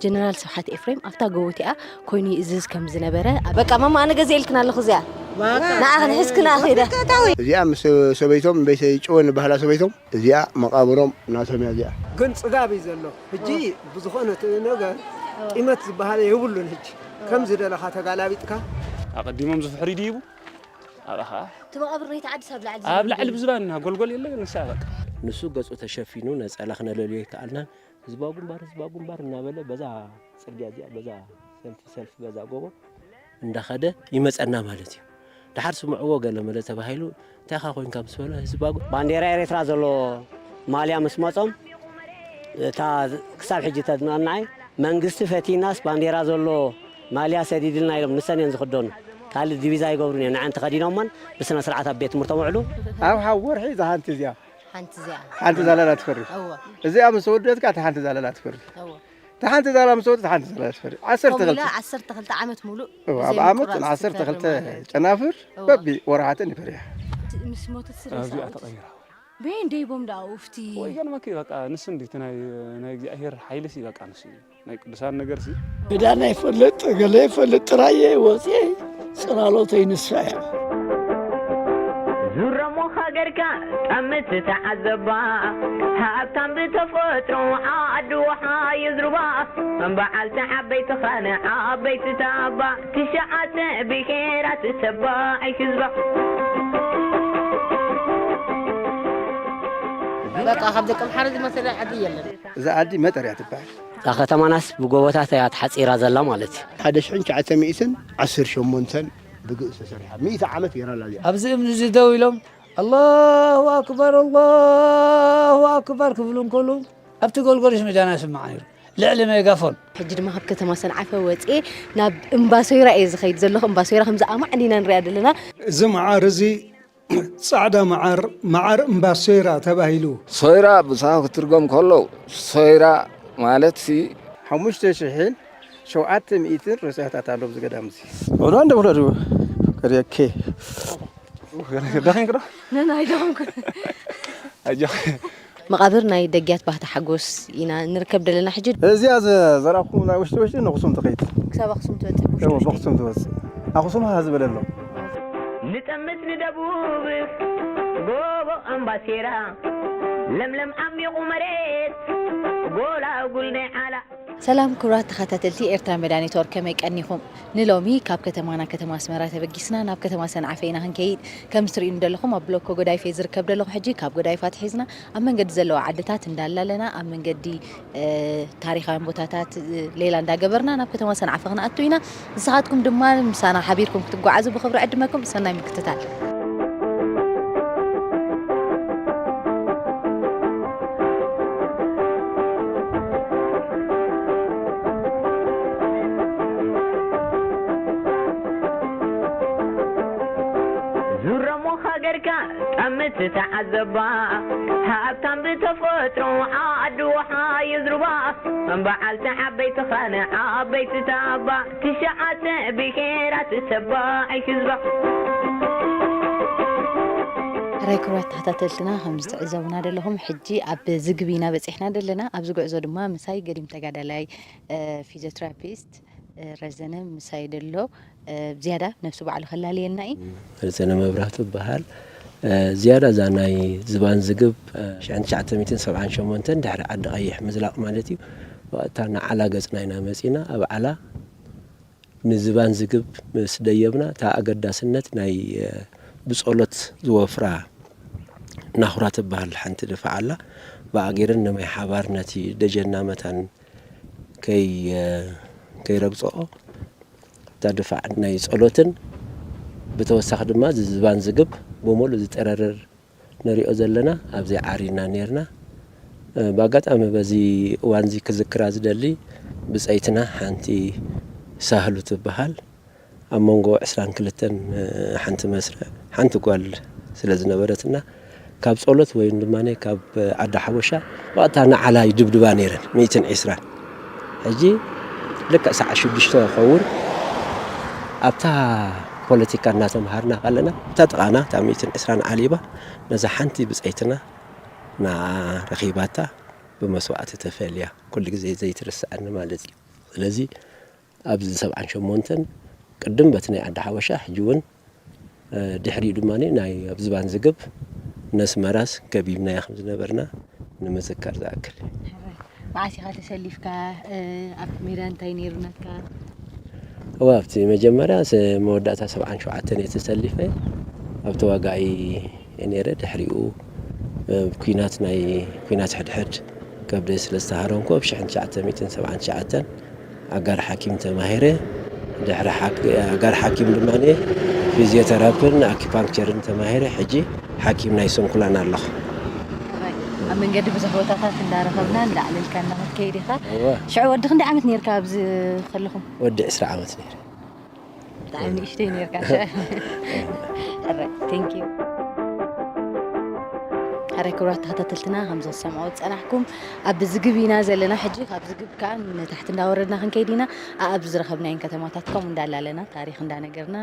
ጀነራል ስብሓት ኤፍሬም ኣብታ ጎቦ እቲኣ ኮይኑ ይእዝዝ ከም ዝነበረ። በቃ ማማ፣ ኣነ ገዚኤልክን ኣለኹ እዚኣ። ንዓ ክንሕዝክን ኣኺደ። እዚኣ ምስ ሰበይቶም፣ ቤተይ ጭወ ንበሃላ ሰበይቶም፣ እዚኣ መቓብሮም ናቶም እያ እዚኣ። ግን ጽጋብ እዩ ዘሎ። ሕጂ ብዝኾነ ነገር ቂመት ዝበሃል የብሉን። ሕጂ ከም ዝደለኻ ተጋላቢጥካ። ኣቐዲሞም ዝፍሕሪ ድይቡ ኣብኣ ኸዓ እቲ መቓብር ናይቲ ዓዲ ኣብ ላዕሊ ኣብ ላዕሊ ብዝባን ጎልጎል የለ ንሳ በቃ። ንሱ ገጹ ተሸፊኑ ነጸላ ክነለልዮ ኣይከኣልናን። ህዝባዊ ግንባር፣ ህዝባዊ ግንባር እናበለ በዛ ጽርግያ እዚኣ፣ በዛ ሰልፊ፣ ሰልፊ በዛ ጎቦ እንዳኸደ ይመጸና ማለት እዩ። ደሓር ስምዕዎ ገለ መለ ተባሂሉ፣ "እንታይ ኢኻ ኮይንካ?" ምስ በለ፣ ህዝባዊ ባንዴራ ኤርትራ ዘሎ ማልያ ምስ መጾም፣ እታ ክሳብ ሕጂ ተድንቐናይ፣ መንግስቲ ፈቲናስ ባንዴራ ዘሎ ማልያ ሰዲድልና ኢሎም ንሰን እየን ዝኽደኑ። ካልእ ዲቪዛ ኣይገብሩን እዮም። ንዐን ተኸዲኖመን ብስነ ስርዓት ኣብ ቤት ትምህርቶም ውዕሉ። ኣብ ሓው ወርሒ እዛ ሓንቲ እዚኣ ሓንቲ እዚኣ። ሓንቲ ዛላላ ትፈሪ። እወ። እዚኣ ምስ ተወደአት ከኣ እታ ሓንቲ ዛላላ ትፈሪ። እወ። እታ ሓንቲ ዛላላ ምስ ተወደአት እታ ሓንቲ ዛላላ ትፈሪ። ዓሰርተ ከምኡ ኢላ ክልተ። ዓሰርተ ክልተ ዓመት ሙሉእ እወ፣ ኣብ ዓመት ዘይምቁራጽ ዓሰርተ ክልተ ትፈሪ ማለት እዩ። ጨናፍር እወ። በቢ ወርሓተን ይፈርያ። ምስ ሞተት ስለ ኣብዚኣ ሰዓት ተቐይራ። በየን ደይቦም ደኣ ኡፍቲ። ወይ ገርመኪ በቃ ንሱ እንዲቲ ናይ፣ ናይ እግዚኣብሔር ሓይልሲ በቃ ንሱ እዩ። ናይ ቅዱሳን ነገርሲ። ዕዳ ናይ ፈልጥ፣ ገለ ይፈልጥ ጥራየ ወፅየ ጽላሎተይ ንሳ እያ። ዙረሞ ሃገርካ ጠምት ተዓዘባ፣ ሃብታም ብተፈጥሮ ዓዲ ውሓ የዝርባ፣ በዓልቲ ዓበይቲ ኻነ ዓበይቲ ታባ፣ ትሽዓተ ብሄራት ተባዕ ህዝባ። በቃ ካብ ደቂ ኣምሓራ ዝመሰለ ዓዲ የለን። እዛ ዓዲ መጠር እያ ትበሃል። እዛ ከተማናስ ብጎቦታት እያ ተሓጺራ ዘላ ማለት እዩ። ሓደ ሽሕን ትሽዓተ ሚእትን ዓሰርተ ሸሞንተን ብግእዝ ተሰሪሓ። ሚእቲ ዓመት ገይራ ኣላ እዚኣ። ኣብዚ እምኒ እዚ ደው ኢሎም ኣላሁ ኣክበር፣ ኣላሁ ኣክበር ክብሉ እንከሉ ኣብቲ ጎልጎልሽ መጃና ይስማዕ ነይሩ። ልዕሊ ሜጋፎን። ሕጂ ድማ ካብ ከተማ ሰንዓፈ ወፅኤ ናብ እምባ ሶይራ እየ ዝኸይድ ዘለኹ። እምባ ሶይራ ከምዚ ኣማዕዲና ንሪኣ ዘለና። እዚ መዓር እዚ ጻዕዳ መዓር፣ መዓር እምባ ሶይራ ተባሂሉ። ሶይራ ብሳሆ ክትርጎም ከሎ፣ ሶይራ ማለት ሲ ሓሙሽተ ሽሕን ሸውዓተ ሚእትን ሬሳታት ኣሎ ኣብዚ ገዳም እዚ። ወደ አንድ ውለዱ ከሪያኬ። ደኺም ክዶ? ነን ኣይደኸምኩ። ኣጆኺ። መቓብር ናይ ደግያት ባህታ ሓጎስ ኢና ንርከብ ዘለና ሕጂ። እዚኣ ዘ-፣ ዘራእኹም ናይ ውሽጢ ውሽጢ ንኣኽሱም ትኸይድ። ክሳብ ኣኽሱም ትበጽሕ። እዎ፣ ብኣኽሱም ትበጽሕ። ኣኽሱም ሃ ዝበለ ኣሎ። ንጠምት ንደቡብ ጎቦ ኣምባሴራ፣ ለምለም ዓሚቑ መሬት፣ ጎላጉል ናይ ዓላ። ሰላም ክቡራት ተኸታተልቲ ኤርትራ መዳ ኔትወርክ፣ ከመይ ቀኒኹም? ንሎሚ ካብ ከተማና ከተማ ኣስመራ ተበጊስና ናብ ከተማ ሰንዓፈ ኢና ክንከይድ። ከም ትርእዩኒ ዘለኹም ኣብ ብሎኮ ጎዳይፍ እየ ዝርከብ ዘለኹ። ሕጂ ካብ ጎዳይፍ ኣትሒዝና ኣብ መንገዲ ዘለዋ ዓድታት እንዳላለና ኣብ መንገዲ፣ እ፣ ታሪኻውያን ቦታታት፣ እ፣ ሌላ እንዳገበርና ናብ ከተማ ሰንዓፈ ክንኣቱ ኢና። ንስኻትኩም ድማ ምሳና ሓቢርኩም ክትጓዓዙ ብኽብሪ ዕድመኩም። ሰናይ ምክትታል። ዙረሞ ሃገርካ ጠምት ተዓዘባ፣ ሃብታም ብተፈጥሮ ዓዲ ውሓ የዝርባ፣ በዓልቲ ዓበይቲ ኻነ ዓበይቲ ታባ፣ ትሽዓተ ብሄራት ተባዕ ህዝባ። ሕራይ ክቡራት ተኸታተልትና፣ ከምዚ ትዕዘቡና ዘለኹም፣ ሕጂ ኣብ ዝግብ ኢና በጺሕና ዘለና። ኣብዚ ጉዕዞ ድማ ምሳይ ገዲም ተጋዳላይ፣ እ፣ ፊዚዮትራፒስት፣ እ፣ ረዘነ ምሳይ ደሎ፣ እ፣ ዝያዳ ነብሱ ባዕሉ ከላልየልና እዩ። ረዘነ መብራህቱ እበሃል። እ፣ ዝያዳ እዛ ናይ ዝባን ዝግብ፣ እ፣ ሽሕን ትሽዓተ ሚእትን ሰብዓን ሸሞንተን ድሕሪ ዓዲ ቀይሕ ምዝላቕ ማለት እዩ። እታ ንዓላ ገጽና ኢና መጺና። ኣብ ዓላ ንዝባን ዝግብ ምስ ደየብና፣ እታ ኣገዳስነት ናይ፣ እ፣ ብጸሎት ዝወፍራ ናኹራ ትበሃል ሓንቲ ድፋዕ ኣላ። ብኣ ገይረን ንማይ ሓባር ነቲ ደጀንና መታን ከይ-፣ ከይረግጽኦ፣ እታ ድፋዕ ናይ ጸሎትን ብተወሳኺ ድማ ዝባን ዝግብ ብምሉእ ዝጠረርር ንሪኦ ዘለና ኣብዚ ዓሪና ኔርና። እ፣ ብኣጋጣሚ በዚ እዋንዚ ክዝክራ ዝደሊ ብጸይትና ሓንቲ ሳህሉ ትበሃል ኣብ መንጎ ዕስራን ክልተን ሓንቲ መስርዕ ሓንቲ ጓል ስለ ዝነበረትና፣ ካብ ጸሎት ወይ ድማ ካብ ዓዲ ሓበሻ ብቐጥታ ንዓላ ይድብድባ ነይረን፣ ሚእትን ዕስራን። ሕጂ ልክዕ ሰዓት ሽዱሽተ ክኸውን ኣብታ ፖለቲካ እናተምሃርና ከለና፣ እታ ጥቓና፣ እታ ሚእትን ዕስራን ዓሊባ፣ ነዛ ሓንቲ ብጸይትና ንዓ ረኺባታ፣ ብመስዋእቲ ተፈልያ። ኩሉ ግዜ ዘይትርስዓኒ ማለት እዩ። ስለዚ ኣብዚ ሰብዓን ሸሞንተን ቅድም በቲ ናይ ዓዲ ሓበሻ፣ ሕጂ እውን፣ እ፣ ድሕሪኡ ድማ ናይ ኣብ ዝባን ዝግብ ነስመራስ ከቢብናያ ከም ዝነበርና ንምዝካር ዝኣክል እዩ። መዓስ ኢኻ ተሰሊፍካ? ኣብ ሜዳ እንታይ ነይሩ ናትካ? እዋ ኣብቲ መጀመርያ ስ-፣ መወዳእታ ሰብዓን ሸውዓተን እየ ተሰሊፈ። ኣብ ተዋጋኢ እየ ነይረ። ድሕሪኡ፣ እ፣ ኩናት ናይ ኩናት ሕድሕድ ከብደ ስለ ዝተሃረምኩ ኣብ ሽሕን ትሽዓተ ሚእትን ሰብዓን ትሽዓተን ኣጋር ሓኪም ተማሂረ። ድሕሪ ሓክ-፣ ኣጋር ሓኪም ድማ ፊዚዮተራፒን ኣኪፓንክቸርን ተማሂረ። ሕጂ ሓኪም ናይ ስንኩላን ኣለኹ። ኣብ መንገዲ ብዙሕ ቦታታት እንዳረኸብና እንዳዕለልካ እንዳኸድካ ኢኻ። እወ። ሽዑ ወዲ ክንደይ ዓመት ነይርካ ኣብዚ ከለኹም? ወዲ ዕስራ ዓመት ነይረ። ብጣዕሚ ንእሽተይ ነይርካ። ሕራይ፣ thank you። ሕራይ ክቡራት ተኸታተልትና፣ ከም ዝሰምዑ ዝጸናሕኩም ኣብ ዝግብ ኢና ዘለና። ሕጂ ካብ ዝግብ ከኣ ንታሕቲ እንዳወረድና ክንከይድ ኢና። ኣኣብ ዝረኸብናየን ከተማታት ከምኡ እንዳላለና ታሪኽ እንዳነገርና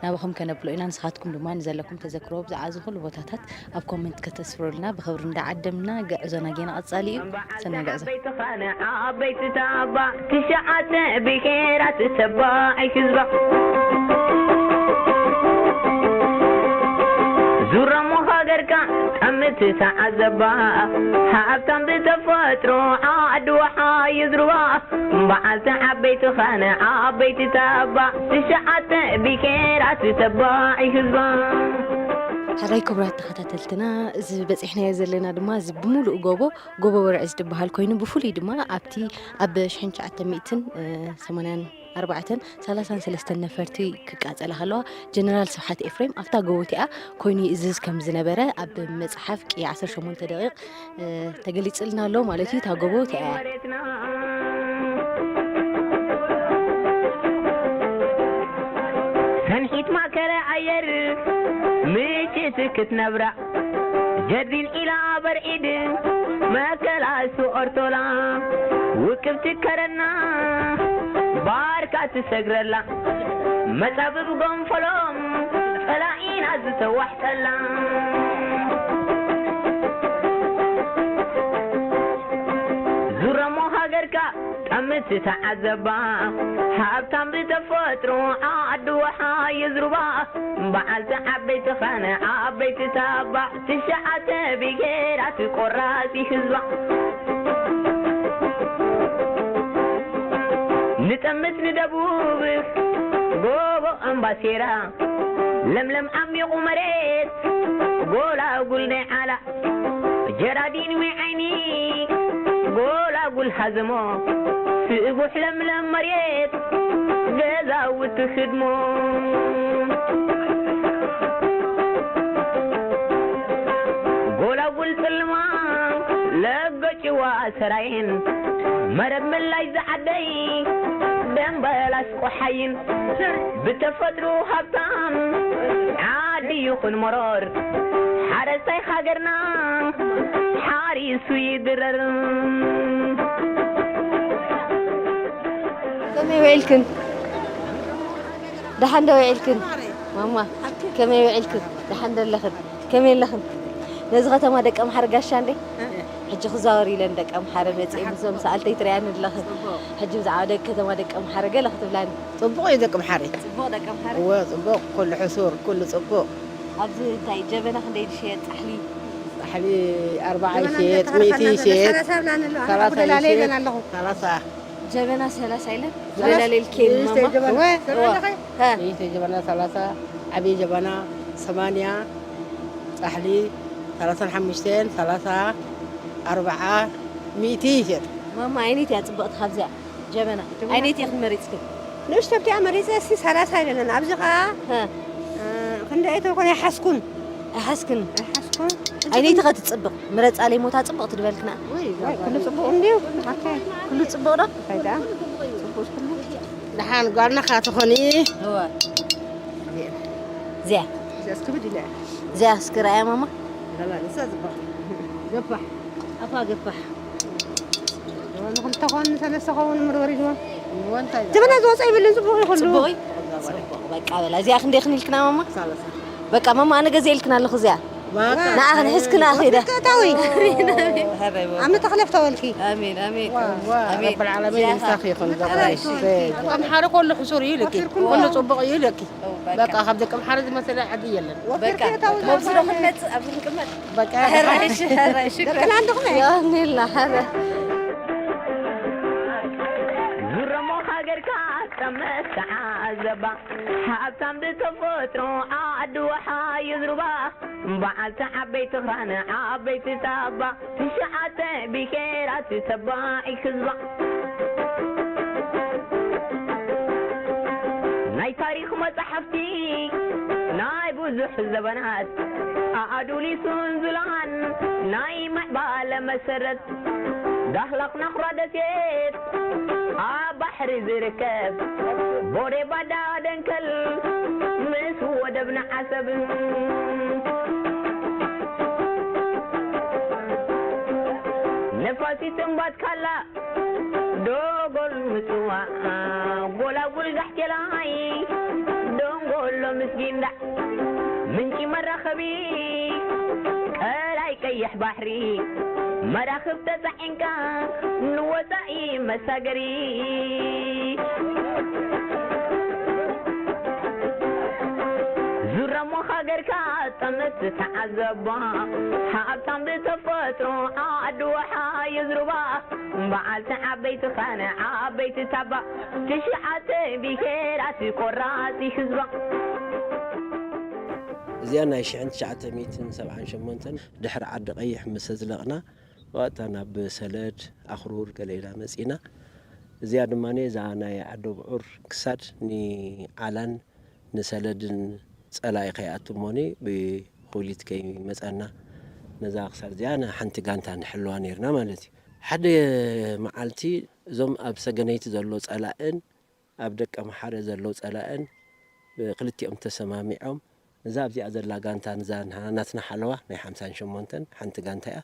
ናባኹም ከነብሎ ኢና። ንስኻትኩም ድማ ንዘለኩም ተዘክሮ ብዛዕባ እዚ ኩሉ ቦታታት ኣብ ኮመንት ከተስፍሩልና ብኽብሪ እንዳዓደምና ጉዕዞና ጌና ቀጻሊ እዩ። ሰናይ ጉዕዞ። ዓበይቲ ኻነ ዓበይቲ ታባ ትሽዓተ ብሄራት ተባዒ ህዝባ ዙረሞ ሃገርካ ጠምቲ ተዓዘባ ሃብታም ብተፈጥሮ ዓዲ ወሓ ይዝርባ በዓልቲ ዓበይቲ ኻነ ዓበይቲ ታባ ትሽዓተ ብሄራት ተባዒ ህዝባ። ሕራይ ክቡራት ተኸታተልትና፣ እዚ በፂሕናዮ ዘለና ድማ እዚ ብምሉእ ጎቦ፣ ጎቦ ወርዒ ዝድበሃል ኮይኑ፣ ብፍሉይ ድማ ኣብቲ ኣብ ሽሕን ትሽዓተ ሚእትን ሰማንያን ኣርባዕተን ሰላሳን ሰለስተን ነፈርቲ ክቃጸላ ከለዋ ጀነራል ስብሓት ኤፍሬም ኣብታ ጎቦ እቲኣ ኮይኑ ይእዝዝ ከም ዝነበረ ኣብ መጽሓፍ ቅያ ዓሰርተ ሸሞንተ ደቂቕ፣ እ፣ ተገሊጽልና ኣሎ ማለት እዩ። እታ ጎቦ እቲኣ እያ። ሰንሒት ማእከለ ኣየር ምጭት ክትነብራ ጀርዲን ኢላ በርዒድ መከላሱ ኦርቶላ ውቅብቲ ከረና ባርካ ትሰግረላ መጻብብ ጎንፈሎም ጸላኢና ዝተዋሕጠላ ዙረሞ ሃገርካ ጠምቲ ተዓዘባ ሃብታም ብተፈጥሮ ዓዲ ወሓ ይዝሩባ በዓልቲ ዓበይቲ ኻነ ዓበይቲ ታባ ትሽዓተ ብሄራት ቆራፂ ህዝባ ንጠምት ንደቡብ ጎቦ ኣምባሴራ ለምለም ዓሚቑ መሬት ጎላጉል ናይ ዓላ ጀራዲን ወይ ዓይኒ ጎላጉል ሃዘሞ ስእጉሕ ለምለም መሬት ገዛውቲ ህድሞ ጎላጉል ጽልማ ለገጭዋ ሰራይን መረብ መላይ ዝዓደይ ደንበላስ ቆሓይን ብተፈጥሮ ሃብታም ዓዲ ይኹን መሮር ሓረስታይ ሃገርና ሓሪሱ ይድረር። ከመይ ውዒልክን? ደሓን ዶ ውዒልክን? ማማ፣ ከመይ ውዒልክን? ደሓን ዶ ኣለኽን? ከመይ ኣለኽን? ነዚ ከተማ ደቂ ኣምሓረ ጋሻ እንዴ? ሕጂ ክዛወር ኢለን ደቂ ኣምሓረ መፅእ ምስዞም ሰኣልተይ ትሪኣኒ ኣለኽን። ሕጂ ብዛዕባ ደቂ ከተማ ደቂ ኣምሓረ ገለ ክትብላኒ? ጽቡቕ እዩ ደቂ ኣምሓረ። ጽቡቕ ደቂ ኣምሓረ? እወ፣ ጽቡቕ። ኩሉ ሕሱር፣ ኩሉ ጽቡቕ። ኣብዚ እንታይ ጀበና ክንደይ ዝሽየጥ ጻሕሊ? ጻሕሊ ኣርባዓ ይሽየጥ፣ ሚእቲ ይሽየጥ፣ ሰላሳ ይብላኒ ኣለዋ። ኣነ ሰላሳ ኣጉደላለ ይሽየጥ። ይብለን ኣለኹ። ሰላሳ። ጀበና ሰላሳ ኢለን ሰላሳ። ዝደላለልኬ ንእሽተይ ማማ? ጀበና። እወ፣ እወ። ሰላሳ። ሃ። ንእሽተይ ጀበና ሰላሳ፣ ዓብዪ ጀበና ሰማንያ፣ ጻሕሊ ሰላሳን ሓሙሽተን፣ ሰላሳ፣ ኣርብዓ፣ ሚእቲ ይሸጥ። ማማ፣ ኣይነይቲ እያ ጽብቕቲ ካብዚኣ? ጀበና። ጀበና። ኣይነይቲ ኢኽን መሪጽክን? ንእሽቶ ኣብቲኣ መሪጸ፣ እስኪ ሰላሳ ኢለንን። ኣብዚ ኸኣ፣ ሃ። እ፣ ክንደይ ተኾነ ኣይሓዝኩን። ኣይሓዝክን? ኣይሓዝኩን። ኣይነይቲ ኸ ትጽብቕ? ምረጻለይ ሞታ ጽብቕቲ ድበልክና። ወይ፣ ኩሉ ጽቡቕ እንድዩ። ሓካይ። ኩሉ ጽቡቕ ዶ? እንታይ ደኣ? ጽቡቕ ኩሉ። ደሓን ጓልና ኸኣ ትኾኒ። እወ። እዚኣ። እዚኣስ ክብድ ኢላ እያ። እዚኣ እስኪ ረኣያ ማማ። ላላ፣ ንሳ ጽብቕቲ። ገፋሕ። ኣፋ ገፋሕ። ንኽልተ ኾን ሰለስተ ኸውን ምርወር ኢልዎ። እሞ እንታይ ጀበና ዝወፀ ይብልን ጽቡቕ እዩ ኩሉ። ጽቡቕ እዩ? ጽቡቕ። በቃ በላ። እዚኣ ክንደይ ክኒልክና ማማ? ሰላሳ። በቃ ማማ፣ ኣነ ገዚኤልክን ኣለኹ እዚኣ። ንዓ ክንሕዝክና ኺዳ። ተታዊ ኣመት ተኽለፍ ተወልኪ ኣሜን ኣሜን ረብል ዓለሚን ምሳኺ ይኹን። ከም ሓደ ኮሎ ሕሱር እዩ ኢልኪ፣ ኮሎ ጽቡቕ እዩ ኢልኪ። በቃ ካብ ደቂ ኣምሓረ ዝመሰለ ዓዲ የለን። በቃ መብስሎ ክንመጽእ ኣብዚ ክንቅመጥ በቃ ሕራይ ሽክራ የቐንየልና። ሕረ ዙረሞ ሃገርካ ጠመት ተዓዘባ፣ ሃብታም ብተፈጥሮ ዓዲ ወሓ ይዝሩባ፣ በዓልቲ ዓበይቲ ኽራን ዓበይቲ ታባ፣ ትሽዓተ ብሄራት ተባዒ ህዝባ። ናይ ታሪኽ መጻሕፍቲ ናይ ብዙሕ ዘበናት ኣዱሊሱን ዙላን ናይ ምዕባለ መሰረት፣ ዳህላክ ናኹራ ደሴት ኣብ ባሕሪ ዝርከብ፣ ቦሬ ባዳ ደንከል ምስ ወደብና ዓሰብ። ነፋሲት እምባት ካላ ዶጎል ምጽዋዕ፣ ጎላጉል ጋሕቴላይ ደንጎሎ ምስ ጊንዳዕ፣ ምንጪ መራኸቢ ቀላይ ቀይሕ ባሕሪ፣ መራኽብ ተጻዒንካ ንወጻኢ መሳገሪ። ዙረሞ ሃገርካ ጠመት ተዓዘባ፣ ሃብታም ብተፈጥሮ ዓዲ ወሓ ይዝሩባ፣ በዓልቲ ዓበይቲ ኻነ ዓበይቲ ታባ፣ ትሽዓተ ብሄራት ቆራፂ ህዝባ። እዚኣ ናይ ሽሕን ትሽዓተ ሚእትን ሰብዓን ሸሞንተን ድሕሪ ዓዲ ቀይሕ ምስ ኣዝለቕና፣ ዋእታ ናብ ሰለድ፣ ኣኽሩር፣ ገለ ኢላ መጺና። እዚኣ ድማ እዛ ናይ ዓዲ ብዑር ክሳድ ንዓላን ንሰለድን ጸላኢ ከይኣቱ እሞኒ ብኹሊት ከይመጸና ነዛ ክሳድ እዚኣ ንሓንቲ ጋንታ ንሕልዋ ነይርና ማለት እዩ። ሓደ መዓልቲ እዞም ኣብ ሰገነይቲ ዘሎ ጸላእን ኣብ ደቀምሓረ ዘሎ ጸላእን ክልቲኦም ተሰማሚዖም ነዛ ኣብዚኣ ዘላ ጋንታ ነዛ ናትና ሓለዋ ናይ ሓምሳን ሸሞንተን ሓንቲ ጋንታ እያ።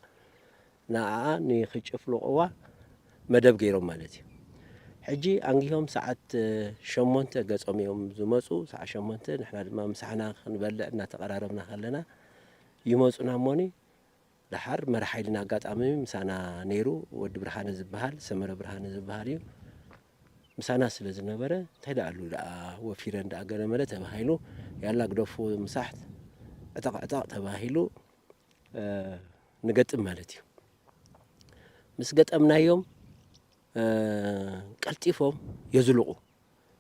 ንኣኣ ንኽጭፍልቕዋ መደብ ገይሮም ማለት እዩ። ሕጂ ኣንጊሆም ሰዓት ሸሞንተ ገጾም እዮም ዝመጹ። ሰዓት ሸሞንተ ንሕና ድማ ምሳሕና ክንበልዕ እናተቐራረብና ከለና ይመጹና እሞኒ። ደሓር መራሕ ሓይልና ኣጋጣሚ ምሳና ነይሩ። ወዲ ብርሃነ ዝበሃል፣ ሰመረ ብርሃነ ዝበሃል እዩ። ምሳና ስለ ዝነበረ እንታይ ደኣ ኣሉ ደኣ ወፊረን ደኣ ገለመለ ተባሂሉ፣ ያላ ግደፉ ምሳሕት ዕጠቕ ዕጠቕ ተባሂሉ ንገጥም ማለት እዩ። ምስ ገጠምናዮም ቀልጢፎም የዝልቑ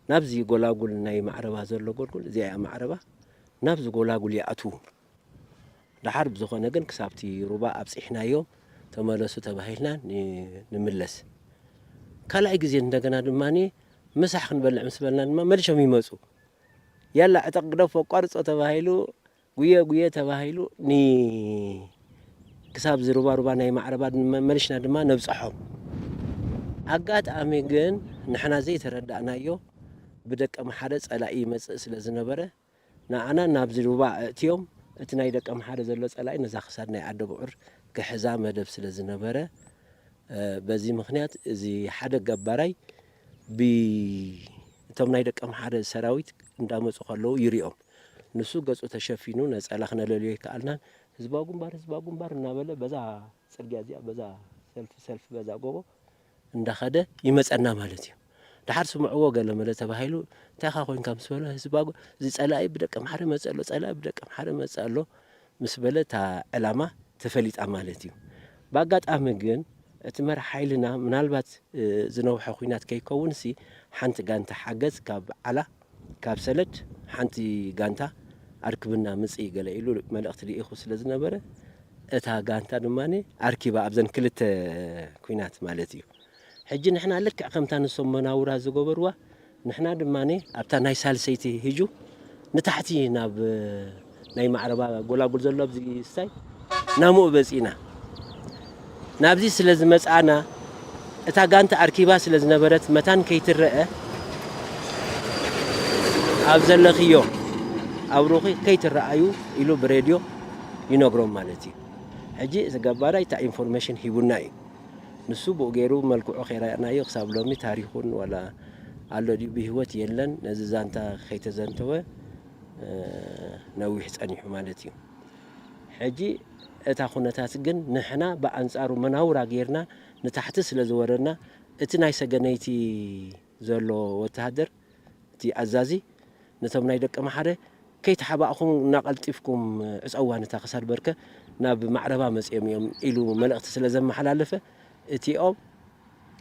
ናብዚ ጎላጉል ናይ ማዕረባ ዘሎ ጎልጉል እዚኣ እያ ማዕረባ ናብዚ ጎላጉል ይኣትዉ። ደሓር ብዝኾነ ግን ክሳብቲ ሩባ ኣብፂሕናዮም ተመለሱ ተባሂልና ንምለስ። ካልኣይ ግዜ እንደገና ድማ ምሳሕ ክንበልዕ ምስ በልና ድማ መሊሾም ይመፁ። ያላ ዕጠቕ ግደፎ ኣቋርፆ ተባሂሉ ጉየ ጉየ ተባሂሉ ን ክሳብ ዝሩባሩባ ናይ ማዕረባ መሊሽና ድማ ነብፅሖም። ኣጋጣሚ ግን ንሕና ዘይተረዳእናዮ ብደቀ ምሓረ ፀላኢ ይመፅእ ስለ ዝነበረ ንኣና ናብዚ ሩባ ኣእትዮም እቲ ናይ ደቀ ምሓረ ዘሎ ፀላኢ ነዛ ክሳድ ናይ ዓደ ብዑር ክሕዛ መደብ ስለ ዝነበረ በዚ ምክንያት እዚ ሓደ ገባራይ ብ እቶም ናይ ደቀ ምሓረ ሰራዊት እንዳመፁ ከለዉ ይሪኦም። ንሱ ገፁ ተሸፊኑ ነፀላ ክነለልዮ ኣይከኣልናን። ህዝባዊ ግንባር ህዝባዊ ግንባር እናበለ በዛ ፅርግያ እዚኣ በዛ ሰልፊ ሰልፊ በዛ ጎቦ እንዳኸደ ይመፀና ማለት እዩ። ደሓር ስምዕዎ ገለ መለ ተባሂሉ እንታይ ኻ ኮይንካ ምስ በሎ ህዝባዊ እዚ ፀላኢ ብደቀ ምሓረ መፀ ኣሎ ፀላኢ ብደቀ ምሓረ መፀ ኣሎ ምስ በለ እታ ዕላማ ተፈሊጣ ማለት እዩ። ብኣጋጣሚ ግን እቲ መራሕ ሓይልና ምናልባት ዝነውሐ ኲናት ከይከውንሲ ሓንቲ ጋንታ ሓገዝ ካብ ዓላ ካብ ሰለድ ሓንቲ ጋንታ ኣርክብና ምጽኢ ገለ ኢሉ መልእኽቲ ልኢኹ ስለ ዝነበረ እታ ጋንታ ድማ ኣርኪባ ኣብዘን ክልተ ኲናት ማለት እዩ። ሕጂ ንሕና ልክዕ ከምታ ንሶም መናውራ ዝገበርዋ ንሕና ድማ ኣብታ ናይ ሳልሰይቲ ህጁ ንታሕቲ ናብ ናይ ማዕረባ ጎላጉል ዘሎ ኣብዚ ስታይ ናምኡ በፂና ናብዚ ስለ ዝመፃና እታ ጋንታ ኣርኪባ ስለ ዝነበረት መታን ከይትረአ ኣብ ዘለኽዮ ኣብሩኺ ከይትረኣዩ ኢሉ ብሬድዮ ይነግሮም ማለት እዩ። ሕጂ እቲ ገባራይ እታ ኢንፎርሜሽን ሂቡና እዩ። ንሱ ብኡ ገይሩ መልክዑ ከይረኣናዮ ክሳብ ሎሚ ታሪኹን ዋላ ኣሎ ድዩ ብህይወት የለን። ነዚ ዛንታ ከይተዘንተወ ነዊሕ ጸኒሑ ማለት እዩ። ሕጂ እታ ኩነታት ግን ንሕና ብኣንጻሩ መናውራ ጌርና ንታሕቲ ስለ ዝወረድና፣ እቲ ናይ ሰገነይቲ ዘሎ ወተሃደር፣ እቲ ኣዛዚ፣ ነቶም ናይ ደቀምሓረ፣ "ከይተሓባእኹም እናቐልጢፍኩም ዕጸዋ ነታ ክሳድ በርከ፣ ናብ ማዕረባ መጺኦም እዮም" ኢሉ መልእኽቲ ስለ ዘመሓላለፈ፣ እቲኦም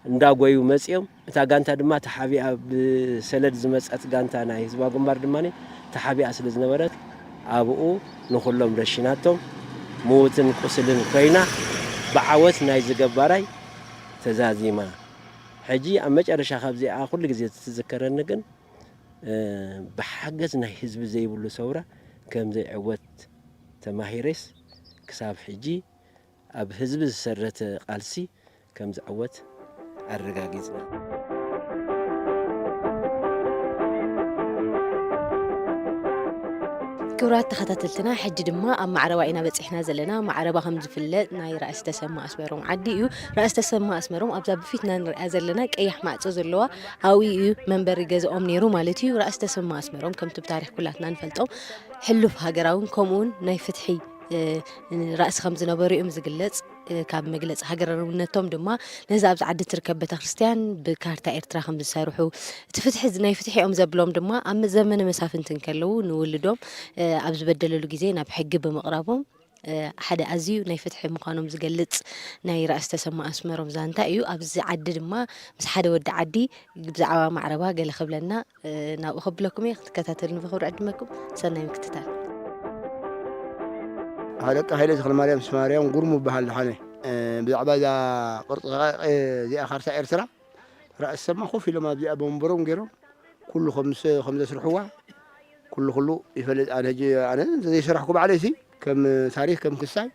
እንዳጎዩ መጺኦም፣ እታ ጋንታ ድማ ተሓቢኣ፣ ብሰለድ ዝመጸት ጋንታ ናይ ህዝባዊ ግንባር ድማ ተሓቢኣ ስለ ዝነበረት፣ ኣብኡ ንኹሎም ረሺናቶም፣ ምዉትን ቁስልን ኮይና፣ ብዓወት ናይዚ ገባራይ ተዛዚማ። ሕጂ ኣብ መጨረሻ ካብዚኣ ኩሉ ግዜ ትዝከረኒ ግን፣ እ፣ ብሓገዝ ናይ ህዝቢ ዘይብሉ ሰውራ ከም ዘይዕወት ተማሂሬስ፣ ክሳብ ሕጂ ኣብ ህዝቢ ዝሰረተ ቃልሲ ከም ዝዕወት ኣረጋጊጽና። ክቡራት ተኸታተልትና፣ ሕጂ ድማ ኣብ ማዕረባ ኢና በጺሕና ዘለና። ማዕረባ ከም ዝፍለጥ ናይ ራእሲ ተሰማ ኣስመሮም ዓዲ እዩ። ራእሲ ተሰማ ኣስመሮም ኣብዛ ብፊትና ንሪኣ ዘለና ቀያሕ ማዕጾ ዘለዋ ኣብኡ እዩ መንበሪ ገዛኦም ነይሩ ማለት እዩ። ራእሲ ተሰማ ኣስመሮም ከምቲ ብታሪኽ ኩላትና ንፈልጦም ሕሉፍ ሃገራውን ከምኡውን ናይ ፍትሒ፣ እ፣ ራእሲ ከም ዝነበሩ እዮም ዝግለጽ። እ፣ ካብ መግለጺ ሃገራውነቶም ድማ ነዚ ኣብዚ ዓዲ ትርከብ ቤተክርስትያን ብካርታ ኤርትራ ከም ዝሰርሑ፣ እቲ ፍትሒ፣ ናይ ፍትሒ እዮም ዘብሎም ድማ ኣብ ዘመነ መሳፍንቲ እንከለዉ ንውልዶም፣ እ፣ ኣብ ዝበደለሉ ግዜ ናብ ሕጊ ብምቕራቦም፣ እ፣ ሓደ ኣዝዩ ናይ ፍትሒ ምዃኖም ዝገልጽ ናይ ራእሲ ተሰማ ኣስመሮም ዛንታ እዩ። ኣብዚ ዓዲ ድማ ምስ ሓደ ወዲ ዓዲ ብዛዕባ ማዕረባ ገለ ክብለና፣ እ፣ ናብኡ ከብለኩም እየ። ክትከታተሉኒ ብኽብሪ ዕድመኩም። ሰናይ ምክትታል። ሃለቃ ሃይለ ተኽለማርያም ስማርያም ጉርሙ ይበሃል ደሓነ። እ፣ ብዛዕባ እዛ ቅርጺ ኸኣ፣ እ፣ እዚኣ ካርታ ኤርትራ ራእሲ ተሰማ ኮፍ ኢሎም ኣብዚኣ ብወንበሮም ገይሮም ኩሉ ከም ስ-፣ ከም ዘስርሕዋ ኩሉ ኩሉ ይፈልጥ። ኣነ ሕጂ ኣነ ዘይሰራሕኩ ባዕለይሲ ከም ታሪኽ ከም ክሳይ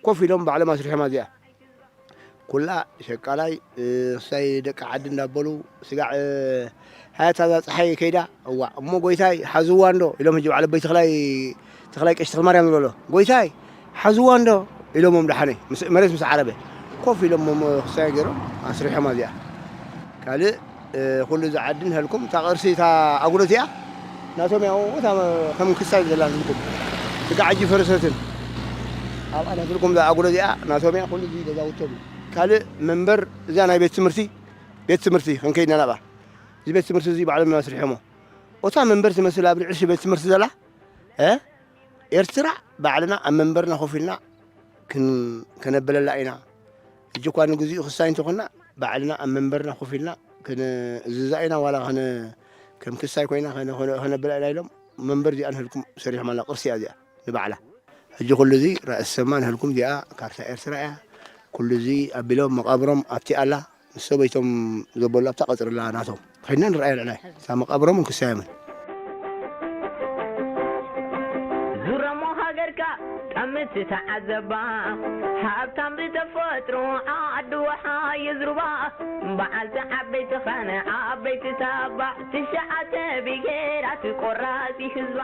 ኮፍ ኢሎም ባዕሎም ኣስሪሖማ እዚኣ። ኩላ ሸቃላይ፣ እ፣ ክሳይ ደቂ ዓዲ እንዳበሉ ስጋዕ፣ እ፣ ሃያት ኣዛ ጸሓይ ከይዳ፣ እዋ፣ እሞ ጎይታይ ሓዝዋ እንዶ ኢሎም ሕጂ ባዕለ ኣቦይ ተኽላይ፣ ተኽላይ ቀሺ ተኽለማርያም ዝብሎ ኣሎ። ጎይታይ ሓዝዋ እንዶ ኢሎሞም ደሓነ፣ ምስ፣ መሬት ምስ ዓረበ ኮፍ ኢሎሞም ክሳይ ገይሮም ኣስሪሖማ እዚኣ። ካልእ እ፣ ኩሉ እዚ ዓዲ ንህልኩም፣ እታ ቅርሲ፣ እታ ኣጉዶ እቲኣ ናቶም እያ፣ እታ ከም ክሳይ ዘላ ንህልኩም። ስጋዕ ሕጂ ፈረሰትን ኣብኣ ንህልኩም፣ እዛ ኣጉዶ እዚኣ ናቶም እያ፣ ኩሉ እዚ ገዛውቶም እዩ። ካልእ መንበር፣ እዚኣ ናይ ቤት ትምህርቲ፣ ቤት ትምህርቲ ክንከይድና ናብኣ። እዚ ቤት ትምህርቲ እዚ ባዕሎም እዮም ኣስሪሖሞ። እታ መንበር ትመስል ኣብ ልዕሊ ቤት ትምህርቲ ዘላ፣ እ፣ ኤርትራ ባዕልና ኣብ መንበርና ኮፍ ኢልና ክን-፣ ከነብለላ ኢና። ሕጂ እኳ ንግዚኡ ክሳይ እንተኾንና፣ ባዕልና ኣብ መንበርና ኮፍ ኢልና ክንእዝዛ ኢና፣ ዋላ ከነ-፣ ከም ክሳይ ኮይና ከነ-፣ ከነ-፣ ከነብላ ኢና ኢሎም፣ መንበር እዚኣ ንህልኩም ሰሪሖም ኣላ፣ ቅርሲ እያ እዚኣ ንባዕላ። ሕጂ ኩሉ እዚ ራእሲ ሰማ ንህልኩም እዚኣ ካርታ ኤርትራ እያ። ኩሉ እዚ ኣቢሎም መቓብሮም ኣብቲ ኣላ። ምስ ሰበይቶም ዘበሉ ኣብታ ቀጽሪ ኣላ ናቶም። ከይድና ንርኣያ ንዕናይ። እታ መቓብሮምን ክሳዮምን። ዙረሞ ሃገርካ ጠምት ተዓዘባ፣ ሃብታም ብተፈጥሮ ዓዲ ወሓ የዝሩባ፣ በዓልቲ ዓበይቲ ኸነ ዓበይቲ ታባ፣ ትሽዓተ ብሄራት ቆራጺ ህዝባ።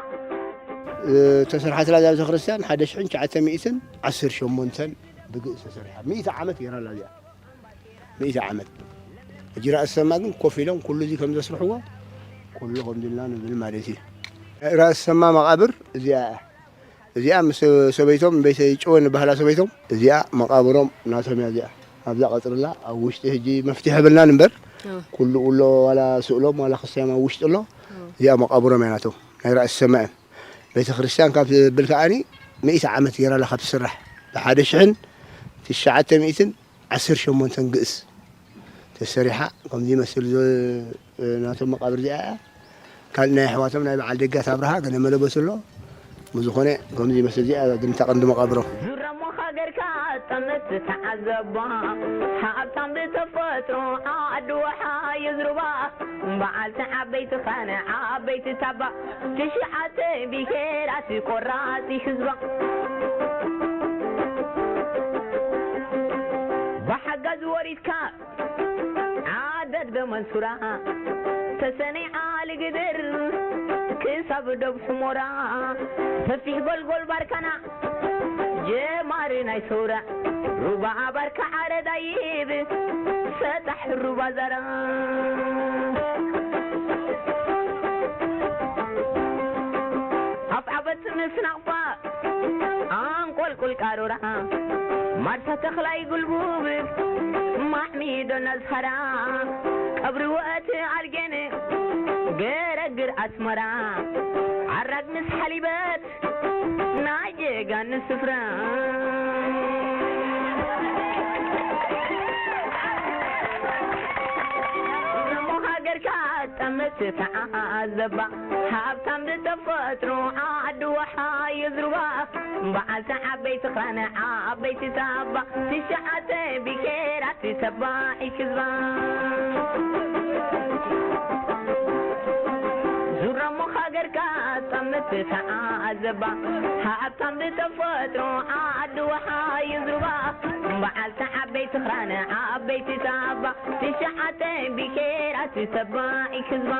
ዝተሰርሓትላ እዛ ቤተክርስትያን ሓደ ሽሕን ትሽዓተ ሚእትን ዓሰርተ ሸሞንተን ብግእዝ ተሰሪሓ። ሚእቲ ዓመት ገይራ ኣላ እዚኣ። ሚእቲ ዓመት። ሕጂ ራእሲ ሰማ ግን ኮፍ ኢሎም ኩሉ እዚ ከም ዘስርሕዎ ኩሉ ከም ድልና ንብል ማለት እዩ። ራእሲ ሰማ መቓብር እዚኣ እያ። እዚኣ ምስ ሰበይቶም፣ ቤተ ጭወ ንበሃላ ሰበይቶም፣ እዚኣ መቓብሮም ናቶም እያ እዚኣ። ኣብዛ ቀጽርላ ኣብ ውሽጢ ሕጂ መፍትሒ የብልናን እምበር፣ ኣዎ። ኩሉ ኣሎ፣ ዋላ ስእሎም ዋላ ክስታዮም ኣብ ውሽጢ ኣሎ። ኣዎ። እዚኣ መቓብሮም እያ ናቶም። ናይ ራእሲ ሰማ እየን። ቤተ ክርስቲያን ካብ ትብል ከኣኒ ሚእቲ ዓመት ገይራ ኣላ ካብ ትስራሕ። ብሓደ ሽሕን ትሽዓተ ሚእትን ዓሰርተ ሸሞንተን ግእዝ ተሰሪሓ ከምዚ ይመስል ዞ-፣ ናቶም መቓብር እዚኣ እያ። ካልእ ናይ ኣሕዋቶም ናይ በዓል ደጋት ኣብርሃ ገለ መለበስ ኣሎ። ብዝኾነ ከምዚ ይመስል እዚኣ ግን እታ ቀንዲ መቓብሮም። ዙረሞ ሃገርካ ጠምት ተዓዘባ፣ ሃብታም ብተፈጥሮ ዓዲ ወሓ የዝሩባ፣ በዓልቲ ዓበይቲ ኸነ ዓበይቲ ታባ፣ ትሽዓተ ብሄራት ቆራጺ ህዝባ። ብሓጋዝ ወሪድካ ዓደድ ገመንሱራ፣ ተሰነይ ዓሊ ግድር ክሳብ ዶብ ሑሞራ፣ ሰፊሕ ጎልጎል ባርካና ጀማሪ ናይ ሰውራ፣ ሩባ ባርካ ዓረዳይብ ሰጣሕ ሩባ ዛራ፣ ኣፍዓበት ምስ ናቕፋ ኣንቆልቆ ቁልቃሮራ ማርሳ ተኽላይ ጉልቡብ ማዕሚዶ ነዝኸራ ቀብሪ ወእቲ ኣልጌን ገረግር ኣስመራ ዓራግ ምስ ሓሊበት ናይ ጀጋኑ ስፍራ እሞ ሃገርካ ጠምት ተዓዘባ ሃብታም ብተፈጥሮ ዓዲ ወሓ ይዝርባ በዓልቲ ዓበይቲ ኽራነ ዓበይቲ ታባ ትሽዓተ ብሄራት ተባዒ ህዝባ ዙረሞ ሃገርካ ጠምት ተዓዘባ ሃብታም ብተፈጥሮ ዓዲ ወሓ ይዝርባ በዓልቲ ዓበይቲ ኽራነ ዓበይቲ ታባ ትሽዓተ ብሄራት ተባዒ ህዝባ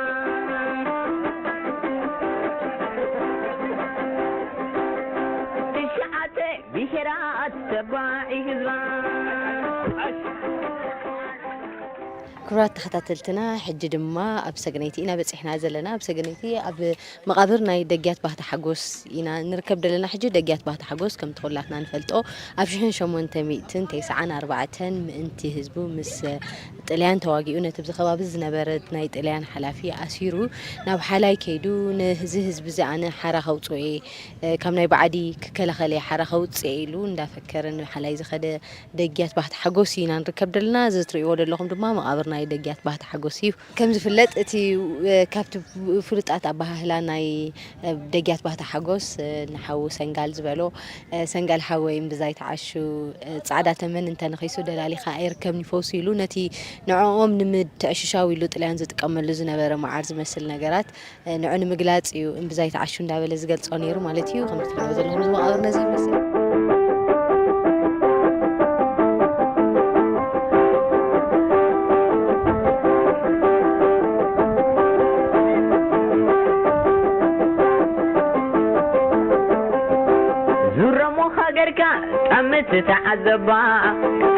ትሽዓተ ብሄራት ተባዒ ህዝባ ክቡራት ተኸታተልትና፣ ሕጂ ድማ ኣብ ሰገነይቲ ኢና በፂሕና ዘለና። ኣብ ሰገነይቲ ኣብ መቓብር ናይ ደግያት ባህታ ሓጎስ ኢና ንርከብ ዘለና። ሕጂ ደግያት ባህታ ሓጎስ ከምቲ ኩላትና ንፈልጦ ኣብ ሽሕን ሸሞንተ ሚእትን ተስዓን ኣርባዕተን ምእንቲ ህዝቡ ምስ ጥልያን ተዋጊኡ ነቲ ኣብዚ ከባቢ ዝነበረ ናይ ጥልያን ሓላፊ ኣሲሩ ናብ ሓላይ ከይዱ፣ ነዚ ህዝቢ እዚ ኣነ ሓራ ከውፅኦ እየ፣ ካብ ናይ ባዕዲ ክከላኸል እየ፣ ሓራ ከውፅኦ እየ ኢሉ እንዳፈከረ ንሓላይ ዝኸደ ደግያት ባህታ ሓጎስ ኢና ንርከብ ዘለና። እዚ ትርእይዎ ዘለኹም ድማ መቓብር ናይ ደግያት ባህታ ሓጎስ እዩ። ከም ዝፍለጥ እቲ ካብቲ ፍሉጣት ኣባሃህላ ናይ ደግያት ባህታ ሓጎስ ንሓዉ ሰንጋል ዝበሎ ሰንጋል ሓወይ እምብዛ ኣይትዓሹ ጻዕዳ ተመን እንተነኺሱ ደላሊኻ ኣይርከብን እዩ ፈውሱ ኢሉ ነቲ ንዕኦም ንምትዕሽሻው ኢሉ ጥልያን ዝጥቀመሉ ዝነበረ መዓር ዝመስል ነገራት ንዑ ንምግላጽ እዩ እምብዛ ኣይትዓሹ እንዳበለ ዝገልጾ ነይሩ ማለት እዩ። ከም ትፈልጥዎ ዘለኹም እዚ መቓብር ነዚ ይመስል። ዙረሞ ሃገርካ ጠምት ተዓዘባ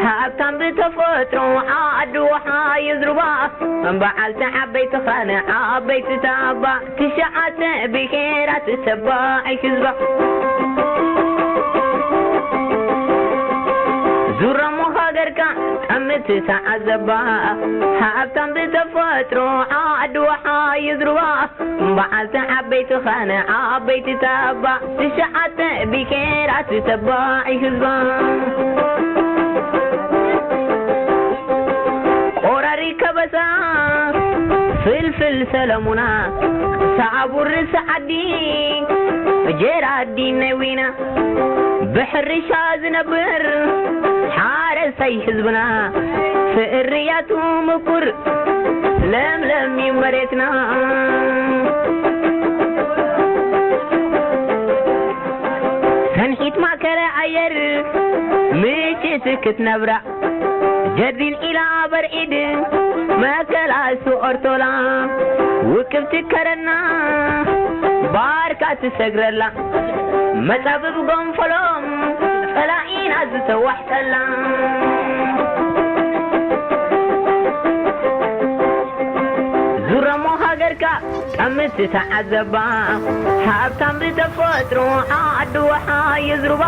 ሃብታም ብተፈጥሮ ዓዲ ወሓ ይዝርባ በዓልቲ ዓበይቲ ኻነ ዓበይቲ ታባ ትሽዓተ ብሄራት ተባዒ ህዝባ ዙረሞ ሃገርካ ጠምት ተዓዘባ ሃብታም ብተፈጥሮ ዓዲ ወሓ ይዝርባ በዓልቲ ዓበይቲ ኻነ ዓበይቲ ታባ ትሽዓተ ብሄራት ተባዒ ህዝባ ቆራሪ ከበሳ ፍልፍል ሰለሙና ሳዕቡር ሰዓዲ ጀራዲ ነዊና ብሕርሻ ዝነብር ሓረሳይ ህዝብና ፍርያቱ ምቁር ለምለም እዩ መሬትና ሰንሒት ማእከለ ኣየር ምጭት ክትነብራ ጀርዲን ኢላ በርዒድ መከላሱ ኦርቶላ ውቅብቲ ከረና ባርካ ትሰግረላ መጻብብ ጎንፈሎም ጸላኢና ዝተዋሕጠላ ዙረሞ ሃገርካ ጠምት ተዓዘባ ሃብታም ብተፈጥሮ ዓዲ ወሓ ይዝርባ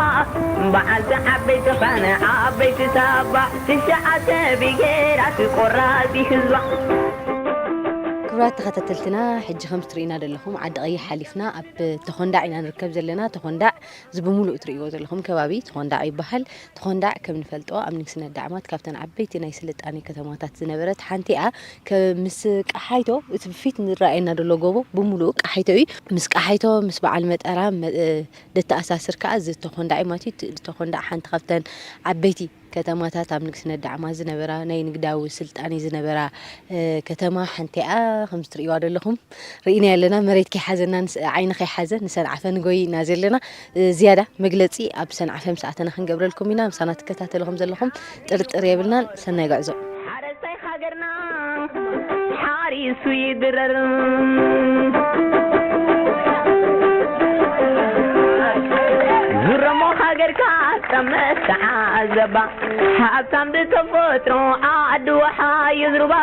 በዓልቲ ዓበይቲ ኻነ ዓበይቲ ታባ ትሽዓተ ብሄራት ቆራፂ ህዝባ ክቡራት ተኸታተልትና ሕጂ ከም ትርእዩና ዘለኹም ዓዲ ቀይሕ ሓሊፍና ኣብ ተኾንዳዕ ኢና ንርከብ ዘለና። ተኾንዳዕ እዚ ብምሉእ ትርእይዎ ዘለኹም ከባቢ ተኾንዳዕ ይበሃል። ተኾንዳዕ ከም ንፈልጦ ኣብ ንግስነት ዳዕማት ካብተን ዓበይቲ ናይ ስልጣኔ ከተማታት ዝነበረት ሓንቲ እያ። ከ- ምስ ቃሓይቶ እቲ ብፊት ዝረኣየና ዘሎ ጎቦ ብምሉኡ ቃሓይቶ እዩ። ምስ ቃሓይቶ ምስ በዓል መጠራ መ- ደተኣሳስር ከኣ እዚ ተኾንዳዕ እዩ ማለት እዩ። እቲ ተኾንዳዕ ሓንቲ ካብተን ዓበይቲ ከተማታት ኣብ ንግስነት ዳዕማ ዝነበራ ናይ ንግዳዊ ስልጣኔ ዝነበራ ከተማ ሓንቲ እያ። ከምዚ ትርእይዋ ዘለኹም ርኢና ኣለና። መሬት ከይሓዘና ንስ- ዓይኒ ከይሓዘ ንሰንዓፈ ንጎይ ኢና ዘለና። ዝያዳ መግለጺ ኣብ ሰንዓፈ ምሳኣተና ክንገብረልኩም ኢና። ምሳና ትከታተሉ ከም ዘለኹም ጥርጥር የብልናን። ሰናይ ጉዕዞ። ሓረስታይ ሃገርና ሓሪሱ ይድረር ዝረሞ ሃገርካ ጠመት ተዓዘባ ሃብታም ብተፈጥሮ ዓዲ ወሓ ይዝርባ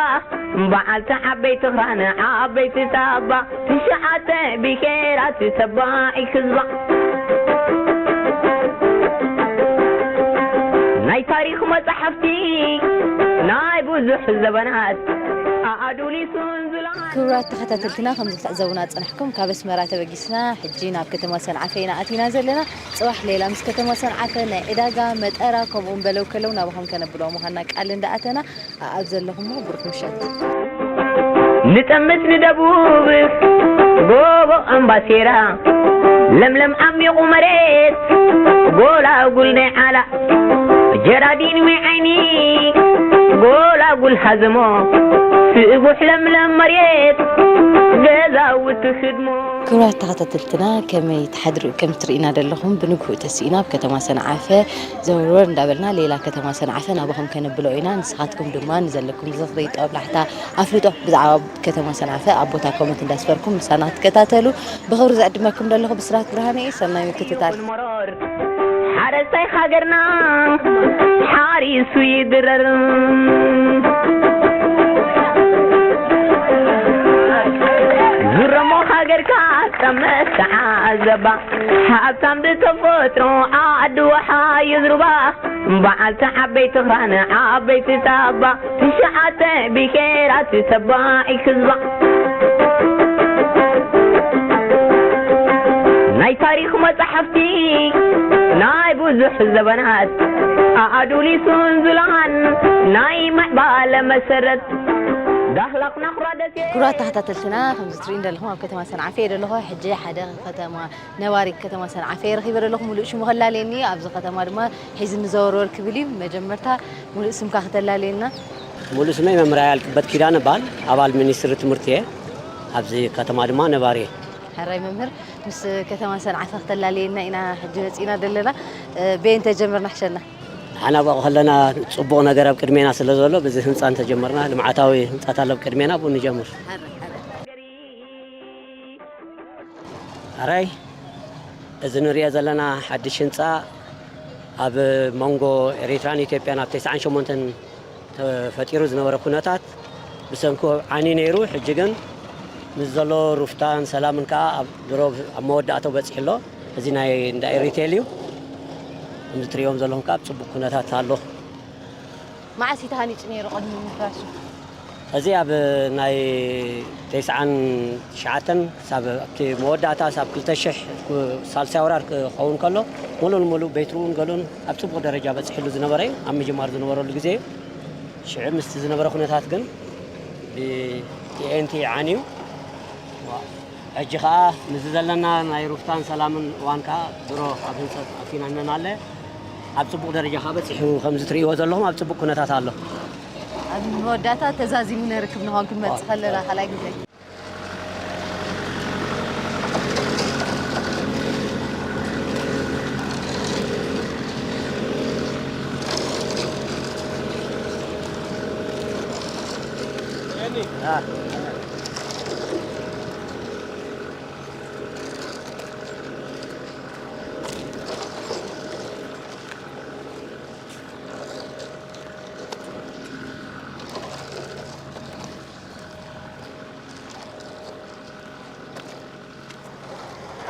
በዓልቲ ዓበይቲ ኽራነ ዓበይቲ ታባ ትሽዓተ ብሄራት ተባዒ ህዝባ ናይ ታሪኽ መጻሕፍቲ ናይ ብዙሕ ዘበናት ኣኣዱሊሱን ዝለዓል። ክቡራት ተኸታተልትና፣ ከም ዝትዕዘቡና ጸናሕኩም፣ ካብ ኣስመራ ተበጊስና ሕጂ ናብ ከተማ ሰንዓፈ ኢና ኣቲና ዘለና። ጽባሕ ሌላ ምስ ከተማ ሰንዓፈ ናይ ዕዳጋ፣ መጠራ፣ ከምኡውን በለው ከለው ናባኹም ከነብሎ ምዃንና ቃል እንዳኣተና፣ ኣብ ዘለኹሞ ብሩኽ ምሸት። ንጠምት ንደቡብ ጎቦ ኣምባሴራ፣ ለምለም ዓሚቑ መሬት ጎላጉል ናይ ዓላ፣ ጀራዲን ወይ ዓይኒ ጎላጉል ሃዘሞ፣ ስቡሕ ለምለም መሬት ገዛውቲ ህድሞ። ክቡራት ተኸታተልትና፣ ከመይ ትሓድሩ? ከም ትርእይና ዘለኹም፣ ብንግሁ ተሲእና ኣብ ከተማ ሰንዓፈ ዘወርወር እንዳበልና ሌላ ከተማ ሰንዓፈ ናባኹም ከነብሎ ኢና። ንስኻትኩም ድማ ንዘለኩም ዝኽሪ፣ ጦብላሕታ፣ ኣፍልጦ ብዛዕባ ከተማ ሰንዓፈ ኣብ ቦታ ኮመንት እንዳስፈርኩም ምሳና ክትከታተሉ ብኽብሪ ዝዕድመኩም ዘለኹ ብስራት ብርሃነ እየ። ሰናይ ምክትታል። ሓረስታይ ሃገርና ሓሪሱ ይድረር። ዙረሞ ሃገርካ ጠመት ተዓዘባ። ሃብታም ብተፈጥሮ ዓዲ ወሓ ይዝሩባ። በዓልቲ ዓበይቲ ኽራን ዓበይቲ ታባ። ትሽዓተ ብሄራት ተባዒ ህዝባ። ናይ ታሪኽ መጻሕፍቲ ናይ ብዙሕ ዘበናት ኣኣዱሊሱን ዝለዓን ናይ ምዕባለ መሰረት ዳህላክ ናኹራ ደሴ። ክቡራት ተኸታተልትና፣ ከምዚ ትርእዩ እንደለኹም ኣብ ከተማ ሰንዓፈ እየ ዘለኹ። ሕጂ ሓደ ከተማ ነባሪ ከተማ ሰንዓፈ ረኺበ ዘለኹ። ሙሉእ ሽሙ ከላለየኒ፣ ኣብዚ ከተማ ድማ ሒዝኒ ዘወርወር ክብል እዩ። መጀመርታ ሙሉእ ስምካ ከተላለየና? ሙሉእ ስመይ መምህር ኣያልቅበት ኪዳነ እበሃል። ኣባል ሚኒስትሪ ትምህርቲ እየ። ኣብዚ ከተማ ድማ ነባሪ እየ። ሕራይ መምህር፣ ምስ ከተማ ሰንዓፈ ከተላለየና ኢና ሕጂ መጺእና ዘለና። እ፣ በየን ተጀምርና ሕሸና? ንሕና ብኡ ከለና ጽቡቕ ነገር ኣብ ቅድሜና ስለ ዘሎ፣ በዚ ህንጻ እንተጀመርና፣ ልምዓታዊ ህንጻታት ኣሎ ኣብ ቅድሜና፣ ብኡ ንጀምር። ሕራይ፣ ሕራይ። ሕራይ፣ እዚ ንሪኦ ዘለና ሓድሽ ህንጻ ኣብ መንጎ ኤሪትራን ኢትዮጵያን ኣብ ተስዓን ሸሞንተን ተፈጢሩ ዝነበረ ኩነታት ብሰንኩ ዓንዩ ነይሩ። ሕጂ ግን ምስ ዘሎ ሩፍታን ሰላምን ከኣ ኣብ ድሮ ኣብ መወዳእታኡ በጺሑ ኣሎ። እዚ ናይ እንዳ ኤሪቴል እዩ። ከምዚ ትሪእዎም ዘለኹም ከኣ ኣብ ጽቡቕ ኩነታት ኣሎ። መዓስ እዩ ተሃኒጹ ነይሩ ቅድሚ ምፍራሱ? እዚ ኣብ ናይ ተስዓን ትሽዓተን ሳብ ኣብቲ መወዳእታ ሳብ ክልተ ሽሕ ኩ-፣ ሳልሳይ ወራር ክኸውን ከሎ፣ ሙሉእ ንሙሉእ ቤትሩን ገሉን ኣብ ጽቡቕ ደረጃ በጺሕሉ ዝነበረ እዩ። ኣብ ምጅማር ዝነበረሉ ግዜ እዩ። ሽዑ ምስቲ ዝነበረ ኩነታት ግን ብቲኤንቲ ዓንዩ። ሕጂ ኸኣ ምስዚ ዘለና ናይ ሩፍታን ሰላምን እዋን ከኣ ድሮ ኣብ ህንጸት ኣቲና እነን ኣለ። ኣብ ጽቡቕ ደረጃ ከኣ በጺሑ፣ ከምዚ ትርእይዎ ዘለኹም ኣብ ጽቡቕ ኩነታት ኣሎ። ኣብ መወዳእታ ተዛዚሙ ነርክብ ንኾን ክንመጽእ ከለና ካልኣይ ግዜ።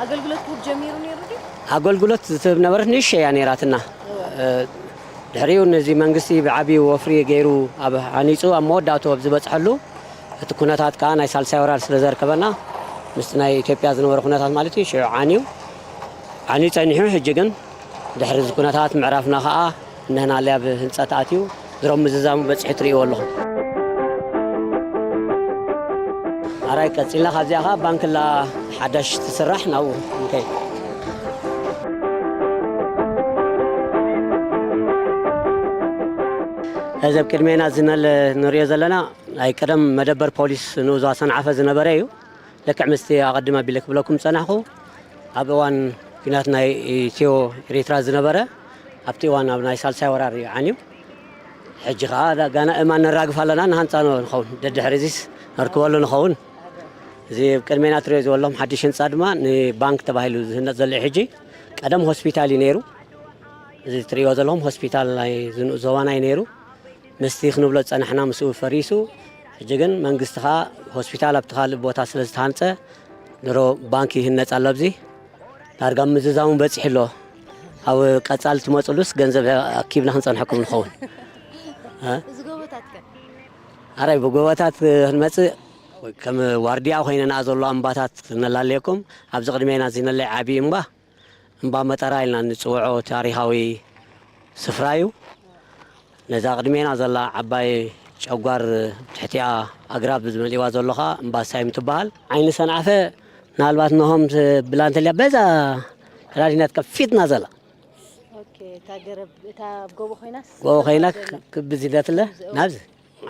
ኣገልግሎት ክህብ ጀሚሩ ነይሩ ድዩ? ኣገልግሎት ዝትህብ ነበረት፣ ንእሽተይ እያ ነይራትና። እወ። እ፣ ድሕሪኡ ነዚ መንግስቲ ብዓብዩ ወፍሪ ገይሩ ኣብ ሃኒጹ ኣብ መወዳእቱ ኣብ ዝበጽሐሉ፣ እቲ ኩነታት ከኣ ናይ ሳልሳይ ወራር ስለ ዘርከበና፣ ምስቲ ናይ ኢትዮጵያ ዝነበረ ኩነታት ማለት እዩ፣ ሽዑ ዓንዩ፣ ዓንዩ ጸኒሑ። ሕጂ ግን ድሕሪ እዚ ኩነታት ምዕራፍና ከኣ እነህናለይ ኣብ ህንጸት ኣትዩ፣ ድሮ ምዝዛሙ በጺሑ ትርእይዎ ኣለኹም። ኣራይ ቀጺልና ካብዚኣ ከኣ ባንክላ ሓዳሽ ትስራሕ ናብኡ ንከይድ። እዚ ኣብ ቅድሜና ዝነል ንሪኦ ዘለና ናይ ቀደም መደበር ፖሊስ ንኡዝ ሰንዓፈ ዝነበረ እዩ። ልክዕ ምስቲ ኣቐድም ኣቢለ ክብለኩም ዝጸናሕኩ፣ ኣብ እዋን ኲናት ናይ ኢትዮ ኤሪትራ ዝነበረ፣ ኣብቲ እዋን ኣብ ናይ ሳልሳይ ወራር እዩ ዓንዩ። ሕጂ ኸኣ ዳ-፣ ጋና እማን ነራግፍ ኣለና፣ ንሃንጻ ንኸውን። ደድሕሪ እዚስ ነርክበሉ ንኸውን። እዚ ኣብ ቅድሜና ትሪኦ ዘለኹም ሓድሽ ህንጻ ድማ ንባንክ ተባሂሉ ዝህነጽ ዘሎ እዩ። ሕጂ ቀደም ሆስፒታል እዩ ነይሩ። እዚ ትሪእዎ ዘለኹም ሆስፒታል ናይ ዝንኡ ዞባና እዩ ነይሩ። ምስቲ ክንብሎ ዝጸናሕና ምስኡ ፈሪሱ፣ ሕጂ ግን መንግስቲ ኸኣ ሆስፒታል ኣብቲ ካልእ ቦታ ስለ ዝተሃንጸ፣ ድሮ ባንክ ይህነጽ ኣሎ ኣብዚ። ዳርጋ ምዝዛሙ በጺሑ ኣሎ። ኣብ ቀጻሊ ትመጽሉስ ገንዘብ ኣኪብና ክንጸንሐኩም ንኸውን። እ? እዚ ጎቦታት ከ? ኣራይ ብጎቦታት ክንመጽእ ከም ዋርድያ ኮይነና ዘሎ እምባታት ነላለየኩም። ኣብዚ ቅድሜና እዚ ነለይ ዓቢ እምባ፣ እምባ መጠራ ኢልና ንጽውዖ ታሪኻዊ ስፍራ እዩ። ነዛ ቅድሜና ዘላ ዓባይ ጨጓር ትሕቲኣ ኣግራብ ዝመልእዋ ዘሎ ኸኣ እምባ ሳይም ትበሃል። ዓይኒ ሰንዓፈ ምናልባት ነሆም ብላንተልያ በዛ ከዳዲናት ከፊትና ዘላ ኦኬ፣ እታ ገረብ፣ እታ ኣብ ጎቦ ኮይናስ ጎቦ ኮይና ክቢ ዝደትለ ናብዚ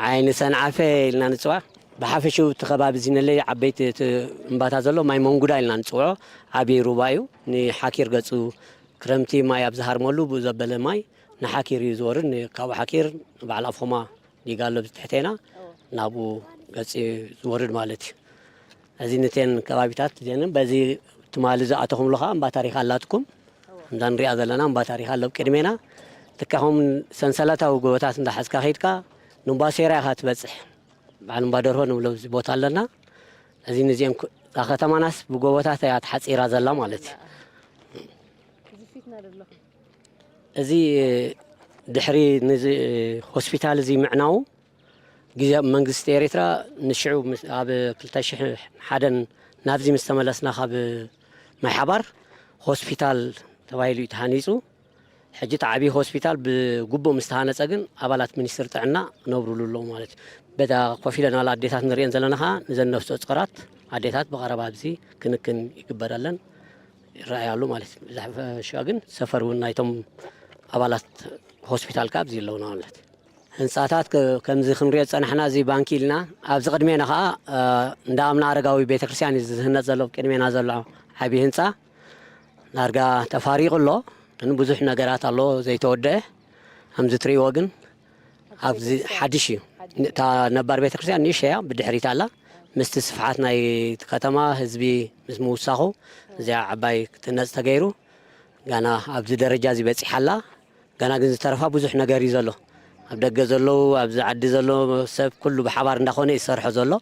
ዓይኒ ሰንዓፈ ኢልና ንጽዋ። ብሓፈሽኡ እቲ ከባቢ እዚ ነለይ ዓበይቲ እቲ እምባታ ዘሎ ማይ መንጉዳ ኢልና ንጽውዖ ዓብዪ ሩባ እዩ። ንሓኪር ገጹ ክረምቲ ማይ ኣብ ዝሃርመሉ ብኡ ዘበለ ማይ ንሓኪር እዩ ዝወርድ። ን-፣ ካብኡ ሓኪር ንበዓል ኣፎማ ዲጋ ኣሎ ብትሕቴና ናብኡ ገጽ እዩ ዝወርድ ማለት እዩ። እዚ ንቴን ከባቢታት እዚአንን በዚ ትማሊ ዝኣተኹምሉ ኸዓ እምባ ታሪኽ ኣላትኩም። ከምዛ ንሪኣ ዘለና እምባ ታሪኽ ኣሎ ኣብ ቅድሜና። ልክዕ ከምኡ ሰንሰለታዊ ጎቦታት እንዳሓዝካ ከይድካ ንእምባ ሴራ ኢኻ ትበጽሕ። በዓል እምባ ደርሆ ንብሎ እዚ ቦታ ኣለና። እዚ ንዚአን ኩ-፣ እዛ ከተማናስ ብጎቦታት እያ ተሓጺራ ዘላ ማለት እዩ። እዚ ፊትና ዘለኹም እዚ ድሕሪ ንዚ ሆስፒታል እዚ ምዕናዉ ግዜ መንግስቲ ኤርትራ ንሽዑ ምስ፣ ኣብ ክልተ ሽሕ ሓደን ናብዚ ምስ ተመለስና ካብ ማይ ሓባር ሆስፒታል ተባሂሉ እዩ ተሃኒጹ። ሕጂ እቲ ዓብዪ ሆስፒታል ብግቡእ ምስ ተሃነጸ ግን ኣባላት ሚኒስትሪ ጥዕና ክነብሩሉ ኣለዉ ማለት እዩ። በታ ኮፍ ኢለን ዋላ ኣዴታት ንሪአን ዘለና ኸዓ ንዘን ነፍሰ ጾራት ኣዴታት ብቐረባ ኣብዚ ክንክን ይግበረለን ይረኣያ ኣሎ ማለት እዩ። ብዝሓፈሻ ግን ሰፈር እውን ናይቶም ኣባላት ሆስፒታል ከኣ ኣብዚ ኣለዉና ማለት እዩ። ህንጻታት ከ-፣ ከምዚ ክንሪኦ ዝጸናሕና እዚ ባንኪ ኢልና፣ ኣብዚ ቅድሜና ከኣ፣ እ፣ እንዳ ኣምና ኣረጋዊ ቤተክርስትያን እዩ ዝህነጽ ዘሎ፣ ኣብ ቅድሜና ዘሎ ዓብዪ ህንጻ ዳርጋ ተፋሪቑ ኣሎ። ግን ብዙሕ ነገራት ኣሎ ዘይተወደአ። ከምዚ ትርእይዎ ግን ኣብዚ ሓድሽ እዩ። እታ ነባር ቤተክርስትያን ንእሽተይ እያ፣ ብድሕሪት ኣላ። ምስቲ ስፍሓት ናይ ከተማ ህዝቢ ምስ ምውሳኹ እዚኣ ዓባይ ክትህነጽ ተገይሩ። ጋና ኣብዚ ደረጃ እዚ በጺሓ ኣላ። ጋና ግን ዝተረፋ ብዙሕ ነገር እዩ ዘሎ። ኣብ ደገ ዘለዉ፣ ኣብዚ ዓዲ ዘሎ ሰብ ኩሉ ብሓባር እንዳኾነ እዩ ዝሰርሖ ዘሎ።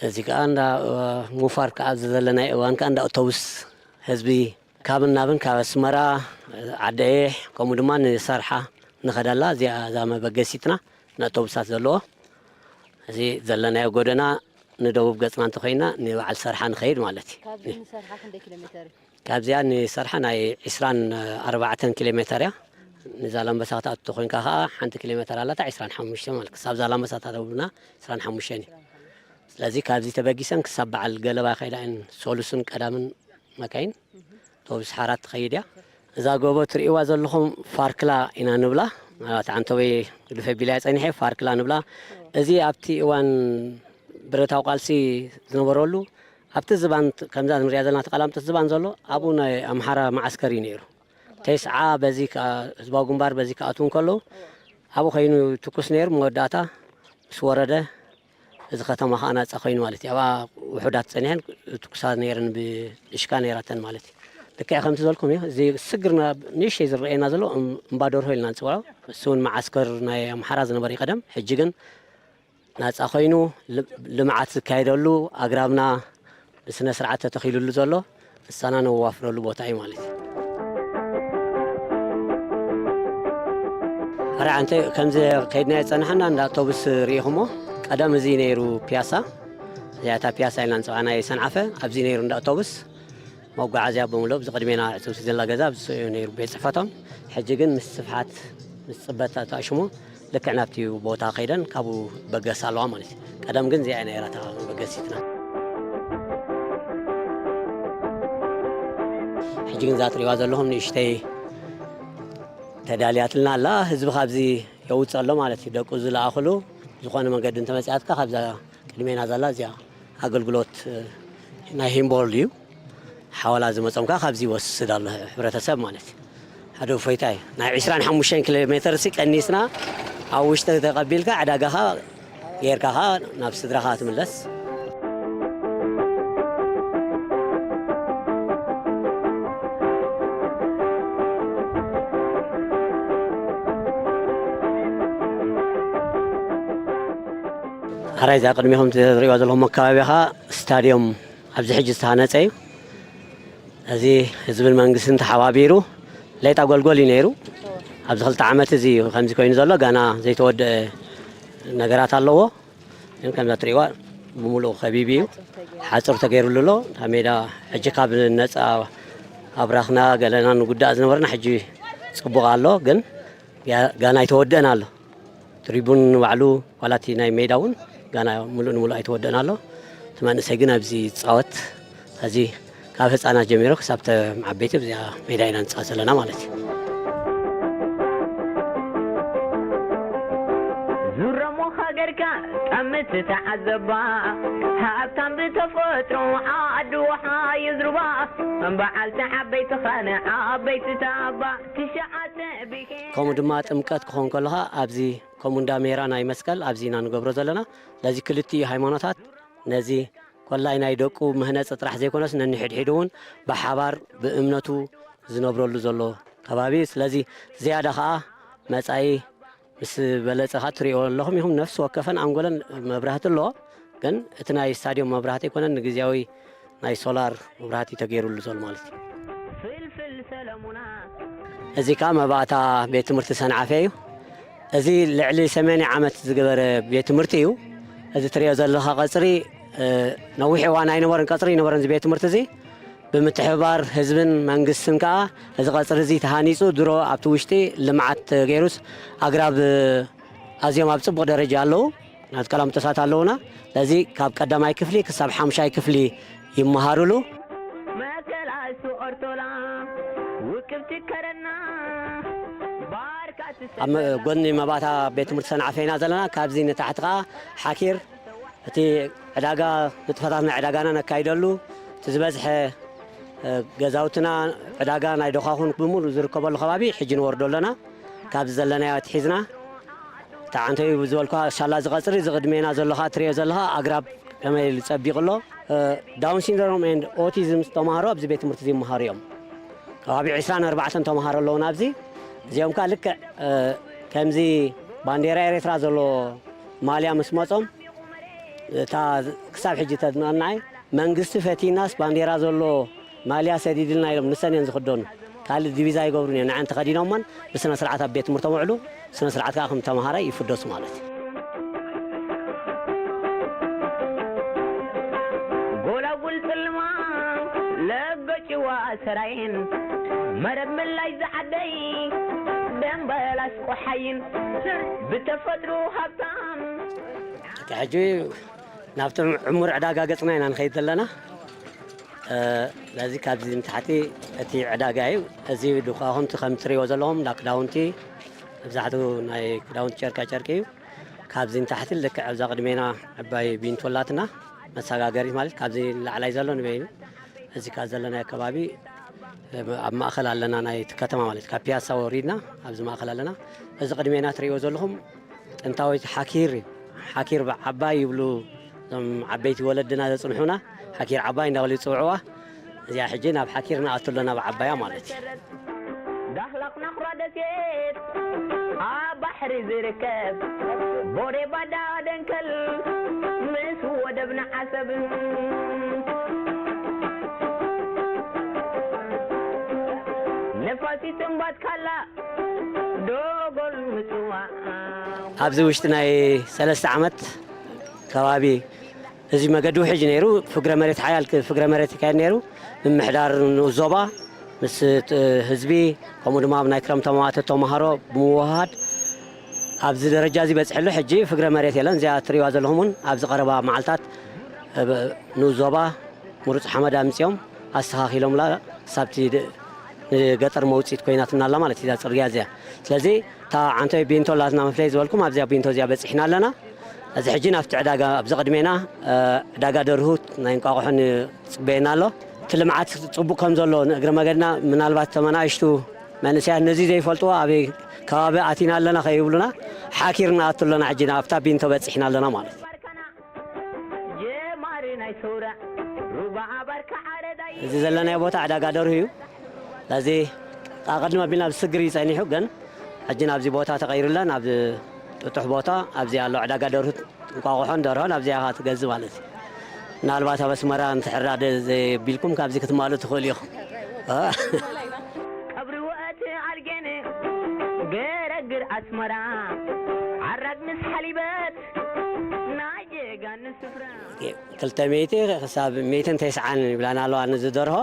እዚ ከኣ እንዳ፣ እ፣ ምውፋር ከኣ ኣብዚ ዘለናዮ እዋን ከኣ እንዳ ኣውቶቡስ ህዝቢ ካብን ናብን ካብ ኣስመራ፣ ዓዲ ኣየሕ ከምኡ ድማ ንሰርሓ ንኸደላ እዚኣ እዛ መበገሲትና ንኣውቶቡሳት ዘለዎ። እዚ ዘለናዮ ጎደና ንደቡብ ገጽና እንተኾይና ንበዓል ሰርሓ ንኸይድ ማለት እዩ። ካብዚ ንሰርሓ ክንደይ ኪሎ ሜተር እዩ? ካብዚኣ ንሰርሓ ናይ ዕስራን ኣርባዕተን ኪሎ ሜተር እያ። ንዛላምበሳ ክትኣቱ ተኾይንካ ኸዓ ሓንቲ ኪሎ ሜተር ኣላታ፣ ዕስራን ሓሙሽተን ማለት ክሳብ ዛላምበሳ ተደውልና ዕስራን ሓሙሽተን እዩ። ስለዚ ካብዚ ተበጊሰን ክሳብ በዓል ገለባ ይኸይዳ እየን፣ ሰሉስን ቀዳምን መካይን ኣውቶቡስ ሓራ ትኸይድ እያ። እዛ ጎቦ ትርእይዋ ዘለኹም ፋርክላ ኢና ንብላ። ምናልባት ዓንተወይ ግድፈ ቢላ እየ ጸኒሐ፣ ፋርክላ ንብላ። እዚ ኣብቲ እዋን ብረታዊ ቃልሲ ዝነበረሉ፣ ኣብቲ ዝባን፣ ከምዛ ንሪኣ ዘለና ተቃላምጠት ዝባን ዘሎ፣ ኣብኡ ናይ ኣምሓራ መዓስከር እዩ ነይሩ። ተስዓ በዚ ከኣ፣ ህዝባዊ ግንባር በዚ ክኣትዉ እንከለዉ፣ ኣብኡ ኸይኑ ትኩስ ነይሩ። መወዳእታ ምስ ወረደ፣ እዚ ከተማ ኸኣ ናጻ ኮይኑ ማለት እዩ። ኣብኣ ውሑዳት ጸኒሐን ትኩሳት ነይረን፣ ብእሽካ ነይራተን ማለት እዩ። ልክዕ ከምቲ ዘልኩም እዩ። እዚ ስግር ናብ ንእሽተይ ዝረኣየና ዘሎ እም-፣ እምባ ደርሆ ኢልና ንጽውዖ። እሱ እውን መዓስከር ናይ ኣምሓራ ዝነበረ እዩ ቀደም። ሕጂ ግን ናጻ ኮይኑ ል-፣ ልምዓት ዝካየደሉ፣ ኣግራብና ብስነ ስርዓት ተተኺሉሉ ዘሎ ንሳና ነዋፍረሉ ቦታ እዩ ማለት እዩ። ሕራይ ዓንተ ከምዚ ከይድና ዝጸናሕና እንዳ ኣውቶቡስ ርኢኹሞ። ቀደም እዚ ነይሩ ፒያሳ፣ እዚኣ እታ ፒያሳ ኢልና ንጽውዓ ናይ ሰንዓፈ፣ ኣብዚ ነይሩ እንዳ ኣውቶቡስ። መጓዓዝያ ብምሉእ ኣብዚ ቅድሜና ዕጽውቲ ዘላ ገዛ ኣብዚ እዩ ነይሩ ቤት ጽሕፈቶም። ሕጂ ግን ምስ ስፍሓት፣ ምስ ጽበት ተኣሽሙ ልክዕ ናብቲ ቦታ ከይደን ካብኡ በገስ ኣለዋ ማለት እዩ። ቀደም ግን እዚኣ ነይራ እታ መበገሲትና። ሕጂ ግን እዛ ትሪእዋ ዘለኹም ንእሽተይ ተዳልያትልና ኣላ። ህዝቢ ካብዚ የውፅእ ኣሎ ማለት እዩ። ደቁ ዝለኣኽሉ ዝኾነ መንገዲ እንተመፅኣትካ ካብዛ ቅድሜና ዘላ እዚኣ ኣገልግሎት፣ እ፣ ናይ ሂምቦል እዩ። ሓወላ ዝመጾም ከኣ ካብዚ ይወስድ ኣሎ ሕብረተሰብ ማለት እዩ። ሓደ እፎይታ እዩ። ናይ ዕስራን ሓሙሽተን ኪሎ ሜተር ሲ ቀኒስና ኣብ ውሽጢ ተቐቢልካ ዕዳጋኻ ጌርካ ኸኣ ናብ ስድራኻ ትምለስ። ሕራይ እዛ ቅድሚኹም ትሪእዋ ዘለኹም ኣከባቢ ኸኣ ስታድዮም ኣብዚ ሕጂ ዝተሃነጸ እዩ። እዚ ህዝብን መንግስትን ተሓባቢሩ ሌጣ ጎልጎል እዩ ነይሩ። ኣብዚ ክልተ ዓመት እዚ ከምዚ ኮይኑ ዘሎ ገና ዘይተወደአ ነገራት ኣለዎ። ግን ከምዛ ትሪእዋ ብምሉኡ ከቢቡ እዩ። ሓፁር ተገይሩሉ ኣሎ። እታ ሜዳ ሕጂ ካብ ነፃ ኣብራኽና ገለና ንጉዳእ ዝነበርና ሕጂ ፅቡቕ ኣሎ። ግን ያ- ገና ኣይተወደአን ኣሎ። ትሪቡን ባዕሉ ዋላ እቲ ናይ ሜዳ እውን ገና ሙሉእ ንሙሉእ ኣይተወደአን ኣሎ። እቲ መንእሰይ ግን ኣብዚ ዝፃወት፣ እዚ ካብ ህፃናት ጀሚሩ ክሳብ ተ- ዓበይቲ ኣብዚኣ ሜዳ ኢና ንፃወት ዘለና ማለት እዩ። ዙረሞ ሃገርካ ጠምት ተዓዘባ። ሃብታም ብተፈጥሮ ዓዲ ውሓ ይዝርባ። በዓልቲ ዓበይቲ ኸነ ዓበይቲ ታባ ትሽዓተ ብሄር ከምኡ ድማ ጥምቀት ክኸውን ከለኻ ኣብዚ ከምኡ እንዳ ሜራ ናይ መስቀል ኣብዚ ኢና ንገብሮ ዘለና። ስለዚ ክልቲኡ ሃይማኖታት ነዚ ኮላይ ናይ ደቁ መህነፂ ጥራሕ ዘይኮነስ ነንሕድሕዱ እውን ብሓባር ብእምነቱ ዝነብረሉ ዘሎ ከባቢ እዩ። ስለዚ ዝያዳ ከዓ መፃኢ ምስ በለፀ ከዓ ትሪእዎ ኣለኹም ኢኹም። ነፍሲ ወከፈን ኣንጎለን መብራህቲ ኣለዎ። ግን እቲ ናይ ስታድዮም መብራህቲ ኣይኮነን፣ ንግዝያዊ ናይ ሶላር መብራህቲ ተገይሩሉ ዘሎ ማለት እዩ። ፍልፍል ሰለሙና እዚ ከዓ መባእታ ቤት ትምህርቲ ሰንዓፈ እዩ። እዚ ልዕሊ ሰማንያ ዓመት ዝገበረ ቤት ትምህርቲ እዩ። እዚ ትሪኦ ዘለኻ ቀፅሪ እ፣ ነዊሕ እዋን ኣይነበረን ቀፅሪ ኣይነበረን እዚ ቤት ትምህርቲ እዚ። ብምትሕብባር ህዝብን መንግስትን ከዓ እዚ ቀፅሪ እዚ ተሃኒፁ ድሮ ኣብቲ ውሽጢ ልምዓት ተገይሩስ ኣግራብ ኣዝዮም ኣብ ፅቡቕ ደረጃ ኣለዉ። ናትቀላምጦሳት ኣለዉና። ስለዚ ካብ ቀዳማይ ክፍሊ ክሳብ ሓሙሻይ ክፍሊ ይመሃሩሉ። መከላሱ ኦርቶላ ውቅብቲ ከረና ባርካ ኣብ ጎኒ መባእታ ቤት ትምህርቲ ሰንዓፈ ኢና ዘለና። ካብዚ ንታሕቲ ከዓ ሓኪር እቲ ዕዳጋ ንጥፈታት ናይ ዕዳጋና ነካይደሉ እቲ ዝበዝሐ እ፣ ገዛውትና ዕዳጋ ናይ ደኻኹን ብምሉእ ዝርከበሉ ከባቢ ሕጂ ንወርዶ ኣለና። ካብዚ ዘለናዮ ኣትሒዝና እቲ ዓንተዩ ዝበልኳ ሻላ ዝቐፅሪ ዝቕድሜና ዘለኻ ትሪኦ ዘለኻ ኣግራብ ከመይ ኢሉ ፀቢቑ ኣሎ። እ፣ ዳውን ሲንድሮም ኤንድ ኦቲዝም ተምሃሮ ኣብዚ ቤት ትምህርቲ እዚ ይመሃሩ እዮም። ከባቢ ዕስራን ኣርባዕተን ተምሃሮ ኣለዉና ኣብዚ። እዚኦም ከዓ ልክዕ እ፣ ከምዚ ባንዴራ ኤርትራ ዘሎ ማልያ ምስ መጾም እታ ክሳብ ሕጂ ተድንቐናይ መንግስቲ ፈቲናስ ባንዴራ ዘሎ ማልያ ሰዲድልና ኢሎም ንሰን እየን ዝኽደኑ። ካልእ ዲቪዛ ኣይገብሩን እዮም። ንዓን ተኸዲኖሞን ብስነ ስርዓት ኣብ ቤት ትምህርቶም ውዕሉ ስነ ስርዓት ከዓ ከም ተምሃራይ ይፍደሱ ማለት እዩ። ጎላጉል ጽልማ ለገጭዋ ሰራይን መረብ ምላሽ ዝዓደይ ደንበላስ ቆሓይን ብተፈጥሮ ሃብታም እቲ ሕጂ ናብቲ ዕሙር ዕዳጋ ገጽና ኢና ንኸይድ ዘለና። እ፣ ስለዚ ካብዚ ንታሕቲ እቲ ዕዳጋ እዩ። እዚ ድኳኹንቲ ከም ትሪእዎ ዘለኹም እንዳ ክዳውንቲ፣ መብዛሕትኡ ናይ ክዳውንቲ ጨርቃ ጨርቂ እዩ። ካብዚ ንታሕቲ ልክዕ ኣብዛ ቅድሜና ዕባይ ቢንቶ ኣላትና፣ መሰጋገሪት ማለት ካብዚ ላዕላይ ዘሎ ንበይኑ። እዚ ካብ ዘለናዮ ከባቢ ኣብ ማእኸል ኣለና፣ ናይቲ ከተማ ማለት ካብ ፒያሳ ወሪድና ኣብዚ ማእኸል ኣለና። እዚ ቅድሜና ትሪእዎ ዘለኹም ጥንታዊት ሓኪር እዩ። ሓኪር ዓባይ ይብሉ እዞም ዓበይቲ ወለድና ዘፅንሑና፣ ሓኪር ዓባይ እንዳበሉ ይፅውዕዋ። እዚኣ ሕጂ ናብ ሓኪር ንኣቱ ኣለና ብዓባያ ማለት እዩ። ዳህላክ ናኹራ ደሴት ኣብ ባሕሪ ዝርከብ ቦሬ ባዳ ደንከል ምስ ወደብና ዓሰብ ነፋሲት እምባት ካላ ዶጎል ምጽዋዕ ኣብዚ ውሽጢ ናይ ሰለስተ ዓመት ከባቢ እዚ መገዲ ውሕጅ ነይሩ። ፍግረ መሬት ሓያል ክ- ፍግረ መሬት ይካየድ ነይሩ። ምምሕዳር ንኡስ ዞባ ምስ ት- ህዝቢ ከምኡ ድማ ኣብ ናይ ክረምት ተማዋተ ተምሃሮ ብምውህሃድ ኣብዚ ደረጃ እዚ በፅሕሉ። ሕጂ ፍግረ መሬት የለን። እዚኣ ትሪእዋ ዘለኹም እውን ኣብዚ ቀረባ መዓልታት እ፣ ንኡስ ዞባ ምሩፅ ሓመድ ኣምፅኦም ኣስተኻኺሎምላ ክሳብቲ ድ- ንገጠር መውፅኢት ኮይናትና ኣላ ማለት እያ ፅርግያ እዚኣ። ስለዚ እታ ዓንተይ ቢንቶ ኣላትና መፍለይ ዝበልኩም ኣብዚኣ ቢንቶ እዚኣ በፂሕና ኣለና። እዚ ሕጂ ናብቲ ዕዳጋ ኣብዚ ቅድሜና እ፣ ዕዳጋ ደርሁ ናይ እንቋቑሖ ንፅበየና ኣሎ። እቲ ልምዓት ፅቡቅ ከም ዘሎ ንእግረ መገድና ምናልባት እቶም ኣናእሽቱ መንእሰያት ነዚ ዘይፈልጥዎ ኣበይ ከባቢ ኣቲና ኣለና ከይብሉና ሓኪር ንኣቱ ኣለና። ሕጂ ናብታ ቢንቶ በፂሕና ኣለና ማለት እዩ። ጀማሪ ናይ ሰውራ ሩባ ኣባርካ ዓረዳይ እዚ ዘለናዮ ቦታ ዕዳጋ ደርሁ እዩ። ስለዚ ኣቐድም ኣቢልና ብስግር እዩ ጸኒሑ፣ ግን ሕጂ ናብዚ ቦታ ተቐይሩለ ናብ ጥጡሕ ቦታ ኣብዚ ኣሎ ዕዳጋ ደርሁ፣ እንቋቑሖን ደርሆን ኣብዚኣ ኢኻ ትገዝእ ማለት እዩ። ምናልባት ኣብ ኣስመራ እንትሕራደ ዘየቢልኩም ካብዚ ክትማሉ ትኽእሉ ኢኹም። ቀብሪ ወእቲ ኣስመራ ዓራግ ምስ ሓሊበት ናይ ጀጋኑ ስፍራ። ክልተ ሚእቲ ክሳብ ሚእትን ተስዓን ይብላና ኣለዋ ንዝደርሆ።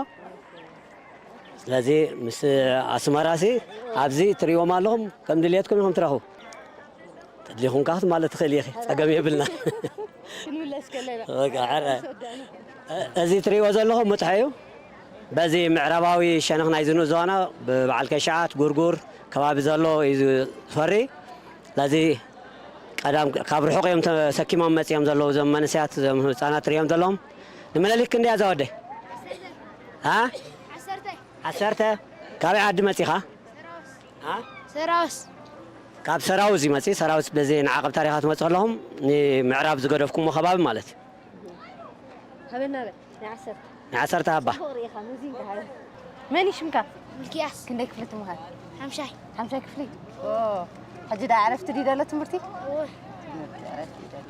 ስለዚ ምስ ኣስመራሲ ኣብዚ ትሪእዎም ኣለኹም፣ ከም ድልየትኩም ኢኹም ትረኽቡ። ተድሊኹም ካኽት ማለት ትኽእል ኢኺ፣ ጸገም የብልና። ክንምለስ ከለና። በቃ፣ ሕረ። እዚ ትሪእዎ ዘለኹም ምጥሐ እዩ። በዚ ምዕራባዊ ሸነኽ ናይ ዝኑእ ዞና ብበዓል ከሽዓት፣ ጉርጉር ከባቢ ዘሎ እዩ ዝፈሪ። ስለዚ ቀዳም ካብ ርሑቕ እዮም ተሰኪሞም መጺኦም ዘለዉ፣ እዞም መንእሰያት፣ እዞም ህጻናት ትሪኦም ዘለዎም። ንምኒልክ ክንደይ እያ እዛ ወደይ? አ? ዓሰርተ። ዓሰርተ። ካበይ ዓዲ መጺኻ? አ? ሰራውስ። ካብ ሰራውስ እዩ መጺ። ሰራውስ በዚ ንዓቐብ ታሪኻ ትመጹ ኣለኹም፣ ንምዕራብ ዝገደፍኩሞ ከባቢ ማለት እዩ። ሃበና በል፣ ናይ ዓሰርተ። ናይ ዓሰርተ ሃባ። ጽቡቕ ርኢኻ፣ መዚንካ ሃበ። መን እዩ ሽምካ? ሚልክያስ። ክንደይ ክፍሊ ትምሃር? ሓምሻይ። ሓምሻይ ክፍሊ? ኦ፣ ሕጂ ደኣ ዕረፍቲ ድዩ ደሎ ትምህርቲ? እወ። ትምህርቲ ዕረፍቲ እዩ ደሎ።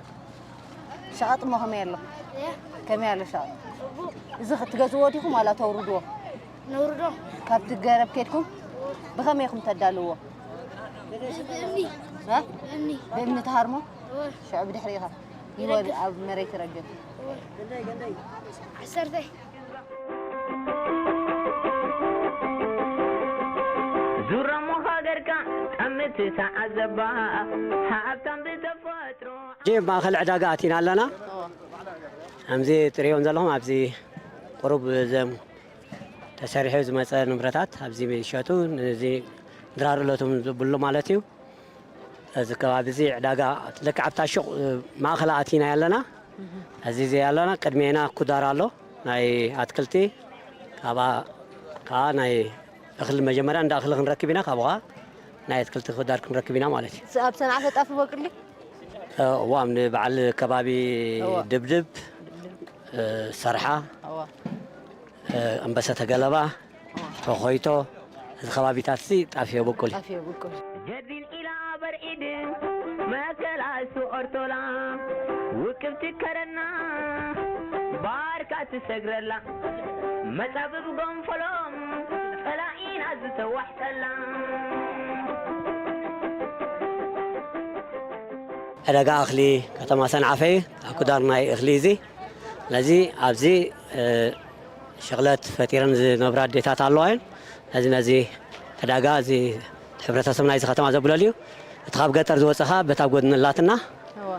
ሸቐጥ እሞ ከመይ ኣሎ? እየ። ከመይ ኣሎ ሸቐጥ? ጽቡቕ። እዚ ክትገዝዎ ዲኹም ዋላ ተውርድዎ? ነውርዶ። ካብቲ ገረብ ኬድኩም ብኸመይ ኢኹም ተዳልውዎ? ብእምኒ። እ? ብእምኒ። ብእምኒ ትሃርሞ? እወ። ሽዑ ብድሕሪኻ ይወድ-፣ ይረግፍ። ኣብ መሬት ይረግፍ። እወ። ዓሰርተ። ዙረሞ ሃገርካ ጠምት ተዓዘባ፣ ሃብታም ብተፈጥሮ። ሕጂ ኣብ ማእኸል ዕዳጋ ኣቲና ኣለና። እወ። ከምዚ ትሪኦም ዘለኹም ኣብዚ ቁሩብ ዘም ተሰሪሑ ዝመጸ ንብረታት ኣብዚ ይሸጡ፣ ነዚ ድራር እለቶም ዝብሉ ማለት እዩ። እዚ ከባቢ እዚ ዕዳጋ ልክዕ ኣብታ ሹቕ ማእኸል ኣቲና ኣለና። እዚ እዚ ኣለና፣ ቅድሜና ኩዳር ኣሎ፣ ናይ ኣትክልቲ፣ ካብኣ ከዓ ናይ እኽሊ፣ መጀመርያ እንዳ እኽሊ ክንረክብ ኢና፣ ካብኡ ከዓ ናይ ኣትክልቲ ኩዳር ክንረክብ ኢና ማለት እዩ። ስ-፣ ኣብ ሰንዓፈ ጣፍ ይበቁል ድዩ? እ፣ እዋም ንበዓል ከባቢ እዋ። ድብድብ፣ እ፣ ሰርሓ፣ እዋ። እ፣ ኣንበሰተ ገለባ፣ እዋ። ተኾይቶ፣ እዚ ከባቢታት እዚ ጣፍ የብቁል እዩ። ጣፍ የብቁል። ጀርዲን ኢላ በርዒድ መከላሱ ኦርቶላ ውቅብቲ ከረና ባርካ ትሰግረላ መጻብብ ጎንፈሎም ጸላኢና ዝተዋሕጠላ። ዕዳጋ እኽሊ ከተማ ሰንዓፈ እዩ። ኣብ ክዳር ናይ እኽሊ እዚ። ስለዚ ኣብዚ፣ እ፣ ሸቕለት ፈጢረን ዝነብራ ኣዴታት ኣለዋ እየን። ነዚ፣ ነዚ ዕዳጋ እዚ ሕብረተሰብ ናይዚ ከተማ ዘብለል እዩ። እቲ ካብ ገጠር ዝወጸ ኸኣ በታ ጎድኒ ኣላትና። እወ።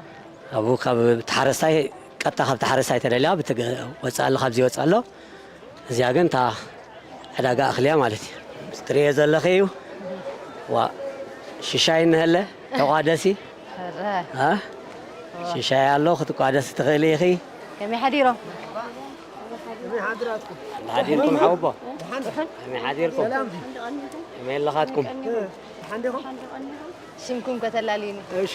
ኣብኡ ካብ ተሓረስታይ ቀጥታ ካብ ተሓረስታይ ተደልያ ብትገ-፣ ወጽእ ኣሎ፣ ካብዚ ይወጽእ ኣሎ። እዚኣ ግን እታ ዕዳጋ እኽሊ እያ ማለት እዩ። ትርእዮ ዘለኺ እዩ። ዋ፣ ሽሻይ እንሀለ፣ ተቋደሲ። ሕረ። አ? ሽሻይ ኣሎ፣ ክትቋደሲ ትኽእሊ ኢኺ። ከመይ ሓዲሮም? ሓዲርኩም ሓውቦ? ከመይ ሓዲርኩም? ከመይ ኣለኻትኩም? ሽምኩም ከተላልዩኒ? እሺ።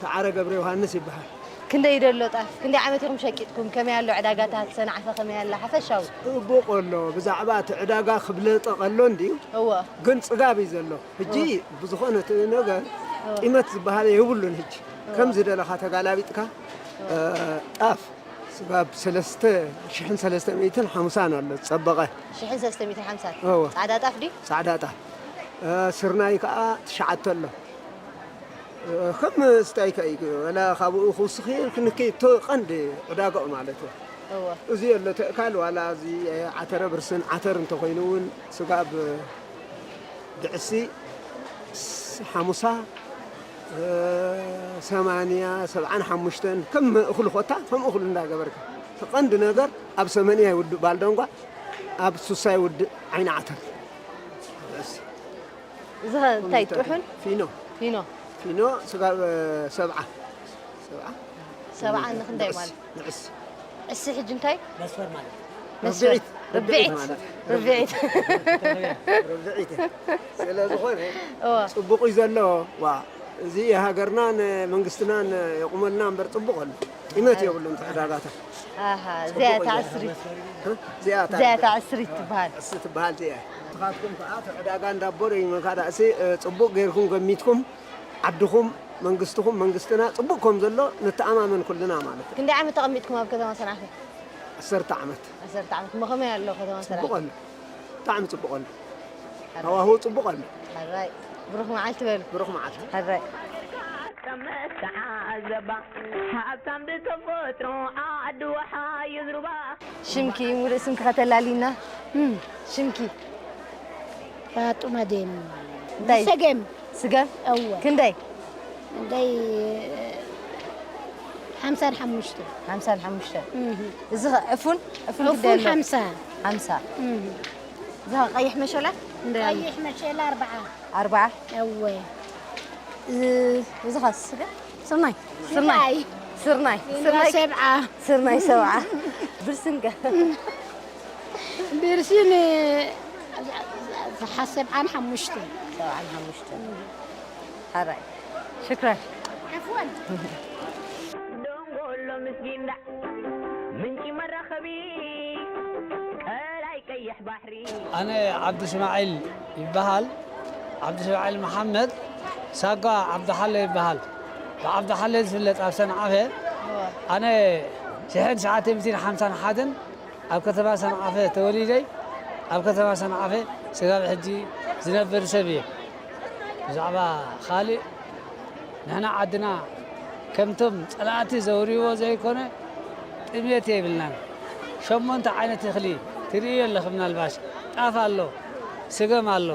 ሰዓረ ገብረ ዮሃንስ ይበሃል። ክንደይ ደሎ ጣፍ? ክንደይ ዓመት ኢኹም ሸቂጥኩም? ከመይ ኣሎ ዕዳጋታት ሰንዓፈ ከመይ ኣላ ሓፈሻዊ? ጽቡቕ ኣሎ። ብዛዕባ እቲ ዕዳጋ ክብለጠ ከሎ እንድዩ። እወ። ግን ጽጋብ እዩ ዘሎ። ሕጂ እወ። ብዝኾነ እቲ ነገር እወ። ቂመት ዝበሃል የብሉን። ሕጂ እወ። ከም ዝደለኻ ተጋላቢጥካ፣ እወ። እ፣ ጣፍ ስጋብ ሰለስተ ሽሕን ሰለስተ ሚእትን ሓሙሳን ኣሎ ዝጸበቐ። ሽሕን ሰለስተ ሚእትን ሓምሳን? እወ። ጻዕዳ ጣፍ ድዩ? ጻዕዳ ጣፍ። እ፣ ስርናይ ከኣ ትሽዓተ ኣሎ። እ፣ ከም ስታይካ እዩ። ወላ ካብኡ ክውስኽ ክንከይ እቶ ቀንዲ ዕዳጋኡ ማለት እዩ። እወ። እዚ ኣሎ ተእካል ዋላ እዚ፣ እ፣ ዓተረ ብርስን ዓተር እንተኾይኑ እውን ስጋብ ድዕሲ ስ-፣ ሓሙሳ፣ እ፣ ሰማንያ፣ ሰብዓን ሓሙሽተን ከም እኽሉ ኮታ ከም እኽሉ እንዳገበርካ። እቲ ቀንዲ ነገር ኣብ ሰማንያ ይውድእ ባልደንጓ፣ ኣብ ሱሳ ይውድእ ዓይኒ ዓተር። ድዕሲ። እዚ ኸ እንታይ ጥሑን? ፊኖ። ፊኖ። ፊኖ ስጋብ ሰብዓ። ሰብዓ። ሰብዓ ንኽንደይ ንዕስ፣ ማለት? ንዕስ። ዕስ ሕጂ እንታይ? መስፈር ማለት። መስፈር። ርብዒት። ርብዒት። ርብዒት ማለት። ርብዒት። ርብዒት። ስለ ዝኾነ እወ። ጽቡቕ እዩ ዘሎ። ዋ፣ እዚ ሃገርናን መንግስትናን የቑመልና እምበር ጽቡቕ ኣሎ። ቂመት የብሉን እቲ ዕዳጋታት። ኣሃ፣ እዚኣ ጽቡቕ እታ እዩ። ዕስሪት። እ? እዚኣ እታ እዚኣ እታ ዕስሪት ትበሃል። ዕስ ትበሃል እዚኣ። ንስኻትኩም ከኣ እቲ ዕዳጋ እንዳቦ ደጊምካ ዳእሲ፣ እ፣ ጽቡቕ ጌርኩም ገሚትኩም ዓድኹም፣ መንግስትኹም፣ መንግስትና ጽቡቕ ከም ዘሎ ንተኣማመን ኩልና ማለት እዩ። ክንደይ ዓመት ተቐሚጥኩም ኣብ ከተማ ሰንዓፈ? ዓሰርተ ዓመት። ዓሰርተ ዓመት። እሞ ከመይ ኣሎ ከተማ ሰንዓፈ? ጽቡቕ ኣሎ። ብጣዕሚ ጽቡቕ ኣሎ። ሓራይ። ሃዋህው ጽቡቕ ኣሎ። ሓራይ። ብሩኽ መዓልቲ በሉ። ብሩኽ መዓልቲ። ሕራይ። ከመተዓዘባ ሃብታም ብተፈጥሮ ዓዲ ወሓ ይዝሩባ። ሽምኪ፣ ሙሉእ ስምኪ ከተላሊና። ሽምኪ። ፋጡማ ደም እንታይ? ሰገም ስገም። እወ ክንደይ? እንደይ ሓምሳን ሓሙሽተ ሓምሳን ሓሙሽተ። እዚ ኸ ዕፉን? ዕፉን ክንደይ ኣሎ? ሓምሳ ሓምሳ። እዚ ኸ ቀይሕ መሸላ? ክንደይ ኣሎ? ቀይሕ መሸላ ኣርባዓ ኣርባዓ። እወ እዚ ኸ ስገም? ስርናይ። ስርናይ። ስርናይ። ስርናይ። ሰብዓ ስርናይ ሰብዓ። ብርስን ከ? ብርሲን ሰብዓን ሓሙሽተ ሰብዓን ሓሙሽተ። ሕራይ። ሽክራን። ዓፍወን ደንጎሎ ምስ ጊንዳዕ ምንጪ መራኸቢ ቀላይ ቀይሕ ባሕሪ። ኣነ ዓብዱ እስማዒል ይበሃል። ዓብዱ እስማዒል መሓመድ ሳጓ ዓብዱ ሓለ ይበሃል። ብዓብዱ ሓለ ዝፍለጥ ኣብ ሰንዓፈ። ኣነ ሽሕን ትሽዓተ ሚእትን ሓምሳን ሓደን ኣብ ከተማ ሰንዓፈ ተወሊደይ ኣብ ከተማ ሰንዓፈ ስጋብ ሕጂ ዝነብር ሰብ እየ። ብዛዕባ ካልእ ንሕና ዓድና ከምቶም ጸላእቲ ዘውርይዎ ዘይኮነ ጥሜት የብልናን። ሸሞንተ ዓይነት እኽሊ ትርእዮ ኣለኺ ምናልባሽ ጣፍ ኣሎ፣ ስገም ኣሎ፣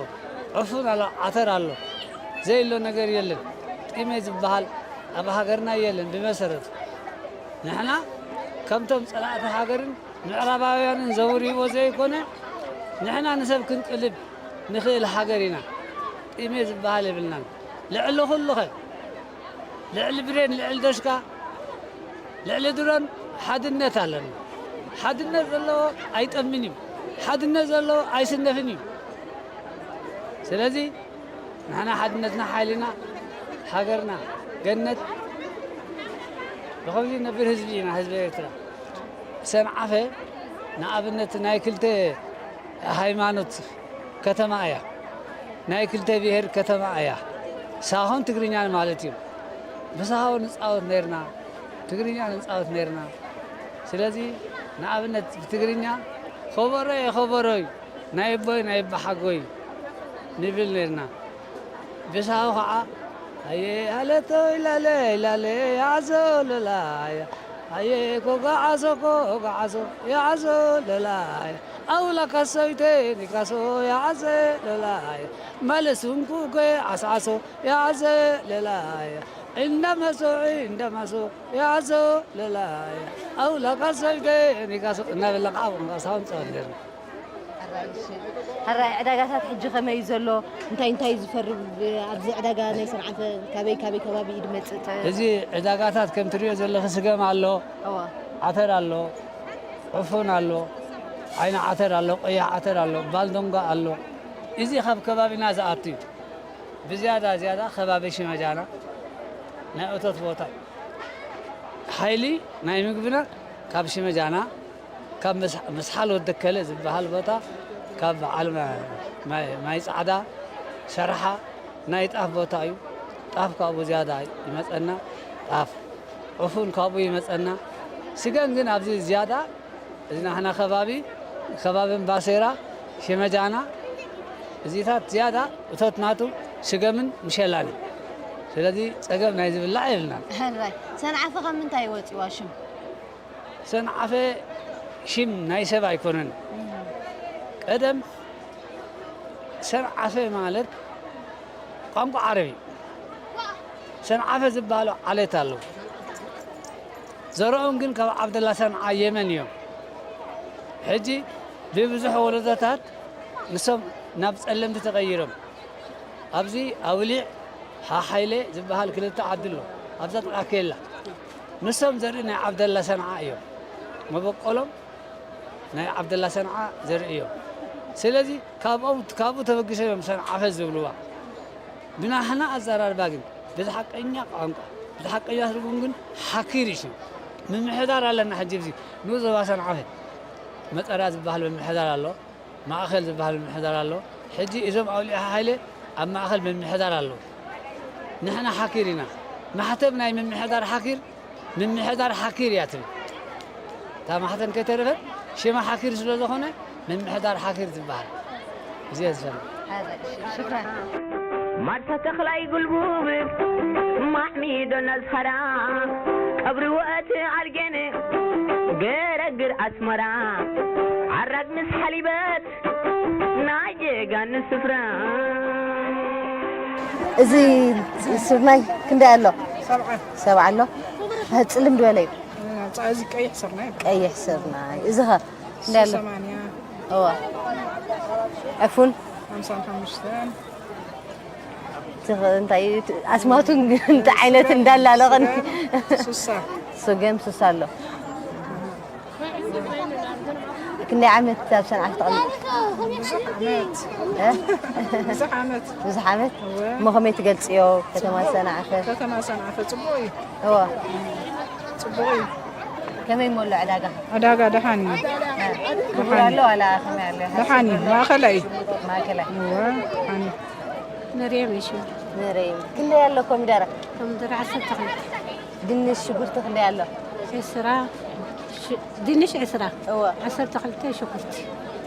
ዕፉን ኣሎ፣ ዓተር ኣሎ። ዘይሎ ነገር የለን። ጥሜት ዝበሃል ኣብ ሃገርና የለን ብመሰረቱ። ንሕና ከምቶም ጸላእቲ ሃገርን ምዕራባውያንን ዘውርይዎ ዘይኮነ ንሕና ንሰብ ክንጥልብ ንኽእል ሃገር ኢና። ጢሜ ዝበሃል የብልናን። ልዕሊ ኩሉኸ ልዕሊ ብሬን ልዕሊ ደሽካ ልዕሊ ድሮን ሓድነት ኣለና። ሓድነት ዘለዎ ኣይጠምን እዩ። ሓድነት ዘለዎ ኣይስነፍን እዩ። ስለዚ ንሕና ሓድነትና ሓይልና፣ ሃገርና ገነት። ብኸምዚ ነብር ህዝቢ ኢና፣ ህዝቢ ኤርትራ። ሰንዓፈ ንኣብነት ናይ ክልተ ሃይማኖት ከተማ እያ፣ ናይ ክልተ ብሄር ከተማ እያ። ሳሆን ትግርኛን ማለት እዩ። ብሳሆ ንፃወት ነርና፣ ትግርኛ ንፃወት ነርና። ስለዚ ንኣብነት ብትግርኛ ኸበሮየ ኸበሮይ ናይ ኣቦይ ናይ ኣቦሓጎይ ንብል ነርና። ብሳሆ ኸዓ ኣየ ኣለቶ ኢላለ ኢላለ ያዓዞ ለላያ ኣየ ኮጋዓዞ ኮጋዓዞ ያዓዞ ለላያ ኣውላ ካሶይተ ኒካሶ ያዓዘ ለላያ መለሱንኩ ጎ ዓስዓሶ ያዓዘ ለላያ እንዳመሶ እንዳማሶ ያዓዞ ለላያ ኣውላ ካሶይተ ኒካሶ እናበልና ከዓ ቋንቋ ሳሆ ንፃወት ነርና። ሕራይ ዕዳጋታት ሕጂ ከመይ እዩ ዘሎ? እንታይ እንታይ እዩ ዝፈሪ ኣብዚ ዕዳጋ ናይ ሰንዓፈ? ካበይ ካበይ ከባቢ እዩ ዝመፅእ? እዚ ዕዳጋታት ከም ትሪኦ ዘለኺ ስገም ኣሎ፣ እዋ ዓተር ኣሎ፣ ዕፉን ኣሎ፣ ዓይኒ ዓተር ኣሎ፣ ቀይሕ ዓተር ኣሎ፣ ባልዶንጋ ኣሎ። እዚ ካብ ከባቢና ዝኣቱ እዩ። ብዝያዳ ዝያዳ ከባቢ ሽመጃና ናይ እቶት ቦታ እዩ። ሓይሊ ናይ ምግብና ካብ ሽመጃና ካብ ምስ- ምስሓል ወደከለ ዝበሃል ቦታ ካብ በዓል ማ- ማይ- ማይ ፃዕዳ ሸርሓ ናይ ጣፍ ቦታ እዩ። ጣፍ ካብኡ ዝያዳ ይመፀና። ጣፍ ዕፉን ካብኡ ይመፀና። ስገም ግን ኣብዚ ዝያዳ እዚ ናህና ከባቢ ከባቢ እምባሴራ ሽመጃና እዚታት ዝያዳ እቶት ናቱ ስገምን ምሸላን እዩ። ስለዚ ፀገም ናይ ዝብላዕ የብልናን። ሕራይ ሰንዓፈ ካብ ምንታይ ወፂዋ ሽም? ሰንዓፈ ሽም ናይ ሰብ ኣይኮነን። ቀደም ሰንዓፈ ማለት ቋንቋ ዓረብ እዩ። ሰንዓፈ ዝበሃሉ ዓሌት ኣለዉ። ዘርኦም ግን ካብ ዓብደላ ሰንዓ የመን እዮም። ሕጂ ብብዙሕ ወለዶታት ንሶም ናብ ጸለምቲ ተቐይሮም። ኣብዚ ኣውሊዕ ሓሓይለ ዝበሃል ክልተ ዓዲ ኣሎ። ኣብዛ ጥቓ ኬላ ንሶም ዘርኢ ናይ ዓብደላ ሰንዓ እዮም። መበቆሎም ናይ ዓብደላ ሰንዓ ዘርኢ እዮም። ስለዚ ካብኦም ካብኡ ተበጊሶም እዮም ሰንዓፈ ዝብልዋ። ብናህና ኣዘራርባ ግን ብዝሓቀኛ ቋንቋ ብዝሓቀኛ ትርጉም ግን ሓኪር እዩ ሽም። ምምሕዳር ኣለና ሕጂ ኣብዚ ንኡስ ዞባ ሰንዓፈ መጠራ ዝበሃል ምምሕዳር ኣሎ። ማእኸል ዝበሃል ምምሕዳር ኣሎ። ሕጂ እዞም ኣውሊዕ ሓሓይለ ኣብ ማእኸል ምምሕዳር ኣለዉ። ንሕና ሓኪር ኢና። ማሕተም ናይ ምምሕዳር ሓኪር ምምሕዳር ሓኪር እያ ትብል። እታ ማሕተም ከይተረፈት ሽማ ሓኪር ስለ ዝኾነ ምምሕዳር ሓኪር ትበሃል። እዚ እየ ዝፈልጥ። ሽክራን። ማርሳ ተኽላይ ጉልጉብ ማዕሚዶ ነዝኸራ ቀብሪ ወእቲ ኣልጌን ገረግር ኣስመራ ዓራግ ምስ ሓሊበት ናይ ጀጋኑ ስፍራ። እዚ ስርናይ ክንደይ ኣሎ? ሰብዓ ኣሎ። ጽልም ዝበለ እዩ። እዚ ቀይሕ ስርናይ ቀይሕ ስርናይ። እዚ ኸ ክንደይ ኣሎ? ሰማንያ እዋ ዕፉን ሓምሳን ሓሙሽተን ትኽ- እንታይ እዩ? ኣስማቱ እንታይ ዓይነት እንዳላለቐኒ ሱሳ ሶገም ሱሳ ኣሎ። ክንደይ ዓመት ኣብ ሰንዓፈ ተቐሚጥ? ብዙሕ ዓመት እ? ብዙሕ ዓመት ብዙሕ ዓመት? እሞ ከመይ ትገልፅዮ ከተማ ሰንዓፈ? ከተማ ሰንዓፈ ፅቡቕ እዩ እዋ ፅቡቕ እዩ ከመይ እሞ ኣሎ ዕዳጋ? ዕዳጋ ደሓን እዩ ክቡር ኣሎ ዋላ ከመይ ኣሎ? ደሓን እዩ ማእኸላይ እዩ ማእከላይ እወ ደሓን እዩ መርየም ይሽም መረይም ክንደይ ኣሎ ኮሚደረ? ከምድር ዓሰርተ ክልተ ድንሽ ሽጉርቲ ክንደይ ኣሎ? ዕስራ ሽ- ድንሽ ዕስራ እወ ዓሰርተ ክልተ ሽጉርቲ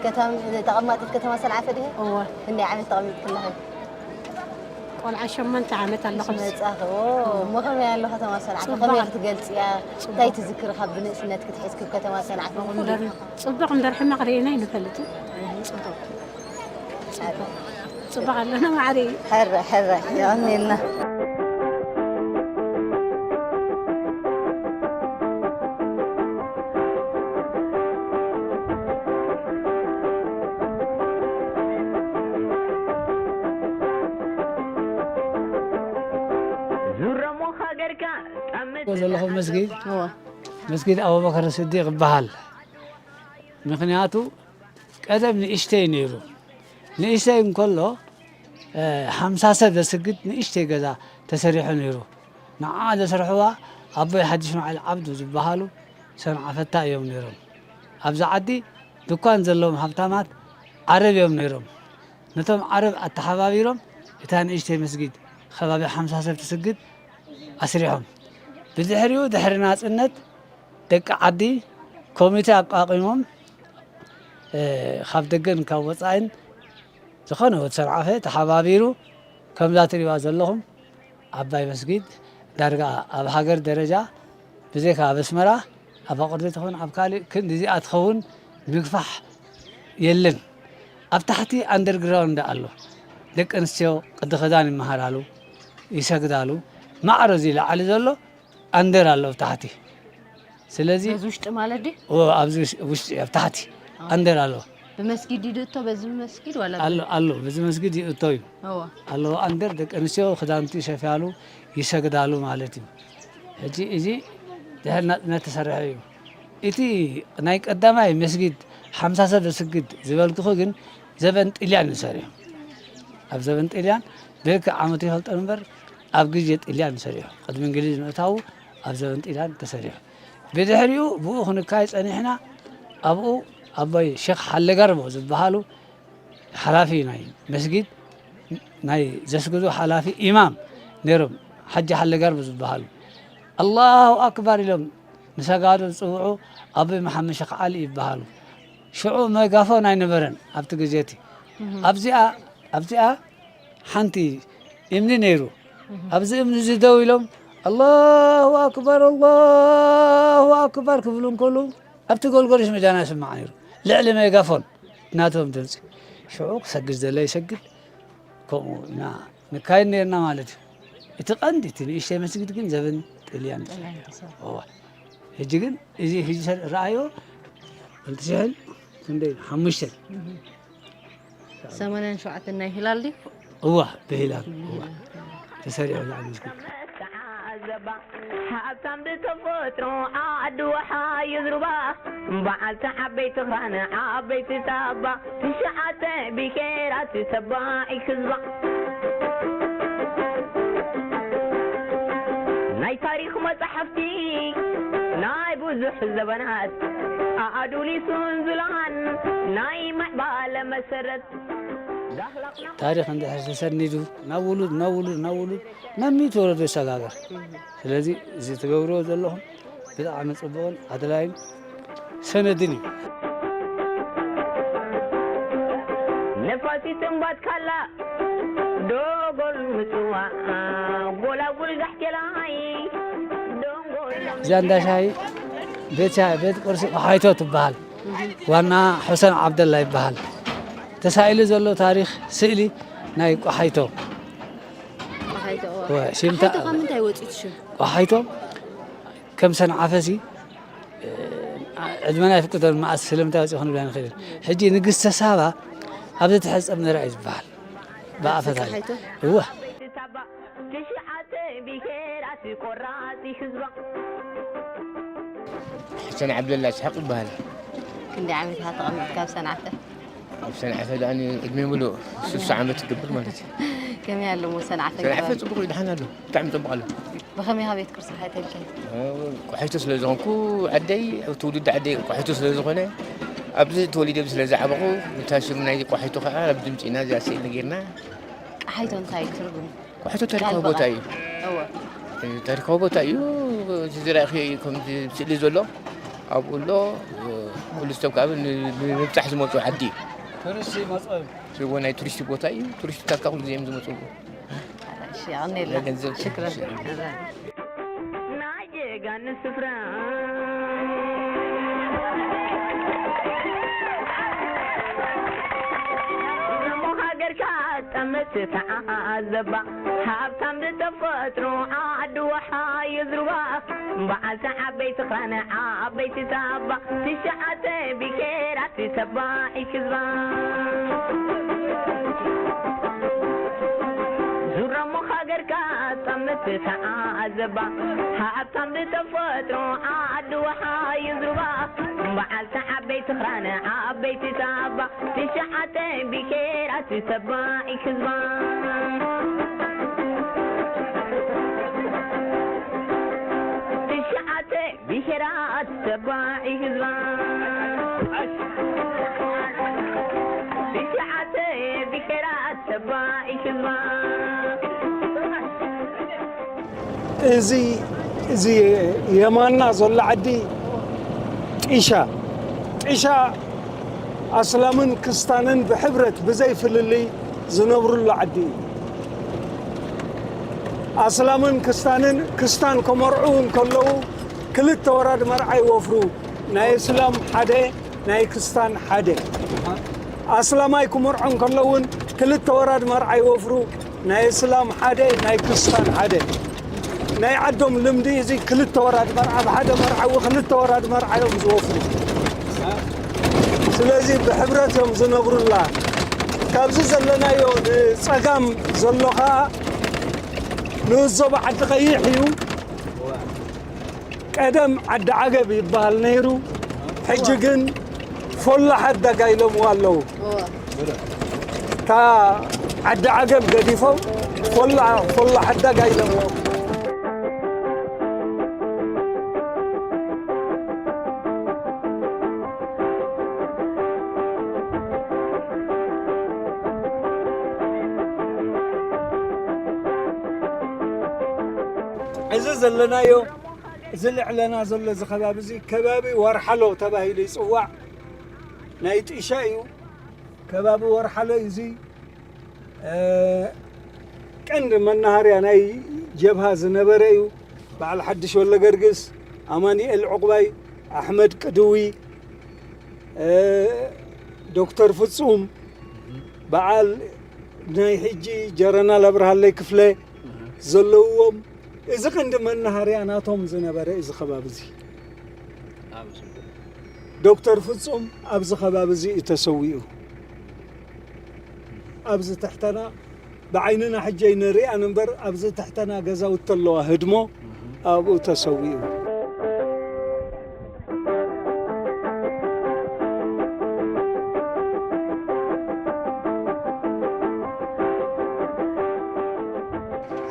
ከተም ተቐማጢት ከተማ ሰንዓፈ ድየ? እወ ክንደይ ዓመት ተቐሚጥክላ? ቆልዓ ሸሞንተ ዓመት ኣለኹ ምስ መጻኺ እሞ ከመይ ኣሎ ከተማ ሰንዓፈ ጽቡቕ። ከመይ ክትገልጽያ? እንታይ ትዝክሪ ካብ ብንእስነት ክትሒዝኪ ከተማ ሰንዓፈ? ጽቡቕ እምበር ሕማቕ ርኢና ኣይንፈልጥን። ጽቡቕ ኣለና ማዕረ እዩ። ሕረ ሕረ የቐንየልና። ዙረሞ ሃገርካ ጠምት ዘለኹ መስጊድ መስጊድ ኣቡበከር ስዲቅ ይበሃል። ምኽንያቱ ቀደም ንእሽተይ ነይሩ። ንእሽተይ እንከሎ ሓምሳ ሰብ ዘስግድ ንእሽተይ ገዛ ተሰሪሑ ነይሩ። ንዓ ዘስርሕዋ ኣቦይ ሓጂ እስማዒል ዓብዱ ዝበሃሉ ሰንዓፈታ እዮም ነይሮም። ኣብዚ ዓዲ ድኳን ዘለዎም ሃብታማት ዓረብ እዮም ነይሮም። ነቶም ዓረብ ኣተሓባቢሮም እታ ንእሽተይ መስጊድ ከባቢ ሓምሳ ሰብ ትስግድ ኣስሪሖም። ብድሕሪኡ ድሕሪ ናጽነት ደቂ ዓዲ ኮሚቴ ኣቋቒሞም ካብ ደገን ካብ ወጻኢን ዝኾነ ወዲ ሰንዓፈ ተሓባቢሩ ከምዛ ትሪእዋ ዘለኹም ዓባይ መስጊድ ዳርጋ ኣብ ሃገር ደረጃ ብዘይካ ኣብ ኣስመራ ኣብ ኣቑርዲ ትኹን ኣብ ካልእ ክንዲ እዚኣ ትኸውን ምግፋሕ የለን። ኣብ ታሕቲ ኣንደርግራውንድ ኣሎ። ደቂ ኣንስትዮ ቅዲ ክዳን ይመሃራሉ፣ ይሰግዳሉ። ማዕረ እዚ ላዕሊ ዘሎ ኣንደር ኣሎ ኣብ ታሕቲ። ስለዚ በዚ ውሽጢ ማለት ድዩ? ኦ፣ ኣብዚ ውሽ- ውሽጢ ኣብ ታሕቲ ኣንደር ኣሎ። ብመስጊድ ይድእቶ በዚ መስጊድ ዋላ ኣሎ ኣሎ በዚ መስጊድ ይእቶ እዩ። እዋ ኣለዎ ኣንደር ደቂ ኣንስትዮ ክዳውንቲ ይሰፍያሉ ይሰግዳሉ ማለት እዩ። ሕጂ እዚ ድሕሪ ናጽነት ተሰርሐ እዩ። እቲ ናይ ቀዳማይ መስጊድ ሓምሳ ሰብ ዘስግድ ዝበልኩኹ ግን ዘበን ጥልያን እዩ ሰሪሑ። ኣብ ዘበን ጥልያን ብልክዕ ዓመቱ ይፈልጦ እምበር ኣብ ግዜ ጥልያን እዩ ሰሪሑ። ቅድሚ እንግሊዝ ምእታዉ ኣብ ዘበን ጥልያን ተሰሪሑ። ብድሕሪኡ ብኡ ክንካይ ጸኒሕና ኣብኡ ኣቦይ ሸኽ ሓለጋርቦ ዝበሃሉ ሓላፊ ናይ መስጊድ ናይ ዘስግዱ ሓላፊ ኢማም ነይሮም ሓጂ ሓለጋርቦ ዝበሃሉ ኣላሁ ኣክባር ኢሎም ንሰጋዶ ዝፅውዑ ኣቦይ መሓመድ ሸኽ ዓሊ ይበሃሉ። ሽዑ መጋፎን ኣይነበረን ኣብቲ ግዜ እቲ ኣብዚኣ ኣብዚኣ ሓንቲ እምኒ ነይሩ ኣብዚ እምኒ እዚ ደው ኢሎም ኣላሁ ኣክበር ኣላሁ ኣክበር ክብሉ እንከሉ ኣብቲ ጎልጎልሽ መጃና ይስማዕ ነይሩ ልዕሊ ሜጋፎን ናቶም ድምፂ ሽዑ ክሰግድ ዘለ ይሰግድ ከምኡ ኢና ንካይድ ነርና ማለት እዩ እቲ ቀንዲ እቲ ንእሽተይ መስጊድ ግን ዘበን ጥልያን እዋ ሕጂ ግን እዚ ሕጂ ረኣዮ ክልተ ሽሕን ክንደይ ሓሙሽተን ሰማንያን ሸውዓተን ናይ ሂላል ድዩ? እዋ ብሂላል እዋ ተሰሪዑ ላዕሊ መስጊድ ዘባ ሃብታም ብተፈጥሮ ዓዲ ወሓ ይዝርባ በዓልቲ ዓበይቲ ኽራን ዓበይቲ ሳባ ትሽዓተ ብሄራት ተባዒ ክዝባ ናይ ታሪኽ መጻሕፍቲ ናይ ብዙሕ ዘበናት ኣዱሊሱን ዝላን ናይ ምዕባለ መሰረት ታሪኽ እንድሕር ተሰኒዱ ናብ ውሉድ ናብ ውሉድ ናብ ውሉድ ናብ ሚእቲ ወለዶ ይሰጋገር ስለዚ እዚ ትገብርዎ ዘለኹም ብጣዕሚ ፅቡቕን ኣድላይን ሰነድን እዩ ነፋሲት እምባት ካላ ዶጎል ምጽዋዕ ጎላጉል ጋሕቴላይ ደንጎሎ እዚኣ እንዳ ሻሂ ቤት ሻሂ ቤት ቁርሲ ቆሓይቶ ትበሃል። ዋና ሑሰን ዓብደላ ይበሃል። ተሳኢሉ ዘሎ ታሪኽ ስእሊ ናይ ቆሓይቶ ቆሓይቶ እዋ። ወ- ሽምታ- ቆሓይቶ ካብ ምንታይ ወፂኡ እቲ ሽም? ቆሓይቶ ከም ሰንዓፈሲ ዕድመና ይፍቅዶ መዓስ ስለምንታይ ወፂኡ ክንብል ኣይንኽእልን። ሕጂ ንግስተ ሳባ ኣብ ዘተሐፀብ ነራ እዩ ዝበሃል ብኣፈ ታሪኽ። ቆሓይቶ? እወ ትሽዓተ ብሄራት ቆራፂ ህዝባ ሕሰን ዓብደላ ስሓቅ ይበሃል። ክንደይ ዓመት ኢኻ ተቐሚጥካ ኣብ ሰንዓፈ? ኣብ ሰንዓፈ ደኣ ዕድመ ሙሉእ ስሳ ዓመት ትገብር ማለት እዩ። ከመይ ኣሎ እሞ ሰንዓፈ ሰንዓፈ ከባቢ? ፅቡቅ እዩ፣ ደሓን ኣሎ፣ ብጣዕሚ ፅቡቅ ኣሎ። ብኸመይ ኢኻ ቤት ቅርሲ ቆሓይቶ ኢልካ? ቆሓይቶ ስለ ዝኾንኩ ዓደይ ትውልዲ ዓደይ ቆሓይቶ ስለ ዝኾነ ኣብዚ ተወሊደ ስለ ዝዓበኹ እታ ሽም ናይ ቆሓይቶ ከዓ ኣብ ድምፂና እዚኣ ስእሊ ጌርና ቆሓይቶ እንታይ እዩ ትርጉሙ? ቆሓይቶ ታሪካዊ ቃል ቦታ ብቓል። እዩ። እወ። ታሪካዊ ቦታ እዩ። እዚ ዝረእኽዮ እዩ ከምዚ ስእሊ ዘሎ ኣብኡ ኣሎ። ኩሉ ሰብ ከዓ ንምብፃሕ ዝመፁ ዓዲ ቱሪስት ይመፅኦም ስዎ ናይ ቱሪስት ቦታ እዩ። ቱሪስትታት ከዓ ኩሉ ጊዜ እዮም ዝመፅዎ። እሺ፣ የቐንየልና። ገንዘብ ሽክረን። ሽክረን። ናይ ጀጋኑ ስፍራ እሞ ሃገርካ ጠምት ተዓዘባ ሃብታም ብተፈጥሮ ዓዲ ወሓ የዝርባ በዓልቲ ዓበይቲ ኽራን ዓበይቲ ታባ ትሽዓተ ብሄራት ተባዒት ህዝባ ዙረሞ ሃገርካ ጠምት ተዓዘባ ሃብታም ብተፈጥሮ ዓዲ ወሓ የዝርባ በዓልቲ ዓበይቲ ኽራን ዓበይቲ ታባ ትሽዓተ ብሄራት ተባዒት ህዝባ ትሽዓተ ብሄራት ተባዒት ህዝባ ትሽዓተ ብሄራት ተባዒት ህዝባ እዚ እዚ የማና ዘሎ ዓዲ ጢሻ ጢሻ ኣስላምን ክስታንን ብሕብረት ብዘይ ፍልልይ ዝነብሩሉ ዓዲ እዩ። ኣስላምን ክስታንን ክስታን ከመርዑ እንከለዉ ክልተ ወራድ መርዓ ይወፍሩ። ናይ እስላም ሓደ ናይ ክስታን ሓደ። ኣስላማይ ክመርዖ እንከሎ እውን ክልተ ወራድ መርዓ ይወፍሩ። ናይ እስላም ሓደ ናይ ክስታን ሓደ። ናይ ዓዶም ልምዲ እዚ ክልተ ወራድ መርዓ ብሓደ መርዓዊ ክልተ ወራድ መርዓ እዮም ዝወፍሩ። ስለዚ ብሕብረት እዮም ዝነብሩላ። ካብዚ ዘለናዮ ንፀጋም ዘሎ ከዓ ንኡስ ዞባ ዓዲ ቀይሕ እዩ። ቀደም ዓዲ ዓገብ ይበሃል ነይሩ። ሕጂ ግን ፎላ ሓዳጋ ኢሎምዎ ኣለዉ። እታ ዓዲ ዓገብ ገዲፎም ፎላ ፎላ ሓዳጋ ኢሎምዎ። እዚ ዘለናዮ እዚ ልዕለና ዘሎ እዚ ከባቢ እዚ ከባቢ ወርሓሎ ተባሂሉ ይፅዋዕ። ናይ ጢሻ እዩ። ከባቢ ወርሓሎ እዩ እዚ። ቀንዲ መናሃርያ ናይ ጀብሃ ዝነበረ እዩ። በዓል ሓድሽ ወለገርግስ፣ ኣማኒኤል ዕቑባይ፣ ኣሕመድ ቅድዊ፣ ዶክተር ፍፁም፣ በዓል ናይ ሕጂ ጀረናል ኣብርሃለይ ክፍለ ዘለውዎም እዚ ቀንዲ መናሃርያ ናቶም ዝነበረ እዚ ከባቢ እዚ። ዶክተር ፍፁም ኣብዚ ከባቢ እዚ እዩ ተሰዊኡ። ኣብዚ ትሕተና ብዓይንና ሕጂ ኣይንሪኣን እምበር ኣብዚ ትሕተና ገዛውቲ ኣለዋ ህድሞ ኣብኡ ተሰዊኡ።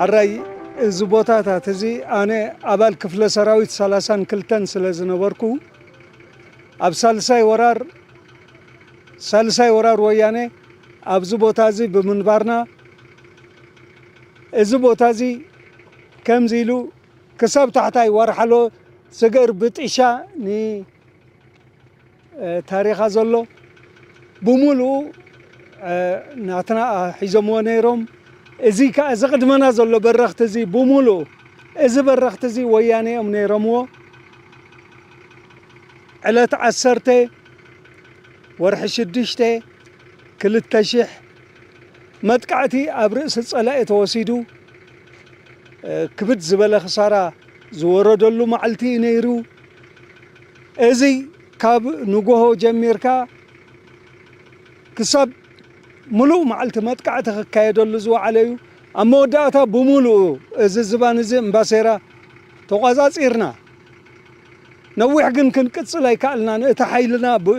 ሕራይ እዚ ቦታታት እዚ ኣነ ኣባል ክፍለ ሰራዊት ሰላሳን ክልተን ስለ ዝነበርኩ ኣብ ሳልሳይ ወራር ሳልሳይ ወራር ወያነ ኣብዚ ቦታ እዚ ብምንባርና እዚ ቦታ እዚ ከምዚ ኢሉ ክሳብ ታሕታይ ዋርሓሎ ስገር ብጥሻ ንታሪኻ ዘሎ ብምሉኡ ናትና ሒዞምዎ ነይሮም። እዚ ከኣ እዚ ቅድመና ዘሎ በረኽቲ እዚ ብምሉኡ፣ እዚ በረኽቲ እዚ ወያነ እዮም ነይሮምዎ። ዕለት ዓሰርተ ወርሒ ሽዱሽተ ክልተ ሽሕ መጥቃዕቲ ኣብ ርእሲ ጸላኢ ተወሲዱ፣ እ፣ ክብድ ዝበለ ክሳራ ዝወረደሉ መዓልቲ እዩ ነይሩ። እዚ ካብ ንጎሆ ጀሚርካ ክሳብ ምሉእ መዓልቲ መጥቃዕቲ ክካየደሉ ዝወዓለ እዩ። ኣብ መወዳእታ ብምሉኡ እዚ ዝባን እዚ እምባሴራ ተቋጻጺርና። ነዊሕ ግን ክንቅጽል ኣይከኣልናን። እቲ ሓይልና ብ-፣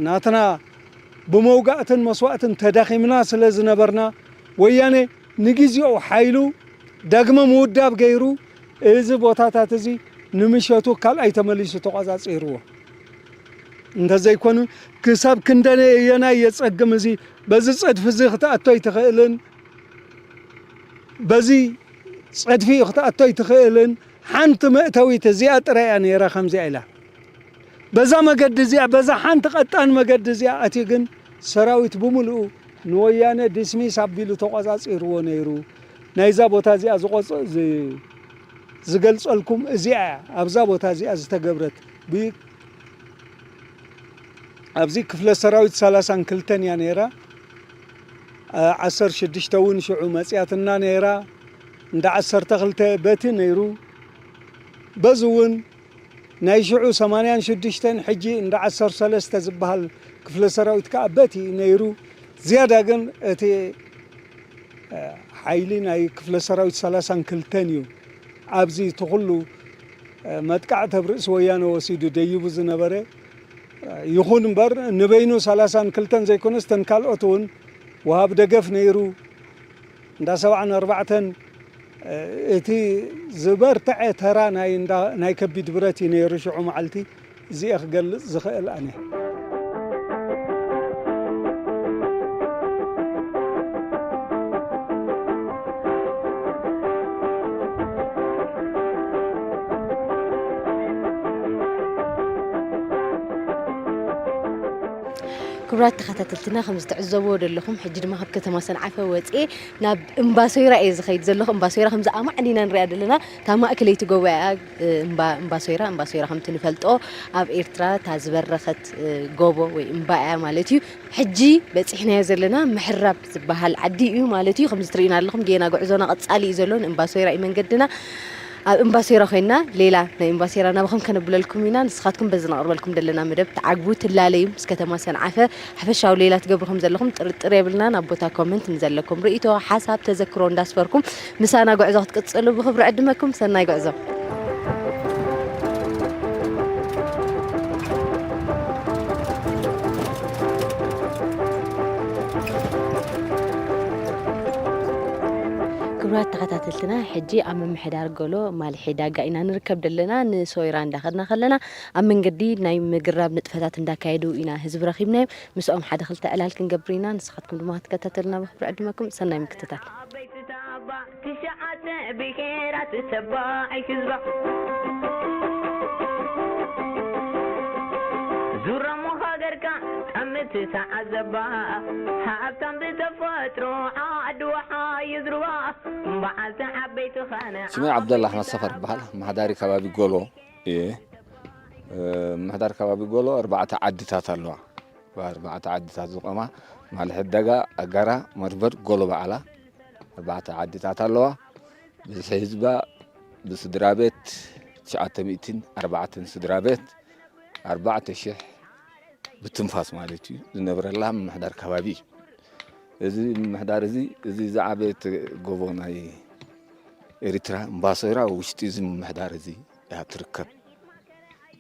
ናትና ብመውጋእትን መስዋእትን ተዳኺምና ስለ ዝነበርና፣ ወያነ ንግዜኡ ሓይሉ ዳግመ ምውዳብ ገይሩ፣ እዚ ቦታታት እዚ ንምሸቱ ካልኣይ ተመሊሱ ተቖጻጺርዎ። እንተዘይኮኑ፣ ክሳብ ክንደየናይ የጸግም እዚ፣ በዚ ጸድፊ እዚ ክትኣቶ ኣይትኽእልን፣ በዚ ጸድፊ ክትኣቶ ኣይትኽእልን። ሓንቲ መእተዊት እዚኣ ጥራይ እያ ነይራ፣ ከምዚኣ ኢላ። በዛ መገዲ እዚኣ፣ በዛ ሓንቲ ቀጣን መገዲ እዚኣ ኣትዩ ግን ሰራዊት ብምሉኡ ንወያነ ዲስሚስ ኣቢሉ ተቖጻጺርዎ ነይሩ። ናይዛ ቦታ እዚኣ ዝቖጽ-፣ ዝ-፣ ዝገልጸልኩም እዚኣ እያ። ኣብዛ ቦታ እዚኣ ዝተገብረት ብ-፣ ኣብዚ ክፍለ ሰራዊት ሰላሳን ክልተን እያ ነይራ። አ፣ ዓሰርተ ሽዱሽተ እውን ሽዑ መጽያትና ነይራ። እንዳ ዓሰርተ ክልተ በቲ ነይሩ። በዚ እውን ናይ ሽዑ ሰማንያን ሽዱሽተን ሕጂ እንዳ ዓሰርተ ሰለስተ ዝበሃል ክፍለ ሰራዊት ከኣ በቲ ነይሩ። ዝያዳ ግን እቲ፣ እ፣ ሓይሊ ናይ ክፍለ ሰራዊት ሰላሳን ክልተን እዩ ኣብዚ እቲ ኩሉ፣ እ፣ መጥቃዕቲ ኣብ ርእሲ ወያነ ወሲዱ ደይቡ ዝነበረ። እ፣ ይኹን እምበር ንበይኑ ሰላሳን ክልተን ዘይኮነስ፣ ተን ካልኦት እውን ወሃብ ደገፍ ነይሩ። እንዳ ሰብዓን ኣርባዕተን፣ እ፣ እቲ ዝበርትዐ ተራ ናይ እንዳ፣ ናይ ከቢድ ብረት እዩ ነይሩ ሽዑ መዓልቲ። እዚ'የ ክገልጽ ዝኽእል ኣነ። ክቡራት ተኸታተልትና፣ ከም ዝትዕዘብዎ ዘለኹም፣ ሕጂ ድማ ካብ ከተማ ሰንዓፈ ወፅኤ ናብ እምባሶይራ እየ ዝኸይድ ዘለኹ። እምባሶይራ ከምዚ ኣማዕዲና ንሪኣ ዘለና፣ እታ ማእከለይቲ ጎቦ እያ፣ እ፣ እምባ፣ እምባሶይራ። እምባሶይራ ከምቲ ንፈልጦ ኣብ ኤርትራ እታ ዝበረኸት፣ እ፣ ጎቦ ወይ እምባ እያ ማለት እዩ። ሕጂ በጺሕናዮ ዘለና ምሕራብ ዝበሃል ዓዲ እዩ ማለት እዩ። ከምዚ ትርእዩና ኣለኹም፣ ጌና ጉዕዞና ቀጻሊ እዩ ዘሎ። ንእምባሶይራ እዩ መንገድና። ኣብ እምባሶይራ ኮይና ሌላ ናይ እምባሶይራ ናባኹም ከነብለልኩም ኢና። ንስኻትኩም በዚ ነቕርበልኩም ዘለና መደብ ትዓግቡ፣ ትላለዩ፣ ምስ ከተማ ሰንዓፈ ሓፈሻዊ ሌላ ትገብሩ ከም ዘለኹም ጥርጥር የብልናን። ኣብ ቦታ ኮመንት ንዘለኩም ርእይቶ፣ ሓሳብ፣ ተዘክሮ እንዳስፈርኩም ምሳና ጉዕዞ ክትቅጽሉ ብኽብሪ ዕድመኩም። ሰናይ ጉዕዞ። ክቡራት ተኸታተልትና፣ ሕጂ ኣብ ምምሕዳር ጎሎ ማልሒ ዳጋ ኢና ንርከብ ዘለና። ንሶይራ እንዳኸድና ከለና፣ ኣብ መንገዲ ናይ ምግራብ ንጥፈታት እንዳካየዱ ኢና ህዝቢ ረኺብናዮም። ምስኦም ሓደ ክልተ ዕላል ክንገብር ኢና። ንስኻትኩም ድማ ክትከታተሉና ብኽብሪ ዕድመኩም። ሰናይ ምክትታል። ዓበይቲ ተባ ትሽዓተ ብሄራት ተባዒ ህዝባ ዙረሞ ሃገርካ ጠምቲ ተዓዘባ ሃብታም ብተፈጥሮ ዓድዋ ሓይዝርባ በዓልቲ ዓበይቲ ኸነ ሽመይ ዓብደላ ኣሕመድ ሰፈር ይበሃል። መሓዳሪ ከባቢ ጎሎ እየ። እ፣ ምሕዳር ከባቢ ጎሎ ኣርባዕተ ዓድታት ኣለዋ። ብኣርባዕተ ዓድታት ዝቆማ ማልሒ፣ ደጋ፣ ኣጋራ፣ መርበድ፣ ጎሎ በዓላ ኣርባዕተ ዓድታት ኣለዋ። ብዝሒ ህዝባ ብስድራ ቤት ትሽዓተ ሚእትን ኣርባዕተን ስድራ ቤት፣ ኣርባዕተ ሽሕ ብትንፋስ ማለት እዩ ዝነብረላ ምምሕዳር ከባቢ እዩ። እዚ ምምሕዳር እዚ፣ እዚ ዝዓበየት ጎቦ ናይ ኤሪትራ እምባሶይራ ውሽጢ እዚ ምምሕዳር እዚ እያ ትርከብ።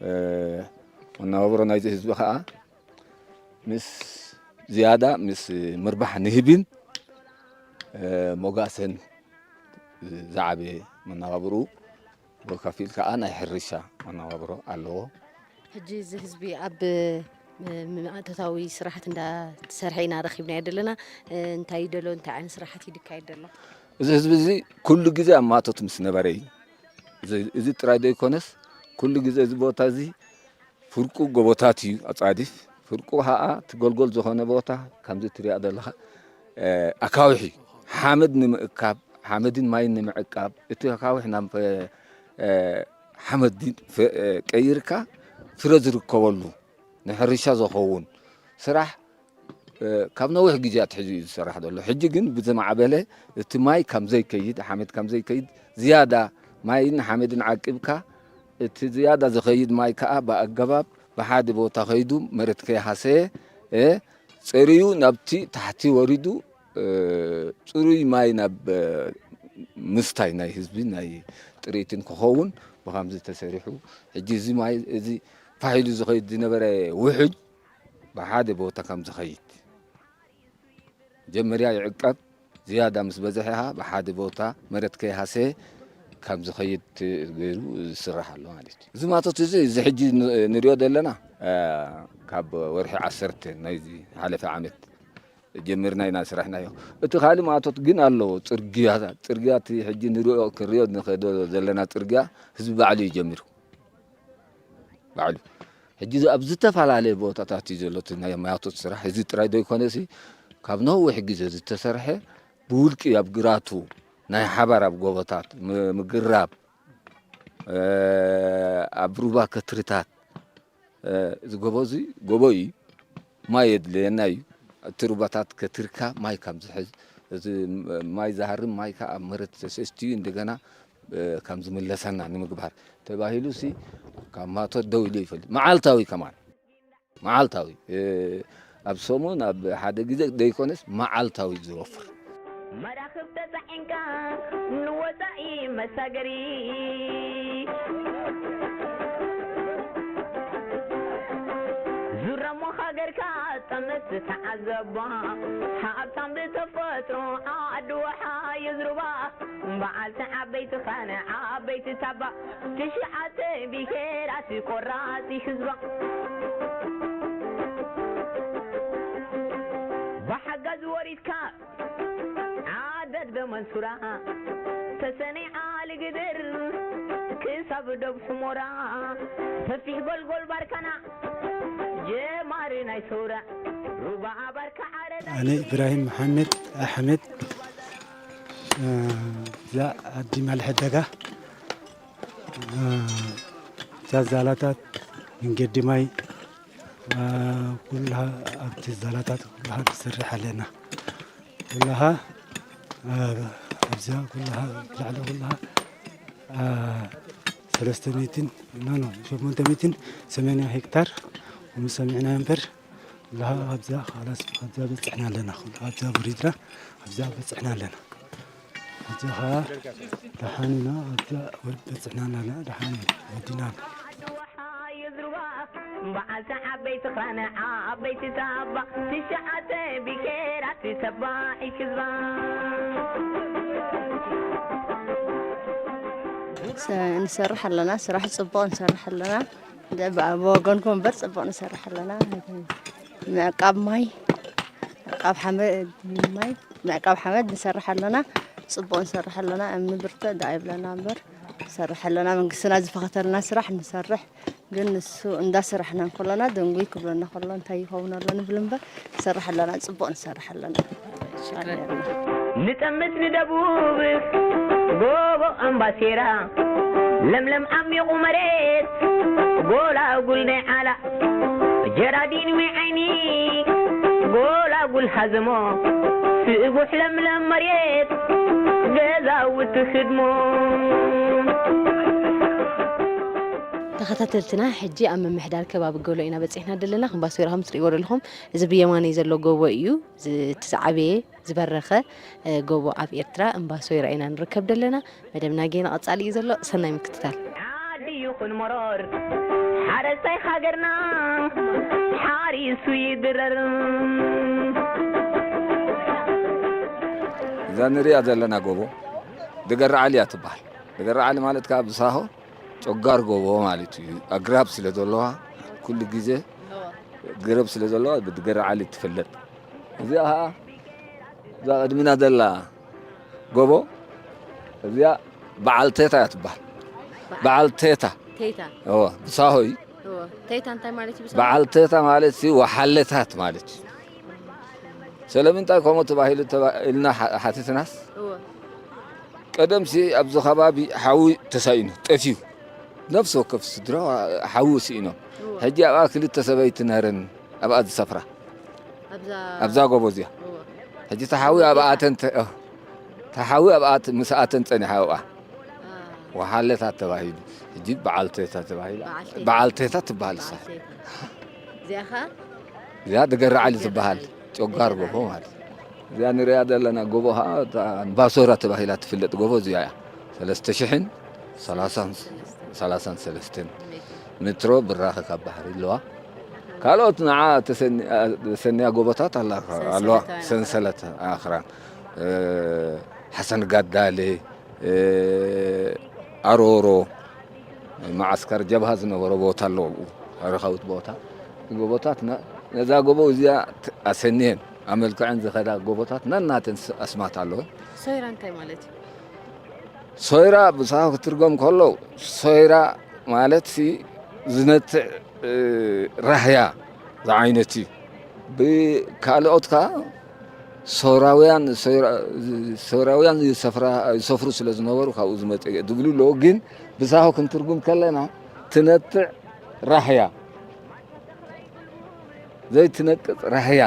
እ፣ መነባብሮ ናይዚ ህዝቢ ኸኣ ምስ ዝያዳ ምስ ምርባሕ ንህቢን፣ እ፣ ሞጋሰን ዝዓበየ መነባብርኡ፣ ብኸፊል ከኣ ናይ ሕርሻ መነባብሮ ኣለዎ። ሕጂ እዚ ህዝቢ ኣብ፣ እ፣ ማእቶታዊ ስራሓት እንዳሰርሐ ኢና ረኺብናዮ ዘለና። እ፣ እንታይ ይደሎ፣ እንታይ ዓይነት ስራሓት እዩ ዝካየድ ዘሎ? እዚ ህዝቢ እዚ ኩሉ ግዜ ኣብ ማእቶት ምስ ነበረ እዩ። እዚ፣ እዚ ጥራይ ዘይኮነስ፣ ኩሉ ግዜ እዚ ቦታ እዚ ፍርቁ ጎቦታት እዩ ኣጻዲፍ። ፍርቁ ኸኣ እቲ ጎልጎል ዝኾነ ቦታ ከምዚ ትሪኣ ዘለኻ፣ እ፣ ኣካውሕ እዩ። ሓመድ ንምእካብ፣ ሓመድን ማይን ንምዕቃብ፣ እቲ ኣኻውሕ ናብ፣ እ፣ ሓመድ ፍ-፣ እ፣ ቀይርካ ፍረ ዝርከበሉ፣ ንሕርሻ ዝኸውን ስራሕ፣ እ፣ ካብ ነዊሕ ግዜ ኣትሒዙ እዩ ዝስራሕ ዘሎ። ሕጂ ግን ብዝማዕበለ እቲ ማይ ከም ዘይከይድ፣ ሓመድ ከም ዘይከይድ፣ ዝያዳ ማይን ሓመድን ዓቂብካ፣ እቲ ዝያዳ ዝኸይድ ማይ ከኣ ብኣገባብ ብሓደ ቦታ ከይዱ መሬት ከይሃሰየ፣ እ፣ ጸርዩ ናብቲ ታሕቲ ወሪዱ፣ እ፣ ጽሩይ ማይ ናብ፣ እ፣ ምስታይ ናይ ህዝቢ ናይ ጥሪትን ክኸውን ብኸምዚ ተሰሪሑ። ሕጂ እዚ ማይ እዚ ፋሕ ኢሉ ዝኸይድ ዝነበረ ውሕጅ ብሓደ ቦታ ከም ዝኸይድ፣ መጀመርያ ይዕቀብ፣ ዝያዳ ምስ በዝሐ ብሓደ ቦታ መሬት ከይሃሰየ ከም ዝኸይድ ገይሩ ዝስራሕ ኣሎ ማለት እዩ። እዚ ማቶት እዚ፣ እዚ ሕጂ ን-፣ ንሪኦ ዘለና፣ እ፣ ካብ ወርሒ ዓሰርተ ናይዚ ሓለፈ ዓመት ጀሚርና ኢና ስራሕናዮ። እቲ ካልእ ማቶት ግን ኣለዎ፣ ጽርግያ፣ ጽርግያ እቲ ሕጂ ንሪኦ፣ ክንሪኦ ንኸዶ ዘለና ጽርግያ ህዝቢ ባዕሉ እዩ ጀሚሩ። ባዕሉ። ሕጂ ኣብ ዝተፈላለየ ቦታታት እዩ ዘሎ እቲ ናይ ማቶት ስራሕ። እዚ ጥራይ ዶ ይኮነሲ፣ ካብ ነዊሕ ግዜ ዝተሰርሐ ብውልቂ ኣብ ግራቱ ናይ ሓባር ኣብ ጎቦታት ም-፣ ምግራብ፣ እ፣ ኣብ ሩባ ከትርታት፣ እ፣ እዚ ጎቦ እዚ ጎቦ እዩ። ማይ የድልየና እዩ። እቲ ሩባታት ከትርካ ማይ ከም ዝሕዝ፣ እዚ ማይ ዝሃርም ማይ ከኣ ኣብ መሬት ተሰስትዩ እንደገና፣ እ፣ ከም ዝምለሰና ንምግባር ተባሂሉ ሲ ካብ ማቶት ደው ኢሉ ይፈልጥ። መዓልታዊ ከማን፣ መዓልታዊ፣ እ፣ ኣብ ሰሙን ኣብ ሓደ ግዜ ደይኮነስ መዓልታዊ ዝወፍር። መራኽብ ተጻዒንካ ንወጻኢ መሳገሪ፣ ዙረሞ ሃገርካ ጠምት ተዓዘባ። ሃብታም ብተፈጥሮ ዓዲ ወሓ የዝሩባ፣ በዓልቲ ዓበይቲ ኻነ ዓበይቲ ታባ፣ ትሽዓተ ብሄራት ቆራፂ ህዝባ። ብሓጋዝ ወሪድካ ዓደድ በመንሱራ፣ ተሰነይ ዓሊ ግድር ክሳብ ዶብ ሑሞራ፣ ሰፊሕ ጎልጎል ባርካና ጀማሪ ናይ ሰውራ፣ ሩባ ባርካ ዓረዳ። ኣነ ኢብራሂም መሓመድ ኣሕመድ፣ እ፣ እዛ ዓዲ ማልሐደጋ፣ እ፣ እዛ ዛላታት፣ መንገዲ ማይ፣ እ፣ ኩላ ኣብቲ ዛላታት ኩላ ንሰርሕ ኣለና። ኩላሃ፣ እ፣ ኣብዛ ኩላሃ፣ ላዕሊ ኩላሃ፣ እ፣ ሰለስተ ሚእትን፣ ኖ፣ ኖ፣ ሸሞንተ ሚእትን ሰማንያ ሄክታር፣ ከም ሰሚዕና እምበር፣ ኩላሃ ኣብዛ፣ ኻላስ፣ ኣብዛ በጽሕና ኣለና። ኩሉ ኣብዛ ወሪድና፣ ኣብዛ በጽሕና ኣለና። ኣብዛ ኸዓ ደሓን ኢና፣ ኣብዛ ወር-፣ በጽሕና ኣለና፣ ደሓን ኢና፣ ወዲና። በዓልቲ ዓበይቲ ኻነ ዓበይቲ ታባ፣ ትሽዓተ ብሄራት ተባዒት ህዝባ። ሰ-፣ ንሰርሕ ኣለና፣ ስራሕ ጽቡቕ ንሰርሕ ኣለና። ደ-፣ ብ-፣ ብወገንኩም እምበር ጽቡቕ ንሰርሕ ኣለና። ምዕቃብ ማይ፣ ምዕቃብ ሓመድ፣ ማይ፣ ምዕቃብ ሓመድ ንሰርሕ ኣለና። ጽቡቕ ንሰርሕ ኣለና። እምኒ ብርትዕ ደኣ ይብለና እምበር ንሰርሕ ኣለና። መንግስትና ዝፈኸተልና ስራሕ ንሰርሕ። ግን ንሱ እንዳሰራሕና እንከሎና ደንጉይ ክብለና ከሎ እንታይ ይኸውን ኣሎ ንብል እምበር ንሰርሕ ኣለና። ጽቡቕ ንሰርሕ ኣለና። ሽክረን። ንጠምት ንደቡብ ጎቦ ኣምባሴራ፣ ለምለም ዓሚቑ መሬት ጎላጉል ናይ ዓላ፣ ጀራዲን ዊዓይኒ ጎላጉል ሃዘሞ፣ ስቡሕ ለምለም መሬት ገዛውቲ ህድሞ። ተኸታተልትና፣ ሕጂ ኣብ ምምሕዳር ከባቢ ገሎ ኢና በጺሕና ዘለና። ከም ባሶይራ ከም ትርእይዎ ዘለኹም፣ እዚ ብየማነይ ዘሎ ጎቦ እዩ። እዚ እቲ ዝዓበየ ዝበረኸ፣ እ፣ ጎቦ ኣብ ኤርትራ እምባ ሶይራ ኢና ንርከብ ዘለና። መደብና ጌና ቀጻሊ እዩ ዘሎ። ሰናይ ምክትታል። ዓዲ ይኹን መሮር ሓረስታይ ሃገርና ሓሪሱ ይድረር። እዛ ንሪኣ ዘለና ጎቦ ደገርዓሊ እያ ትበሃል። ደገርዓሊ ማለት ከዓ ብሳሆ ጨጋር ጎቦ ማለት እዩ። ኣግራብ ስለ ዘለዋ ኩሉ ግዜ ገረብ ስለ ዘለዋ ብደገርዓሊ ትፍለጥ። እዚኣ ኸዓ እዛ ቅድሚና ዘላ ጎቦ እዚኣ በዓል ቴታ እያ ትበሃል። በዓል ቴታ። ቴታ። እወ፣ ብሳሆ እዩ። እወ። ቴታ እንታይ ማለት እዩ ብሳሆ? በዓል ቴታ ማለት ሲ ወሓለታት ማለት እዩ። ስለምንታይ ከምኡ ተባሂሉ ተባ- ኢልና ሓ- ሓቲትናስ፣ እወ። ቀደምሲ ኣብዚ ከባቢ ሓዊ ተሳኢኑ ጠፊኡ፣ ነፍሲ ወከፍ ስድራ ሓዊ ስኢኖም። እወ። ሕጂ ኣብኣ ክልተ ሰበይቲ ነረን ኣብኣ ዝሰፍራ ኣብዛ ኣብዛ ጎቦ እዚኣ። እወ። ሕጂ ተሓዊ ኣብኣተን ተ- እ፣ ተሓዊ ኣብኣት ምስ ኣተን ጸኒሓ ኣብኣ አ፣ ወሓለታት ተባሂሉ። ሕጂ በዓልቴታ ተባሂላ። በዓልቴታ። በዓልቴታ ትበሃል እሳ። በዓልቴታ። እዚኣ ኸ? እዚኣ ደገራዓሊ ትበሃል። ጨጓር ጎቦ ማለት። እዚኣ ንሪኣ ዘለና ጎቦ ኸዓ እታ ባሶራ ተባሂላ ትፍለጥ ጎቦ እዚኣ እያ። ሰለስተ ሽሕን ሰላሳን ሰላሳን ሰለስተን ሜትሮ ብራኸ ካብ ባሕሪ ኣለዋ። ካልኦት ንዓ ተሰኒ- ተሰንያ ጎቦታት ኣላ- ኣለዋ። ሰንሰለታውያን ኣኽራን። ሰንሰለት ኣኽራን። እ፣ ሓሰን ጋዳሌ፣ እ፣ ኣሮሮ፣ መዓስከር ጀብሃ ዝነበሮ ቦታ ኣለዎ። ታሪኻዊት ቦታ። እቲ ጎቦታት ነ- ነዛ ጎቦ እዚኣ ት- ኣሰንየን ኣመልክዐን ዝኸዳ ጎቦታት ነናተን ስ- ኣስማት ኣለወን። ሶይራ እንታይ ማለት እዩ? ሶይራ ብሳሆ ክትርጎም ከሎ፣ ሶይራ ማለት ሲ ዝነትዕ፣ እ፣ ራህያ ዝዓይነት እዩ። ብካልኦት ከኣ ሶራውያን፣ ሶራ- ሶራውያን ይሰፍራ- ይሰፍሩ ስለ ዝነበሩ ካብኡ ዝመጸ እዩ ዝብሉ ኣለዉ። ግን ብሳሆ ክንትርጉም ከለና ትነትዕ ራህያ ዘይትነቅጽ ራህያ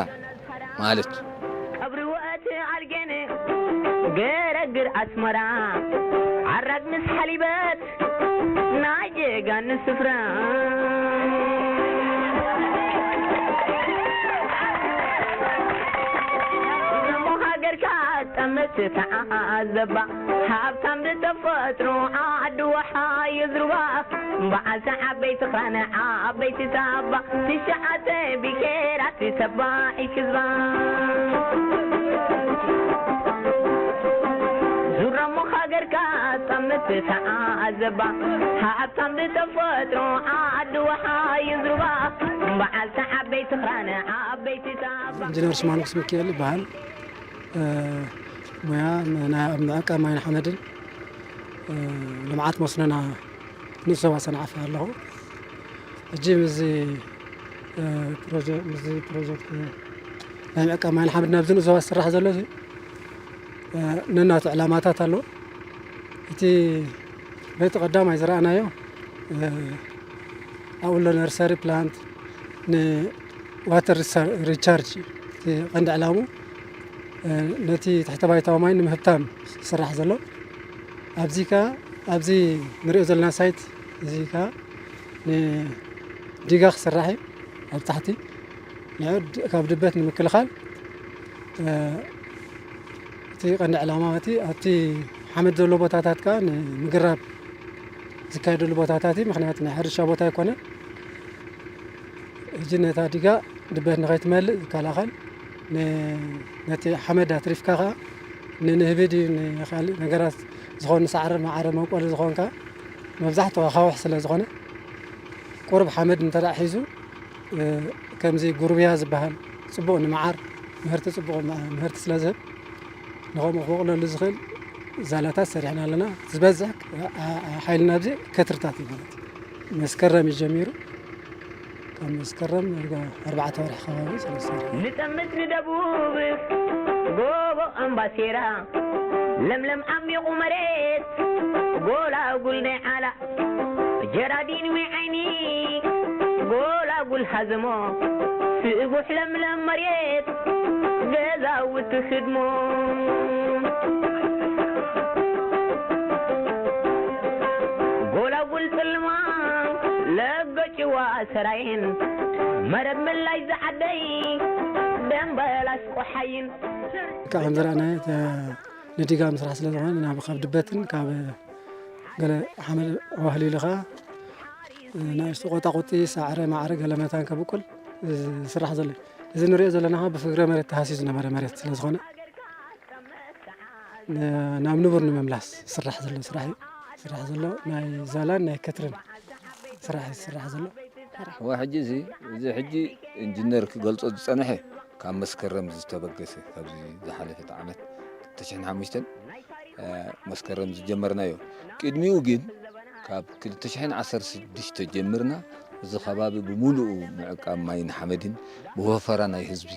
ማለት እዩ። ቀብሪ ወእቲ ኣልጌን ገረግር ኣስመራ ዓራግ ምስ ሓሊበት ናይ ጀጋኑ ስፍራ እሞ ሃገርካ ጠምት ተዓዘባ ሃብታም ብተፈጥሮ ዓዲ ወሓ ይዝርባ በዓልቲ ዓበይቲ ኽራነ ዓበይቲ ታባ ትሽዓተ ብሄራት ተባዒት ህዝባ ዙረሞ ሃገርካ ጠምት ተዓዘባ ሃብታም ብተፈጥሮ ዓዲ ወሓ ይዝርባ በዓልቲ ዓበይቲ ኽራነ ዓበይቲ ታባ ኢንጂነር ሽማኖስ ሚካኤል ይበሃል። እ፣ ሞያ ም- ናይ ኣብ ምዕቃብ ማይን ሓመድን፣ እ፣ ልምዓት መስኖና ንኡስ ዞባ ሰንዓፈ ኣለኹ። ሕጂ ምስዚ፣ እ፣ ፕሮጀ- ምስዚ ፕሮጀክት ናይ ምዕቃብ ማይን ሓመድን ኣብዚ ንኡስ ዞባ ዝስራሕ ዘሎ እዚ፣ እ፣ ነናቱ ዕላማታት ኣለዎ። እቲ በቲ ቀዳማይ ዝረኣናዮ፣ እ፣ ኣብኡ ኣሎ ነርሰሪ ፕላንት ንዋተር ሪቻርጅ እዩ። እቲ ቀንዲ ዕላሙ፣ እ፣ ነቲ ትሕተ ባይታዊ ማይ ንምህብታም ዝስራሕ ዘሎ። ኣብዚ ከኣ፣ ኣብዚ ንሪኦ ዘለና ሳይት እዚ ከኣ ንዲጋ ክስራሕ እዩ። ኣብ ታሕቲ ንዑ ድ- ካብ ድበት ንምክልኻል፣ እ፣ እቲ ቀንዲ ዕላማ እቲ ኣብቲ ሓመድ ዘሎ ቦታታት ከኣ ንምግራብ ዝካየደሉ ቦታታት እዩ። ምኽንያቱ ናይ ሕርሻ ቦታ ኣይኮነን። ሕጂ ነታ ዲጋ ድበት ንኸይትመልእ ዝከላኸል፣ ን- ነቲ ሓመድ ኣትሪፍካ ኸዓ ንንህቢ ድዩ ንኻልእ ነገራት ዝኾኑ ሳዕሪ፣ ማዕረ፣ መብቆሊ ዝኾንካ መብዛሕትኡ ኣኻውሕ ስለ ዝኾነ ቁሩብ ሓመድ እንተ ደኣ ሒዙ፣ እ፣ ከምዚ ጉርብያ ዝበሃል ጽቡቕ ንመዓር ምህርቲ፣ ጽቡቕ መ- ምህርቲ ስለ ዝህብ ንኸምኡ ክበቕለሉ ዝኽእል ዛላታት ሰሪሕና ኣለና። ዝበዝሕ ኣ- ኣ- ሓይልና ኣብዚ ከትርታት እዩ ማለት እዩ። መስከረም እዩ ጀሚሩ። ካብ መስከረም ዳርጋ ኣርባዕተ ወርሒ ከባቢ እዩ ዝሰርሕ። ንጠምት ንደቡብ ጎቦ ኣምባሴራ ለምለም ዓሚቑ መሬት ጎላጉል ናይ ዓላ ጀራዲን ወይ ዓይኒ ጎላጉል ሃዘሞ ስቡሕ ለምለም መሬት ገዛውቲ ህድሞ ጎላጉል ጽልማ ለገጭዋ ሰራይን መረብ መላይ ዝዓደይ ደምበላስ ቆሓይን። ካብ ከም ዝረኣናዮ፣ እቲ ንዲጋ ምስራሕ ስለ ዝኾነ፣ ናብ ካብ ድበትን ካብ ገለ ሓመድ ዋህሊሉ ኸዓ ንእሽቶ ቆጣቁጢ፣ ሳዕረ፣ ማዕረ፣ ገለ መታን ከብቁል ዝስራሕ ዘሎ እዩ። እዚ ንሪኦ ዘለና ኸዓ ብፍግረ መሬት ተሃስዩ ዝነበረ መሬት ስለ ዝኾነ፣ ን- ናብ ንቡር ንምምላስ ዝስራሕ ዘሎ ስራሕ እዩ። ዝስራሕ ዘሎ ናይ ዛላን ናይ ከትርን ስራሕ እዩ ዝስራሕ ዘሎ። እወ፣ ሕጂ እዚ፣ እዚ ሕጂ ኢንጂነር ክገልጾ ዝጸንሐ ካብ መስከረም ዝተበገሰ፣ ካብዚ ዝሓለፈት ዓመት ክልተ ሽሕን ሓሙሽተን፣ እ፣ መስከረም ዝጀመርናዮ። ቅድሚኡ ግን ካብ ክልተ ሽሕን ዓሰርተ ሽዱሽተ ጀሚርና እዚ ከባቢ ብምሉኡ ምዕቃብ ማይን ሓመድን ብወፈራ ናይ ህዝቢ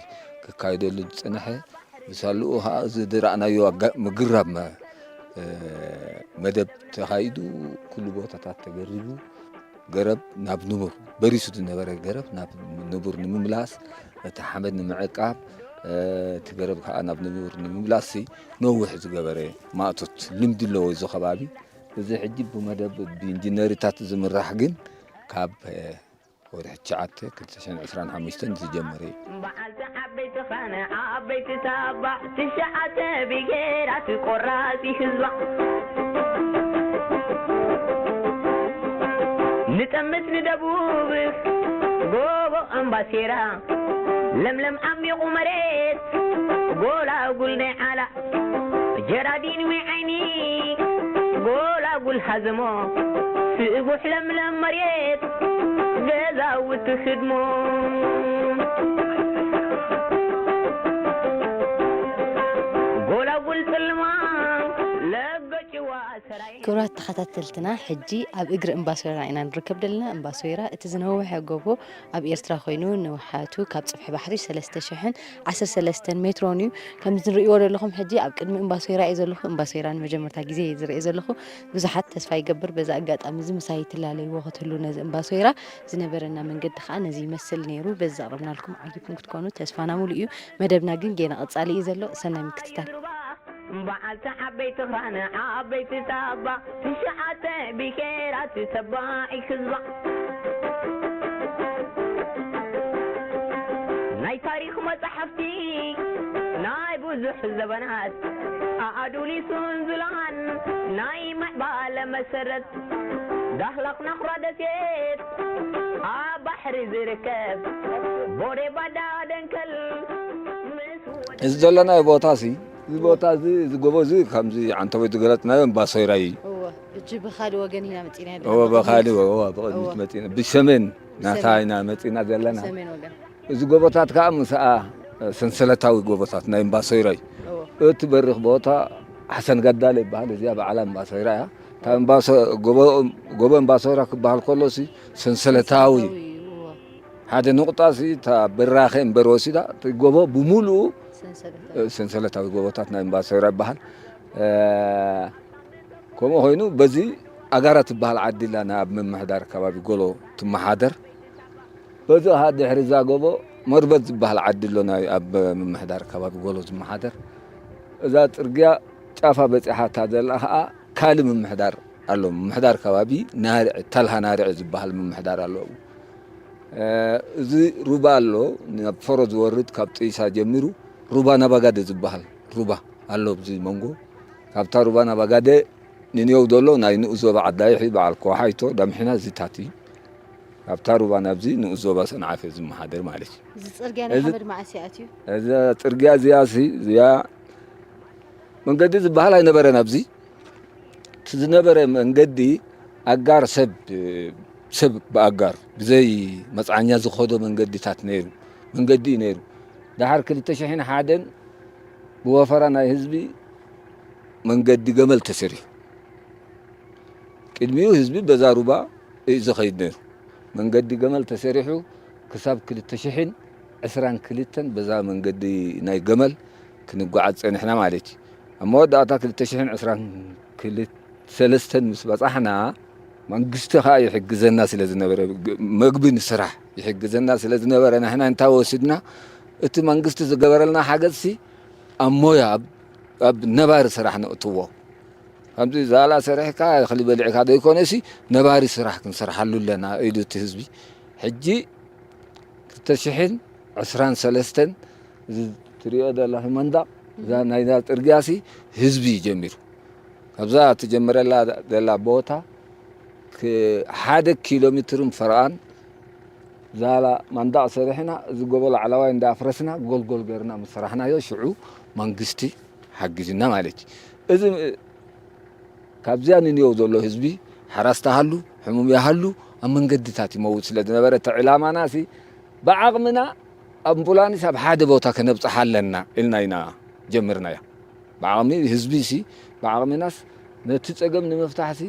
ክካየደሉ ዝጸንሐ፣ ብሳልኡ ኸኣ እዚ ዝረኣናዮ ኣጋ-፣ ምግራብ መ-፣ እ፣ መደብ ተኻይዱ፣ ኩሉ ቦታታት ተገሪቡ፣ ገረብ ናብ ንቡር፣ በሪሱ ዝነበረ ገረብ ናብ ንቡር ንምምላስ፣ እቲ ሓመድ ንምዕቃብ፣ እ፣ እቲ ገረብ ከኣ ናብ ንቡር ንምምላስ ነዊሕ ዝገበረ ማእቶት ልምዲ ኣለዎ እዚ ከባቢ። እዚ ሕጂ ብመደብ ብኢንጂነሪታት ዝምራሕ ግን ካብ፣ እ፣ ወርሒ ትሽዓተ ክልተ ሽሕን ዕስራን ሓሙሽተን ዝጀመረ እዩ። በዓልቲ ዓበይቲ ኻነ ዓበይቲ ታባ ትሽዓተ ብሄራት ቆራሲ ህዝባ። ንጠምት ንደቡብ ጎቦ ኣምባሴራ ለምለም ዓሚቑ መሬት ጎላጉል ናይ ዓላ ጀራዲን ወይ ዓይኒ ጎላጉል ሃዘሞ ስቡሕ ለምለም መሬት ገዛውቲ ህድሞ ጎላጉል ጽልማ ለገጭዋ ሰራይ። ክቡራት ተኸታተልትና፣ ሕጂ ኣብ እግሪ እምባሶይራ ኢና ንርከብ ዘለና። እምባሶይራ እቲ ዝነውሐ ጎቦ ኣብ ኤርትራ ኮይኑ፣ ንውሓቱ ካብ ጽፍሒ ባሕሪ ሰለስተ ሽሕን ዓሰርተ ሰለስተን ሜትሮን እዩ። ከምዚ ንርእይዎ ዘለኹም፣ ሕጂ ኣብ ቅድሚ እምባሶይራ እየ ዘለኹ። እምባሶይራ ንመጀመርታ ግዜ እየ ዝርእዮ ዘለኹ። ብዙሓት ተስፋ ይገብር በዚ ኣጋጣሚ እዚ ምሳይ ትላለይዎ ክትህሉ ነዚ እምባሶይራ። ዝነበረና መንገዲ ከኣ ነዚ ይመስል ነይሩ። በዚ ዘቕረብናልኩም ዓጊብኩም ክትኮኑ ተስፋና ሙሉእ እዩ። መደብና ግን ጌና ቀጻሊ እዩ ዘሎ። ሰናይ ምክትታል። በዓልቲ ዓበይቲ ኽራን ዓበይቲ ታባ ትሽዓተ ብሄራት ተባዒ ህዝባ ናይ ታሪኽ መጻሕፍቲ ናይ ብዙሕ ዘበናት ኣኣዱሊሱን ዝለዓን ናይ ምዕባለ መሰረት ዳህላክ ናኹራ ደሴት ኣብ ባሕሪ ዝርከብ ቦሬ ባዳ ደንከል ምስ እዚ ዘለናዮ ቦታ ሲ፣ እዚ ቦታ እዚ፣ እዚ ጎቦ እዚ ከምዚ ዓንተቦይ ዝገለጽናዮ እምባ ሶይራ እዩ። እወ፣ እጂ ብኻልእ ወገን ኢና መጺና እወ፣ ብኻልእ ወ-፣ እወ፣ ብቕድሚት እወ። መጺና፣ ብሰሜን ናታ ብሰሜን። ኢና መጺና ዘለና። ብሰሜን ወገን። እዚ ጎቦታት ከኣ ምስኣ ሰንሰለታዊ ጎቦታት ናይ እምባ ሶይራ እዩ። እወ። እቲ በሪኽ ቦታ ሓሰን ገዳል ይበሃል። እዚኣ በዓላ እምባ ሶይራ እያ። እታ እምባ ሶ-፣ ጎቦ፣ ጎቦ እምባ ሶይራ ክበሃል ከሎ ሲ ሰንሰለታዊ ሰንሰለታዊ እዩ፣ እወ። ሓደ ንቑጣ ሲ እታ ብራኸ እምበር ወሲዳ፣ እቲ ጎቦ ብምሉኡ ሰንሰለታዊ። ሰንሰለታዊ ጎቦታት ናይ እምባ ሶይራ ይበሃል። እ፣ ከምኡ ኮይኑ በዚ ኣጋራ ትበሃል ዓዲ ኣላ፣ ናይ ኣብ ምምሕዳር ከባቢ ጎሎ ትመሓደር። በዚ ኸዓ ድሕሪ እዛ ጎቦ መርበት ዝበሃል ዓዲ ኣሎ፣ ናይ ኣብ ምምሕዳር ከባቢ ጎሎ ዝመሓደር። እዛ ጽርግያ ጫፋ በጺሓ እታ ዘላ ኸዓ ካልእ ምምሕዳር ኣሎ። ምምሕዳር ከባቢ ናርዕ፣ ተልሃ ናርዕ ዝበሃል ምምሕዳር ኣሎ። እ፣ እዚ ሩባ ኣሎ፣ ናብ ፈሮ ዝወርድ ካብ ጥይሳ ጀሚሩ ሩባ ናባጋደ ዝበሃል ሩባ ኣሎ። ኣብዚ መንጎ ካብታ ሩባ ናባጋደ ንንየው ዘሎ ናይ ንኡስ ዞባ ዓዳይሒ በዓል ኮሓይቶ ዳምሒና ዝታት እዩ። ካብታ ሩባ ናብዚ ንኡስ ዞባ ሰንዓፈ ዝመሓደር ማለት እዩ። እዚ ጽርግያ ናይ እዚ ሓመድ መዓስ እዩ ኣትዩ? እዚ ጽርግያ እዚኣ ሲ፣ እዚኣ መንገዲ ዝበሃል ኣይነበረን ኣብዚ። እቲ ዝነበረ መንገዲ ኣጋር ሰብ፣ ሰብ ብኣጋር ብዘይ መጽዓኛ ዝኸዶ መንገዲታት ነይሩ፣ መንገዲ እዩ ነይሩ። ደሓር ክልተ ሽሕን ሓደን ብወፈራ ናይ ህዝቢ መንገዲ ገመል ተሰሪሑ። ቅድሚኡ ህዝቢ በዛ ሩባ እዩ ዝኸይድ ነይሩ። መንገዲ ገመል ተሰሪሑ ክሳብ ክልተ ሽሕን ዕስራን ክልተን በዛ መንገዲ ናይ ገመል ክንጓዓዝ ጸኒሕና ማለት እዩ። ኣብ መወዳእታ ክልተ ሽሕን ዕስራን ክልተ ሰለስተን ምስ በጻሕና፣ መንግስቲ ኸኣ ይሕግዘና ስለ ዝነበረ፣ ግ-፣ መግቢ ንስራሕ ይሕግዘና ስለ ዝነበረ፣ ንሕና እንታይ ወሲድና፣ እቲ መንግስቲ ዝገበረልና ሓገዝሲ ኣብ ሞያ፣ ኣብ፣ ኣብ ነባሪ ስራሕ ነእትዎ። ከምዚ ዛላ ሰሪሕካ እኽሊ በሊዕካ ዘይኮነሲ፣ ነባሪ ስራሕ ክንሰርሓሉ ኣለና ኢሉ እቲ ህዝቢ። ሕጂ ክልተ ሽሕን ዕስራን ሰለስተን እዚ ትሪኦ ዘለኺ መንደቕ፣ እዛ ናይዛ ጽርግያሲ ህዝቢ እዩ ጀሚሩ። ካብዛ ትጀምረላ ዘላ ቦታ ክ-፣ ሓደ ኪሎ ሜትርን ፈረቓን ዛላ መንደቕ ሰሪሕና፣ እዚ ጎቦ ላዕለዋይ እንዳኣፍረስና፣ ጎልጎል ገርና ምስ ሰራሕናዮ፣ ሽዑ መንግስቲ ሓጊዙና ማለት እዩ። እዚ ካብዚኣ ንንየው ዘሎ ህዝቢ፣ ሓራስ ተሃሉ፣ ሕሙም ይሃሉ፣ ኣብ መንገድታት ይመውት ስለ ዝነበረ፣ እቲ ዕላማናሲ ብዓቕምና ኣምቡላንስ ኣብ ሓደ ቦታ ከነብጽሓ ኣለና ኢልና ኢና ጀምርናያ። ብዓቕሚ ህዝቢሲ፣ ብዓቕምናስ ነቲ ጸገም ንምፍታሕሲ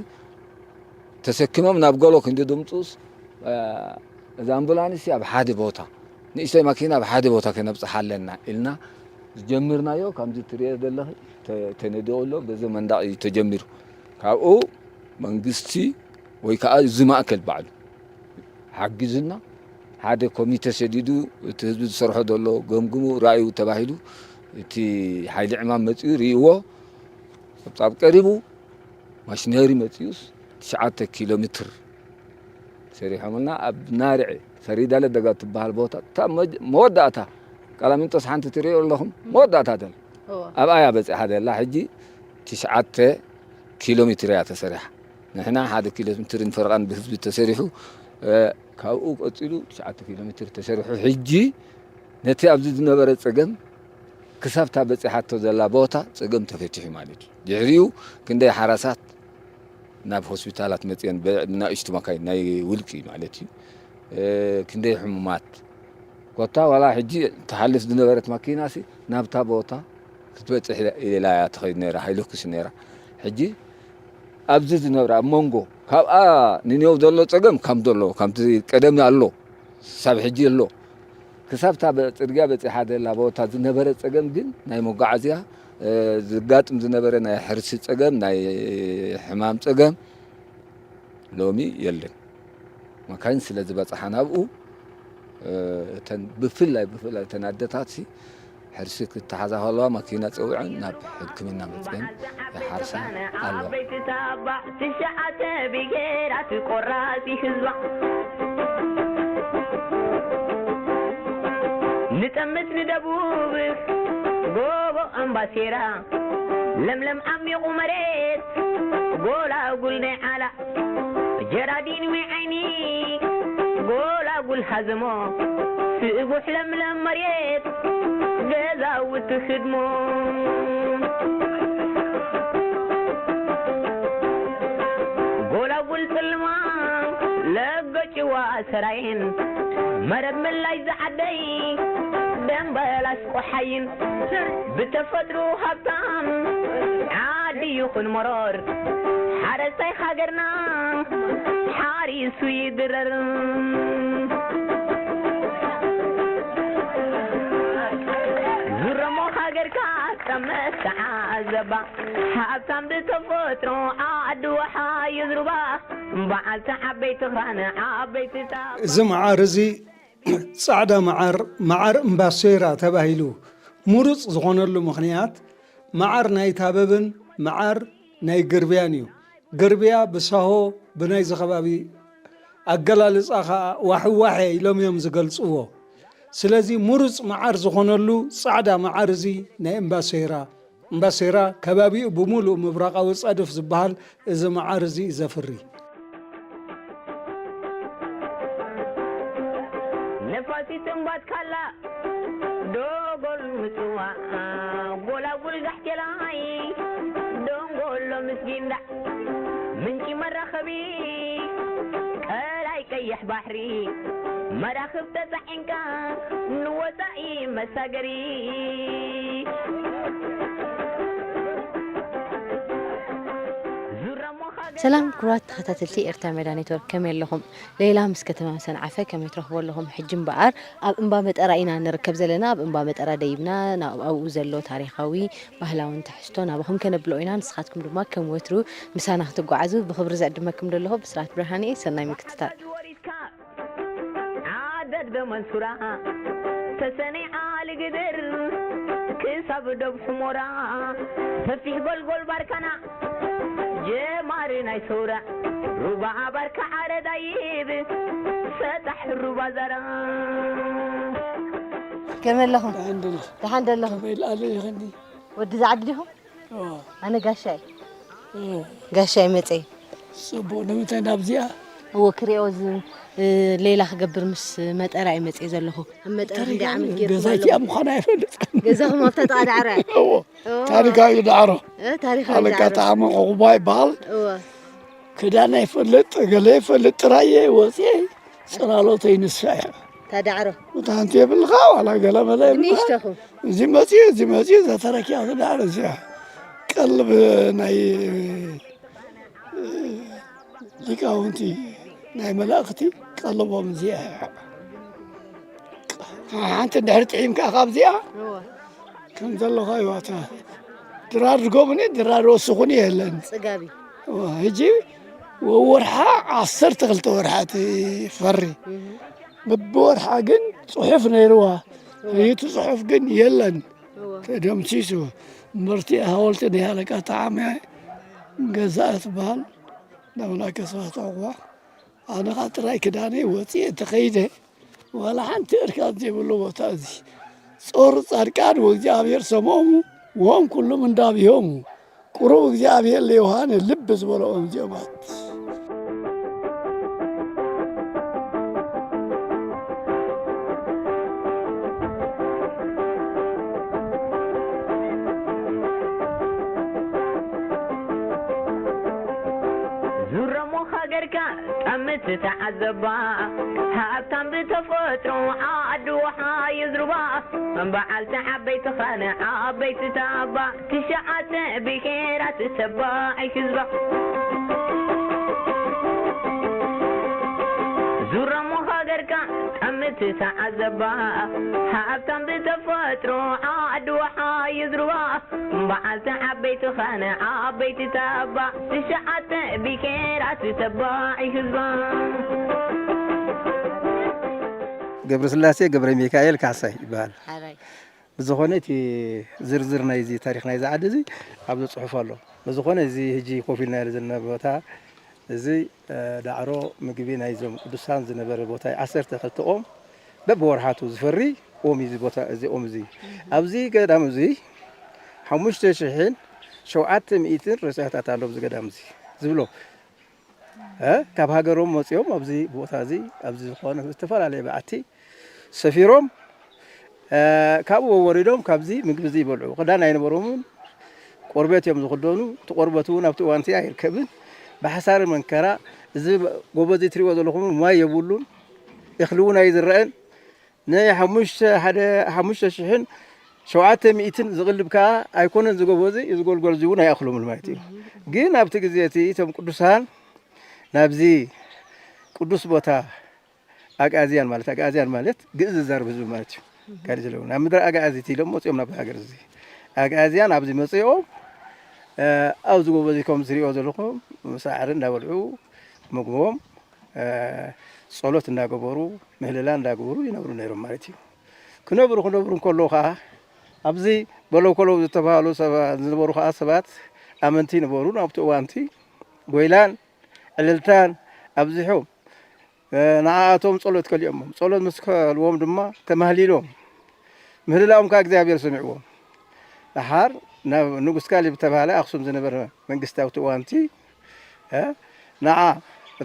ተሰኪሞም ናብ ጎሎ ክንዲ ድምጹስ፣ እ፣ እዛ ኣምቡላንስሲ ኣብ ሓደ ቦታ ንእሽተይ ማኪና ኣብ ሓደ ቦታ ከነብፅሓ ኣለና ኢልና ዝጀምርናዮ፣ ከምዚ ትሪኦ ዘለኺ ተ-፣ ተነዲቑ ኣሎ። በዚ መንደቕ እዩ ተጀሚሩ። ካብኡ መንግስቲ ወይ ከዓ እዚ ማእከል ባዕሉ ሓጊዙና፣ ሓደ ኮሚተ ሰዲዱ፣ እቲ ህዝቢ ዝሰርሖ ዘሎ ገምግሙ፣ ራእዩ ተባሂሉ፣ እቲ ሓይሊ ዕማም መፂኡ ርእይዎ፣ ፀብፃብ ቀሪቡ፣ ማሽነሪ መፂኡስ ትሽዓተ ኪሎ ሜትር ሰሪሖምልና። ኣብ ናርዐ ፈሪዳለ ደጋ ትበሃል ቦታ፣ እታ መወዳእታ፣ ቃላሚንጦስ ሓንቲ ትርእዩ ኣለኹም፣ መወዳእታ ደላ ኣብኣያ በፂሓ ደላ። ሕጂ ትሽዓተ ኪሎ ሜትር እያ ተሰሪሓ። ንሕና ሓደ ኪሎ ሜትርን ፈረቓን ብህዝቢ ተሰሪሑ፣ ካብኡ ቀፂሉ ትሽዓተ ኪሎ ሜትር ተሰሪሑ። ሕጂ ነቲ ኣብዚ ዝነበረ ፀገም ክሳብታ በፂሓቶ ዘላ ቦታ ፀገም ተፈቲሑ ማለት እዩ። ድሕሪኡ ክንደይ ሓራሳት ናብ ሆስፒታላት መፅአን፣ ብናእሽቱ መካይን ናይ ውልቂ ማለት እዩ። ክንደይ ሕሙማት ኮታ ዋላ ሕጂ ትሓልፍ ዝነበረት ማኪናሲ ናብታ ቦታ ክትበፅሕ ኢላ እያ ትኸይድ ነይራ፣ ሃይሉክስ ነይራ። ሕጂ ኣብዚ ዝነብራ ኣብ መንጎ ካብኣ ንኔው ዘሎ ፀገም ከም ዘሎ ከምቲ ቀደም ኣሎ ሳብ ሕጂ ኣሎ። ክሳብታ ጽርግያ በፂሓ ዘላ ቦታ ዝነበረ ፀገም ግን ናይ መጓዓዝያ ዝጋጥም ዝነበረ ናይ ሕርሲ ፀገም፣ ናይ ሕማም ፀገም ሎሚ የለን። መካይን ስለ ዝበፅሓ ናብኡ እተን ብፍላይ ብፍላይ እተን ኣደታት ሕርሲ ክተሓዛ ከለዋ ማኪና ፀዊዐን ናብ ሕክምና መፅአን ይሓርሳ ኣለዋ። ዓበይቲ ታባ ትሽዓተ ብሄራት ቆራፂ ህዝባ ንጠምት ንደቡብ ጎቦ ኣምባሴራ ለምለም ዓሚቑ መሬት ጎላጉል ናይ ዓላ ጀራዲን ወይ ዓይኒ ጎላጉል ሃዘሞ ስእቡሕ ለምለም መሬት ገዛውቲ ህድሞ ጎላጉል ጽልማ ለጎጭዋ ሰራይን መረብ መላይ ዝዓደይ ደንበላስ ቆሓይን ብተፈጥሮ ሃብታም ዓዲ ይኹን መሮር ሓረስታይ ሃገርና ሓሪሱ ይድረር። ዙረሞ ሃገርካ ጠመት ተዓዘባ ሃብታም ብተፈጥሮ ዓዲ ወሓ ይዝሩባ በዓልቲ ዓበይቲ ኽራን ዓበይቲ ጣባ። እዚ መዓር እዚ ጻዕዳ መዓር፣ መዓር እምባሶይራ ተባሂሉ ምሩጽ ዝኾነሉ ምኽንያት፣ መዓር ናይ ታበብን መዓር ናይ ግርብያን እዩ። ግርብያ ብሳሆ ብናይዚ ከባቢ ኣገላልጻ ኸኣ ዋሕዋሐ ኢሎም እዮም ዝገልጽዎ። ስለዚ ምሩጽ መዓር ዝኾነሉ ጻዕዳ መዓር እዚ ናይ እምባሶይራ እምባሴራ ከባቢኡ ብምሉእ ምብራቓዊ ጸድፍ ዝበሃል እዚ መዓር እዚ እዩ ዘፍሪ። ነፋሲት እምባት ካላ ዶጎል ምጽዋዕ ጎላጉል ጋሕቴላይ ደንጎሎ ምስ ጊንዳዕ ምንጪ መራኸቢ ቀላይ ቀይሕ ባሕሪ መራኽብ ተጻዒንካ ንወጻኢ መሳገሪ። ዙራሞ ሃገር ሰላም ክቡራት ተኸታተልቲ ኤርትራ ሜዳ ኔትወርክ፣ ከመይ ኣለኹም? ሌላ ምስ ከተማ ሰንዓፈ ከመይ ትረኽቦ ኣለኹም? ሕጂ እምበኣር ኣብ እምባ መጠራ ኢና ንርከብ ዘለና። ኣብ እምባ መጠራ ደይብና ናብ ኣብኡ ዘሎ ታሪኻዊ ባህላውን ትሕዝቶ ናባኹም ከነብሎ ኢና። ንስኻትኩም ድማ ከም ወትሩ ምሳና ክትጓዓዙ ብኽብሪ ዝዕድመኩም ዘለኹ ብስራት ብርሃን እየ። ሰናይ ምክትታል። ዓደግዶ መንሱራ ተሰነይ ዓሊ ግድር ክሳብ ዶብ ሕሞራ ሰፊሕ ጎልጎል ባርካና ጀማሪ ናይ ሰውራ ሩባ ባርካ ዓረዳይብ ሰጣሕ ሩባ ዛራ። ከመይ ኣለኹም? ደሓን ደለኹ። ደሓን ደለኹም? ከመይ ይልኣሉ ይኸኒ? ወዲ ዝዓዲ ዲኹም? እዎ። ኣነ ጋሻይ። እዎ። ጋሻይ መጸ። ጽቡቕ። ንምንታይ ናብዚኣ? እዎ፣ ክሪኦ ዝ-፣ እ፣ ሌላ ክገብር ምስ መጠራ እየ መጸ ዘለኹ። ኣብ መጠራ ክንደይ ዓመት ጌርኩም ገዛይ ኣለኹም? እቲኣ ምዃና ኣይፈልጥን። ገዛኹም ኣብታ ጥቓ ዳዕሮ እያ? እዎ። እዎ። ታሪኻዊ ዳዕሮ። እ፣ ታሪኻዊ ኣለቃ ዳዕሮ። ተኣመ ዕቑባ ይበሃል። እዎ። ክዳን ኣይፈልጥ፣ ገለ ይፈልጥ፣ ጥራይ እየ ወፅየ። ጽላሎተይ ንሳ እያ። እታ ዳዕሮ። እታ ሓንቲ የብልኻ፣ ዋላ ገለ መለ የብልኻ። ንእሽተኹም። እዚ መፅዩ፣ እዚ መፅዩ፣ እዛ ተረኪባ እዛ ዳዕሮ እዚኣ። ቀልብ ናይ ሊቃውንቲ፣ ናይ መላእኽቲ ቀልቦም እዚኣ እያ። ሓንቲ እንድሕር ጥዒምካ ካብዚኣ እወ። ከም ዘለኻ ይዋታ ድራር ድጎምኒ ድራር ወስኹኒ የለን። ጽጋቢ እወ፣ ሕጂ ወወርሓ ዓሰርተ ክልተ ወርሓ ትፈሪ። እህ፣ በብወርሓ ግን ጽሑፍ ነይርዋ። እቲ ጽሑፍ ግን የለን። እወ። ተደምሲሱ። እምበርቲ ሃወልቲ ናይ ሃለቃ ተዓመ ገዛእ ትበሃል። ናብና ከስባት ኣቕዋ። ኣነ ኸዓ ጥራይ ክዳነይ ወፂኤ ተኸይደ። ዋላ ሓንቲ እርካን ዘይብሉ ቦታ እዚ። ጾር ጻድቃን ወእግዚኣብሔር ሰምዖሙ ወም ኩሎም እንዳብሆሙ። ቁሩብ እግዚኣብሔር ለዮሃነ ልብ ዝበልኦም እዚኦማት። ዙረሞ ሃገርካ ጠምት ተዓዘባ፣ ሃብታም ብተፈጥሮ ዓዲ ውሓ ይዝርባ፣ በዓልቲ ዓበይቲ ኻነ ዓበይቲ ታባ፣ ትሽዓተ ብሄራት ተባዒ ህዝባ። ዙረሞ ሃገርካ ጠምት ተዓዘባ፣ ሃብታም ብተፈጥሮ ዓዲ ውሓ ይዝርባ፣ በዓልቲ ዓበይቲ ኻነ ዓበይቲ ታባ፣ ትሽዓተ ብሄራት ተባዒ ህዝባ። ገብረስላሴ ገብረ ሚካኤል ካሕሳይ ይበሃል። ሓራይ። ብዝኾነ እቲ ዝርዝር ናይዚ ታሪኽ ናይዚ ዓዲ እዚ ኣብዚ ጽሑፍ ኣሎ። ብዝኾነ እዚ ሕጂ ኮፍ ኢልናዮ ዘለና ቦታ እዚ፣ እ፣ ዳዕሮ ምግቢ ናይዞም ቅዱሳን ዝነበረ ቦታ እዩ። ዓሰርተ ክልተ ኦም በብወርሓቱ ዝፈሪ ኦም እዩ እዚ ቦታ፣ እዚ ኦም እዚ። ኣብዚ ገዳም እዚ ሓሙሽተ ሽሕን ሸውዓተ ሚእትን ሬሳታት ኣሎ ኣብዚ ገዳም እዚ ዝብሎ። እ፣ ካብ ሃገሮም መጺኦም ኣብዚ ቦታ እዚ፣ ኣብዚ ዝኾነ ዝተፈላለየ በዓቲ ሰፊሮም፣ እ፣ ካብኡ ወሪዶም ካብዚ ምግቢ እዚ ይበልዑ። ክዳን ኣይነበሮምን፣ ቆርበት እዮም ዝኽደኑ። እቲ ቆርበት እውን ኣብቲ እዋንቲ ኣይርከብን። ብሓሳር መንከራ፣ እዚ ጎቦ እዚ ትሪእዎ ዘለኹም ማይ የብሉን፣ እኽሊ እውን ኣይዝረአን። ናይ ሓሙሽተ፣ ሓደ፣ ሓሙሽተ ሽሕን ሸውዓተ ሚእትን ዝቕልብ ከኣ ኣይኮነን እዚ ጎቦ እዚ፣ እዚ ጎልጎል እዚ እውን ኣይኣኽሎምን ማለት እዩ። ግን ኣብቲ ግዜ እቲ እቶም ቅዱሳን ናብዚ ቅዱስ ቦታ ኣግኣዝያን ማለት፣ ኣግኣዝያን ማለት ግእዝ ዝዛረብ ህዝቢ ማለት እዩ። ካልእ ዘለዉ ናብ ምድሪ ኣግኣዚት ኢሎም መጺኦም ናብ ሃገር እዚ ኣግኣዝያን ኣብዚ መጺኦም፣ እ፣ ኣብዚ ጎቦ እዚ ከም ዝሪኦ ዘለኹም ሳዕሪ እንዳበልዑ ምግቦም፣ እ፣ ጸሎት እንዳገበሩ ምህልላ እንዳገበሩ ይነብሩ ነይሮም ማለት እዩ። ክነብሩ ክነብሩ እንከለዉ ኸዓ ኣብዚ በለኮሎ ዝተባሃሉ ሰባ-፣ ዝነበሩ ኸዓ ሰባት ኣመንቲ ነበሩ። ናብቲ እዋንቲ ጎይላን ዕልልታን ኣብዚሖም፣ እ፣ ንዓኣቶም ጸሎት ከሊኦሞም። ጸሎት ምስ ከልዎም ድማ ተማህሊሎም። ምህልላኦም ከኣ እግዚኣብሔር ሰሚዕዎም። ደሓር ናብ ንጉስ ካሌብ ዝተባህለ ኣኽሱም ዝነበረ መንግስቲ ኣብቲ እዋንቲ፣ እ፣ ንዓ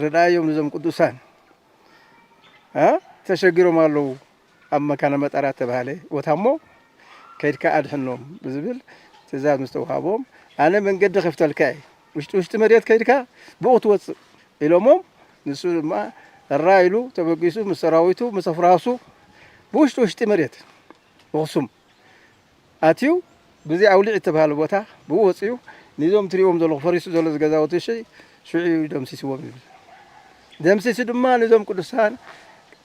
ረድኣዮም ነዞም ቅዱሳን፣ እ፣ ተሸጊሮም ኣለዉ ኣብ መካነ መጠራ ዝተባህለ ቦታ እሞ ከይድካ ኣድሕኖም ብዝብል ትእዛዝ ምስ ተዋሃቦም፣ ኣነ መንገዲ ከፍተልካ እየ፣ ውሽጢ ውሽጢ መሬት ከይድካ ብኡ ትወጽእ ኢሎሞም፣ ንሱ ድማ እራ ኢሉ ተበጊሱ ምስ ሰራዊቱ ምስ ኣፍራሱ ብውሽጢ ውሽጢ መሬት ኣኽሱም ኣትዩ፣ ብዚ ኣውሊዕ እተባህለ ቦታ ብኡ ወጺኡ፣ ነዞም ትሪእዎም ዘለኹ ፈሪሱ ዘሎ እዚ ገዛውቲ እሺ፣ ሽዑ እዩ ደምሲስዎም ይብል። ደምሲሱ ድማ ነዞም ቅዱሳን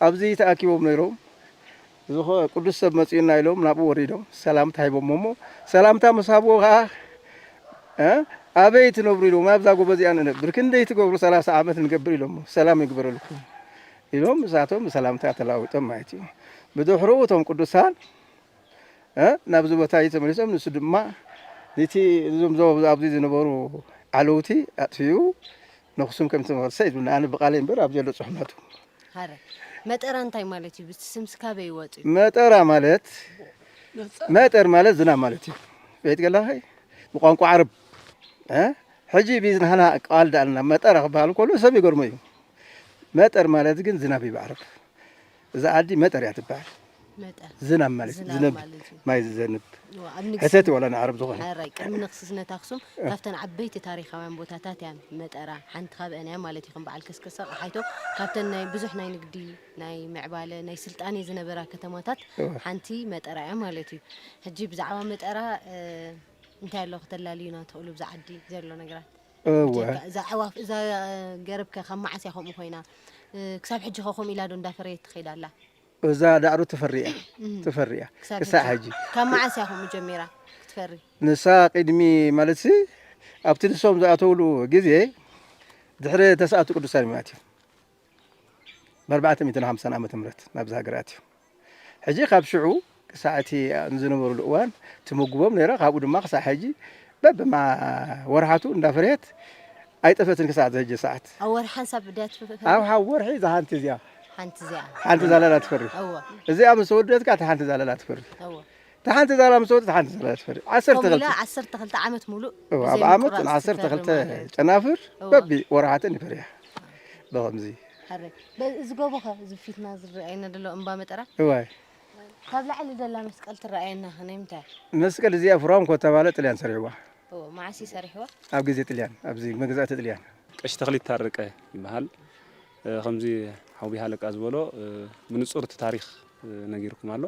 ኣብዚ ተኣኪቦም ነይሮም፣ ዝኸ-፣ ቅዱስ ሰብ መጺኡና ኢሎም ናብኡ ወሪዶም ሰላምታ ሂቦሞ እሞ፣ ሰላምታ ምስ ሃብዎ ኸዓ፣ እ፣ ኣበይ ትነብሩ ኢሎም፣ ኣብዛ ጎቦ እዚኣ ንነብር፣ ክንደይ ትገብሩ፣ ሰላሳ ዓመት ንገብር ኢሎሞ፣ ሰላም ይግበረልኩም ኢሎም፣ ንሳቶም ብሰላምታ ተለዋዊጦም ማለት እዩ። ብድሕርኡ እቶም ቅዱሳን እ፣ ናብዚ ቦታ እዩ ተመሊሶም። ንሱ ድማ ነቲ፣ እዞም ዞ-፣ ኣብዚ ዝነበሩ ዓለውቲ ኣጥፊኡ ነኽሱም ከም ዝተመልሰ እዩ። ኣነ ብቓለይ እምበር ኣብ ዘሎ ጽሑፍ ናቱ። ሃረ። መጠራ እንታይ ማለት እዩ? ብቲ ስምስ ካበይ ይወጽእ እዩ? መጠራ ማለት፣ መጠር ማለት ዝናብ ማለት እዩ። ቤት ገላኸይ ብቋንቋ ዓረብ፣ እ፣ ሕጂ ብዝናህና ቃል ዳልና መጠራ ክበሃል ከሎ ሰብ ይገርሞ እዩ። መጠር ማለት ግን ዝናብ እዩ ብዓረብ። እዛ ዓዲ መጠር እያ ትበሃል። መጠር። ዝናብ ማለት እዩ። ዝናብ ዝነብ-፣ ማለት እዩ። ማይ ዝዘንብ። እዋ፣ ኣብ ንግስ-፣ ሕተት ወላ ንዓረብ ዝኾነ። ሕራይ፣ ቅድሚ ንግስነት ኣኽሱም እ። ካብተን ዓበይቲ ታሪኻውያን ቦታታት እያ መጠራ ሓንቲ ካብአን እያ ማለት እዩ። ከም በዓል ከስከሰ ኣቕሓይቶ ካብተን ናይ ብዙሕ ናይ ንግዲ፣ ናይ ምዕባለ፣ ናይ ስልጣኔ ዝነበራ ከተማታት እዋ። ሓንቲ መጠራ እያ ማለት እዩ። ሕጂ ብዛዕባ መጠራ፣ እ፣ እንታይ ኣሎ ከተላልዩና ትኽእሉ ብዛ ዓዲ ዘሎ ነገራት? እወ። ብጀካ እዛ ኣዕዋፍ፣ እዛ ገረብ ከ ካብ መዓስ እያ ከምኡ ኮይና? እ፣ ክሳብ ሕጂ ከ ከምኡ ኢላ ዶ እንዳፈረየት ትኸይድ ኣላ? እዛ ዳዕሮ ትፈሪ እያ። ትፈሪ እያ። ክሳብ ክሳዕ ሕጂ። ሕጂ። ካብ መዓስ እያ ከምኡ ጀሚራ ክትፈሪ? ንሳ ቅድሚ፣ ማለት ሲ፣ ኣብቲ ንሶም ዝኣተውሉ ግዜ፣ ድሕሪ ተስኣቱ ቅዱሳን እዮም ኣትዮም። ብ ኣርባዕተ ሚእትን ሓምሳን ዓመተ ምህረት ናብዚ ሃገር ኣትዮም። ሕጂ ካብ ሽዑ ክሳዕ እቲ ዝነበሩሉ እዋን ትምግቦም ነይራ። ካብኡ ድማ ክሳዕ ሕጂ በብማ ወርሓቱ እንዳፈርየት ኣይጠፈትን ክሳዕ ዘሕጂ ሰዓት። ኣብ ወርሒ ሓንሳብ ድያ ትፈ-፣ ኣብ ሓ-፣ ወርሒ እዛ ሓንቲ እዚኣ፣ ሓንቲ እዚኣ። ሓንቲ ዛላላ ትፈሪ። እወ። እዚኣ ምስ ተወደአት ከኣ እታ ሓንቲ ዛላላ ትፈሪ። እወ። እታ ሓንቲ ዛላ ምስ ተወደአት፣ እታ ሓንቲ ዛላላ ትፈሪ። ዓሰርተ ከምኡ ኢላ ክልተ። ዓሰርተ ክልተ ዓመት ሙሉእ እወ፣ ብዘይ ኣብ ዓመት ምቁራጽ ዓሰርተ ክልተ ትፈሪ ማለት እዩ። ጨናፍር እወ። በቢ ወርሓተን ይፈርያ። ብኸምዚ። ሕራይ። በ-፣ እዚ ጎቦ ኸ፣ እዚ ፊትና ዝረኣየና ዘሎ እምባ መጠራ? እዋይ። ካብ ላዕሊ ዘላ መስቀል ትረኣየና ኸ ናይ ምንታይ? መስቀል እዚኣ ፍራንኮ ተባለ ጥልያን ሰሪሕዋ። እዎ፣ መዓስ እዩ ሰሪሕዋ? ኣብ ግዜ ጥልያን፣ ኣብዚ መግዛእቲ ጥልያን። ቀሺ ተኽሊት ታረቀ ይበሃል። እ፣ ከምዚ ሓው ቢሃለቃ ዝበሎ፣ እ፣ ብንጹር እቲ ታሪኽ፣ እ፣ ነጊርኩም ኣሎ።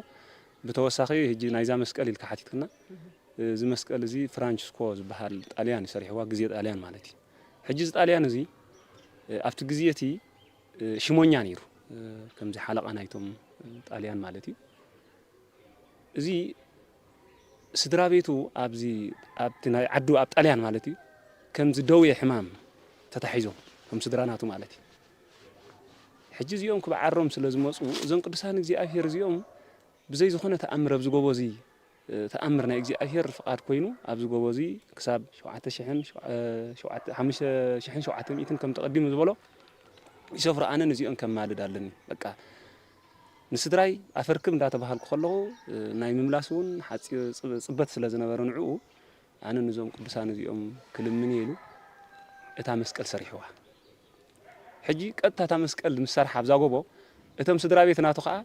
ብተወሳኺ፣ ሕጂ ናይዛ መስቀል ኢልካ ሓቲትክና። እህ። እ፣ እዚ መስቀል እዚ ፍራንቸስኮ ዝበሃል ጣልያን እዩ ሰሪሕዋ፣ ግዜ ጣልያን ማለት እዩ። ሕጂ እዚ ጣልያን እዚ፣ እ፣ ኣብቲ ግዜ እቲ፣ እ፣ ሽሞኛ ነይሩ። እ፣ ከምዚ ሓለቓ ናይቶም፣ እ፣ ጣልያን ማለት እዩ። እዚ ስድራ ቤቱ ኣብዚ፣ ኣብቲ ናይ ዓዱ፣ ኣብ ጣልያን ማለት እዩ፣ ከምዚ ደዌ ሕማም ተታሒዞም፣ ከም ስድራ ናቱ ማለት እዩ። ሕጂ እዚኦም ክበዓሮም ስለ ዝመጹ፣ እዞም ቅዱሳን እግዚኣብሔር እዚኦም ብዘይ ዝኾነ ተኣምር ኣብዚ ጎቦ እዚ፣ እ፣ ተኣምር ናይ እግዚኣብሔር ፍቓድ ኮይኑ፣ ኣብዚ ጎቦ እዚ ክሳብ ሸውዓተ ሽሕን ሸው-፣ እ፣ ሸውዓተ፣ ሓሙሽተ ሽሕን ሸውዓተ ሚእትን ከም ተቐዲሙ ዝበሎ ይሰፍሩ፣ ኣነ ነዚኦም ከማልድ ኣለኒ። በቃ፣ ንስድራይ ኣፈርክብ እንዳተባሃልኩ ከለኹ፣ እ፣ ናይ ምምላስ እውን ሓጺ-፣ ጽ-፣ ጽበት ስለ ዝነበረ ንዕኡ፣ ኣነ ነዞም ቅዱሳን እዚኦም ክልምን እየ ኢሉ እታ መስቀል ሰሪሕዋ። ሕጂ ቀጥታ እታ መስቀል ምስ ሰርሓ ኣብዛ ጎቦ፣ እቶም ስድራ ቤት ናቱ ኸኣ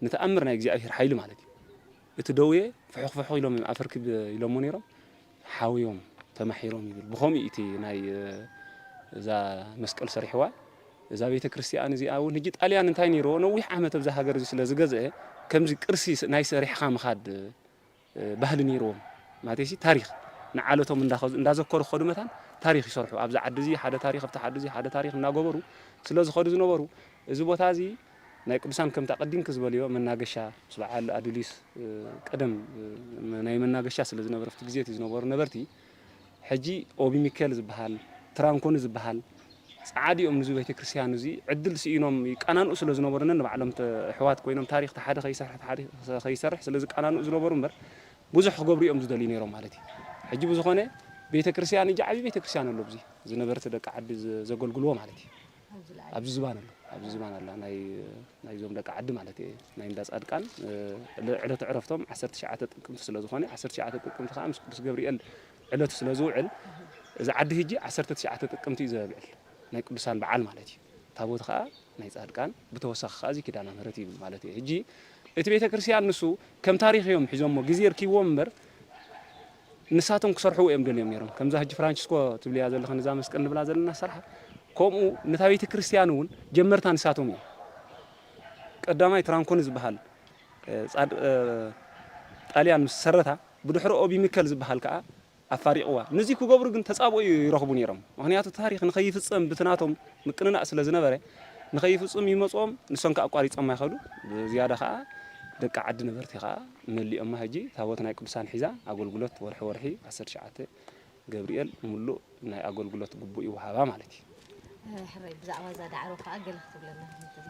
ንተኣምር ናይ እግዚኣብሔር ሓይሊ ማለት እዩ። እቲ ደዌ ፍሑኽ ፍሑኽ ኢሎም ኣፈርክብ ኢሎሞ ነይሮም፣ ሓውዮም፣ ተማሒሮም ይብል። ብኸምኡ እዩ እቲ ናይ፣ እ፣ እዛ መስቀል ሰሪሕዋ። እዛ ቤተ ክርስቲያን እዚኣ እውን ሕጂ ጣልያን እንታይ ነይርዎ፣ ነዊሕ ዓመት ኣብዛ ሃገር እዚ ስለ ዝገዝአ፣ ከምዚ ቅርሲ ስ-፣ ናይ ሰሪሕኻ ምኻድ፣ እ፣ ባህሊ ነይርዎም። ማለትሲ ታሪኽ ንዓለቶም እንዳኸዙ-፣ እንዳዘከሩ ክኸዱ መታን ታሪኽ ይሰርሑ። ኣብዚ ዓዲ እዚ ሓደ ታሪኽ፣ ኣብቲ ዓዲ እዚ ሓደ ታሪኽ እናገበሩ ስለ ዝኸዱ ዝነበሩ፣ እዚ ቦታ እዚ ናይ ቅዱሳን ከምቲ ኣቐዲምኪ ዝበልዮ መናገሻ ምስ በዓል ኣዱሊስ፣ እ፣ ቀደም፣ እ፣ ናይ መናገሻ ስለ ዝነበረ፣ ኣብቲ ግዜ እቲ ዝነበሩ ነበርቲ፣ ሕጂ ኦቢ ሚካኤል ዝበሃል፣ ትራንኮኒ ዝበሃል፣ ጸዓዱ እዮም። ንዚ ቤተ ክርስቲያን እዚ ዕድል ስኢኖም ይቃናንኡ ስለ ዝነበሩ፣ ነንባዕሎም ተ-፣ ኣሕዋት ኮይኖም ታሪኽ እቲ ሓደ ከይሰርሕ፣ እቲ ሓደ ከይሰርሕ ስለ ዝቃናንኡ ዝነበሩ እምበር፣ ብዙሕ ክገብሩ እዮም ዝደልዩ ነይሮም ማለት እዩ። ሕጂ ብዝኾነ ቤተ ክርስቲያን፣ እጂ ዓብዪ ቤተ ክርስቲያን ኣሎ፣ ኣብዚ ዝነበርቲ ደቂ ዓዲ ዘ-፣ ዘገልግልዎ ማለት እዩ። ኣብዚ ላዕሊ። ኣብዚ ዝባን ኣሎ፣ ኣብዚ ዝባን ኣላ፣ ናይ፣ ናይዞም ደቂ ዓዲ ማለት እየ፣ ናይ እንዳ ጻድቃን፣ እ፣ ዕለ-፣ ዕለተ ዕረፍቶም ዓሰርተ ትሽዓተ ጥቅምቲ ስለ ዝኾነ፣ ዓሰርተ ትሽዓተ ጥቅምቲ ከኣ ምስ ቅዱስ ገብርኤል ዕለቱ ስለ ዝውዕል፣ እዚ ዓዲ ሕጂ ዓሰርተ ትሽዓተ ጥቅምቲ እዩ ዘብዕል፣ ናይ ቅዱሳን በዓል ማለት እዩ። ታቦት ከኣ ናይ ጻድቃን፣ ብተወሳኺ ከኣ እዚ ኪዳነ ምህረት ይብል ማለት እዩ። ሕጂ እቲ ቤተ ክርስቲያን ንሱ ከም ታሪኽ እዮም ሒዞሞ፣ ግዜ ርኪብዎም እምበር፣ ንሳቶም ክሰርሕዎ እዮም ደልዮም ነይሮም። ከምዛ ሕጂ ፍራንቸስኮ ትብልያ ዘለኽን እዛ መስቀል ንብላ ዘለና ዝሰርሓ፣ ከምኡ ነታ ቤተ ክርስቲያን እውን ጀመርታ ንሳቶም እዮም። ቀዳማይ ትራንኮኒ ዝበሃል፣ እ፣ ጻድ-፣ እ፣ ጣልያን ምስ ሰረታ፣ ብድሕሪ ኦቢ ሚከል ዝበሃል ከኣ ኣፋሪቕዋ። ነዚ ክገብሩ ግን ተጻብኦ ይረኽቡ ነይሮም። ምኽንያቱ ታሪኽ ንኸይፍጸም ብቲ ናቶም ምቅንናእ ስለ ዝነበረ፣ ንኸይፍጽም ይመጽኦም፣ ንሶም ከኣ ኣቋሪጾም ኣይኸዱ። ብዝያዳ ከኣ ደቂ ዓዲ ነበርቲ ከኣ መሊኦማ። ሕጂ ታቦት ናይ ቅዱሳን ሒዛ ኣገልግሎት ወርሒ ወርሒ ዓሰርተ ትሽዓተ ገብርኤል ምሉእ ናይ ኣገልግሎት ግቡእ ይወሃባ ማለት እዩ። ሕራይ፣ ብዛዕባ እዛ ዳዕሮ ከኣ ገለ ክትብለና፣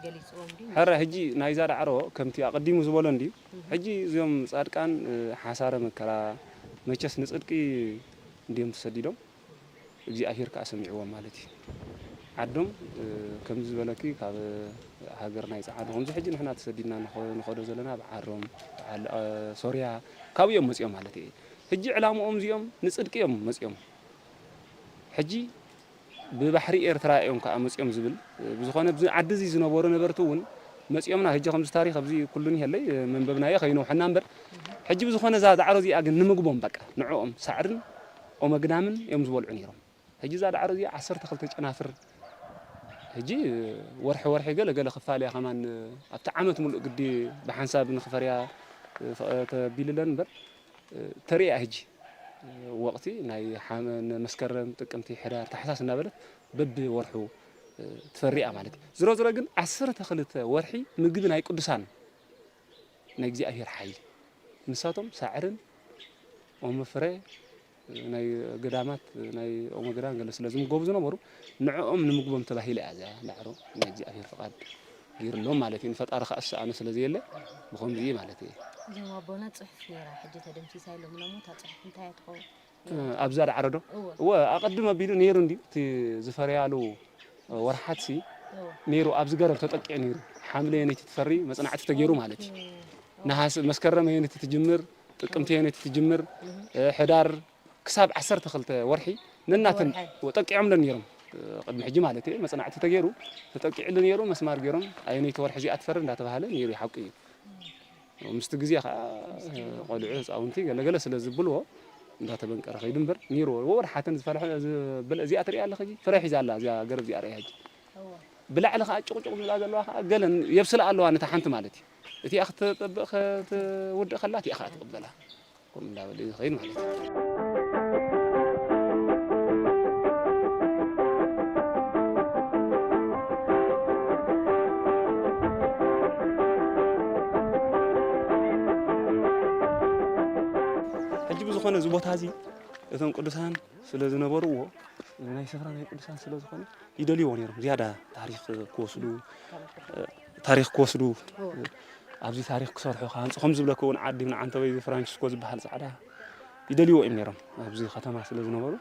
ገሊጽዎም ድዩ? ሕራይ፣ ሕጂ ናይዛ ዳዕሮ ከምቲ ኣቐዲሙ ዝበሎ እንድዩ። እህ። ሕጂ እዚኦም ጻድቃን፣ እ፣ ሓሳረ መከራ፣ መቸስ ንጽድቂ እንድዮም ተሰዲዶም፣ እግዚኣብሔር ከኣ ሰሚዕዎም ማለት እዩ። ዓዶም፣ እ፣ ከምዚ ዝበለኪ ካብ ሃገር ናይ ጸዓዱ፣ ከምዚ ሕጂ ንሕና ተሰዲድና ንኸ-፣ ንኸዶ ዘለና ኣብ ዓሮም፣ በዓል፣ እ፣ ሶርያ፣ ካብኡ እዮም መጺኦም ማለት እዩ። ሕጂ ዕላምኦም እዚኦም ንጽድቂ እዮም መጺኦም። ሕጂ ብባሕሪ ኤርትራ እዮም ከኣ መጺኦም ዝብል፣ ብዝኾነ ኣብዚ ዓዲ እዚ ዝነበሩ ነበርቲ እውን መጺኦምና፣ ሕጂ ከምዚ ታሪኽ ኣብዚ ኩሉ እኒሀለይ፣ መንበብናዮ ከይነውሐና እምበር፣ ሕጂ ብዝኾነ እዛ ዳዕሮ እዚኣ ግን ንምግቦም በቃ ንዕኦም ሳዕርን ኦመግናምን እዮም ዝበልዑ ነይሮም። ሕጂ እዛ ዳዕሮ እዚኣ ዓሰርተ ክልተ ጨናፍር፣ ሕጂ ወርሒ ወርሒ ገለ ገለ ክፋል እያ ከማን፣ ኣብቲ ዓመት ሙሉእ ግዲ ብሓንሳብ ንኽፈርያ ተቢልለን እምበር፣ ተርእያ ሕጂ ወቕቲ ናይ ሓመ-፣ መስከረም፣ ጥቅምቲ፣ ሕዳር፣ ታሕሳስ እናበለት በብወርሑ ትፈሪ እያ ማለት እዩ። ዝሮ ዝሮ ግን ዓሰርተ ክልተ ወርሒ ምግቢ ናይ ቅዱሳን ናይ እግዚኣብሔር ሓይሊ። ንሳቶም ሳዕርን ኦመ ፍረ ናይ ገዳማት ናይ ኦመ ገዳም ገለ ስለ ዝምገቡ ዝነበሩ ንዕኦም ንምግቦም ተባሂለ እያ እዚኣ ዳዕሮ ናይ እግዚኣብሔር ፍቓድ ገይርሎም ማለት እዩ። ንፈጣሪ ከኣ ዝሰኣኖ ስለ ዘየለ ብኸምዚ እዩ ማለት እዩ። እዞም ኣቦና ጽሑፍ ነይራ ሕጂ ተደምሲሳ ኢሎምና እሞ እታ ጽሑፍ እንታይ እያ ትኸውን? ኣብዛ ዳዕሮ ዶ? እወ። እወ ኣቐድም ኣቢሉ ነይሩ እንድዩ እቲ ዝፈርያሉ ወርሓትሲ እወ። ነይሩ ኣብዚ ገረብ ተጠቂዑ ነይሩ። ሓምለ ነይቲ ትፈሪ መጽናዕቲ ተገይሩ ማለት እዩ። ነሃስ መስከረም ነይቲ ትጅምር፣ ጥቅምቲ ነይቲ ትጅምር፣ ሕዳር ክሳብ ዓሰርተ ክልተ ወርሒ ነናተን ወርሒ። ጠቂዖምለን ነይሮም። ቅድሚ ሕጂ ማለት እዩ መጽናዕቲ ተገይሩ ተጠቂዕሉ ነይሩ። መስማር ገይሮም ኣየነይቲ ወርሒ እዚኣ ትፈሪ እንዳተባሃለ ነይሩ። ሓቂ እዩ። ምስቲ ግዜ ከዓ ቆልዑ ህፃውንቲ ገለገለ ስለ ዝብልዎ እንዳተበንቀረ ከይዱ እምበር ነይርዎ። ወርሓተን ዝፈለሐ ዝብል እዚኣ ትሪኣ ኣለኺ ሕጂ? ፍረ ሒዛ ኣላ እዚኣ ገረብ እዚኣ ርኣያ ሕጂ። ብላዕሊ ከዓ ጭቁጭቁ ዝብላ ዘለዋ ከዓ ገለን የብስላ ኣለዋ ነታ ሓንቲ ማለት እዩ። እቲኣ ክትጠብእ ክትውድእ ከላ እቲኣ ከዓ ትቕበላ። ከምኡ እንዳበለ እዩ ዝኸይድ ማለት እዩ። ሕጂ ብዝኾነ እዚ ቦታ እዚ እቶም ቅዱሳን ስለ ዝነበርዎ ናይ ስፍራ ናይ ቅዱሳን ስለ ዝኾነ ይደልይዎ ነይሮም ዝያዳ ታሪኽ ክወስዱ ታሪኽ ክወስዱ ኣብዚ ታሪኽ ክሰርሑ ክሃንፁ ከም ዝብለክ እውን ዓዲ ምን ዓንተበይ ፍራንቺስኮ ዝበሃል ፃዕዳ ይደልይዎ እዮም ነይሮም ኣብዚ ከተማ ስለ ዝነበሩ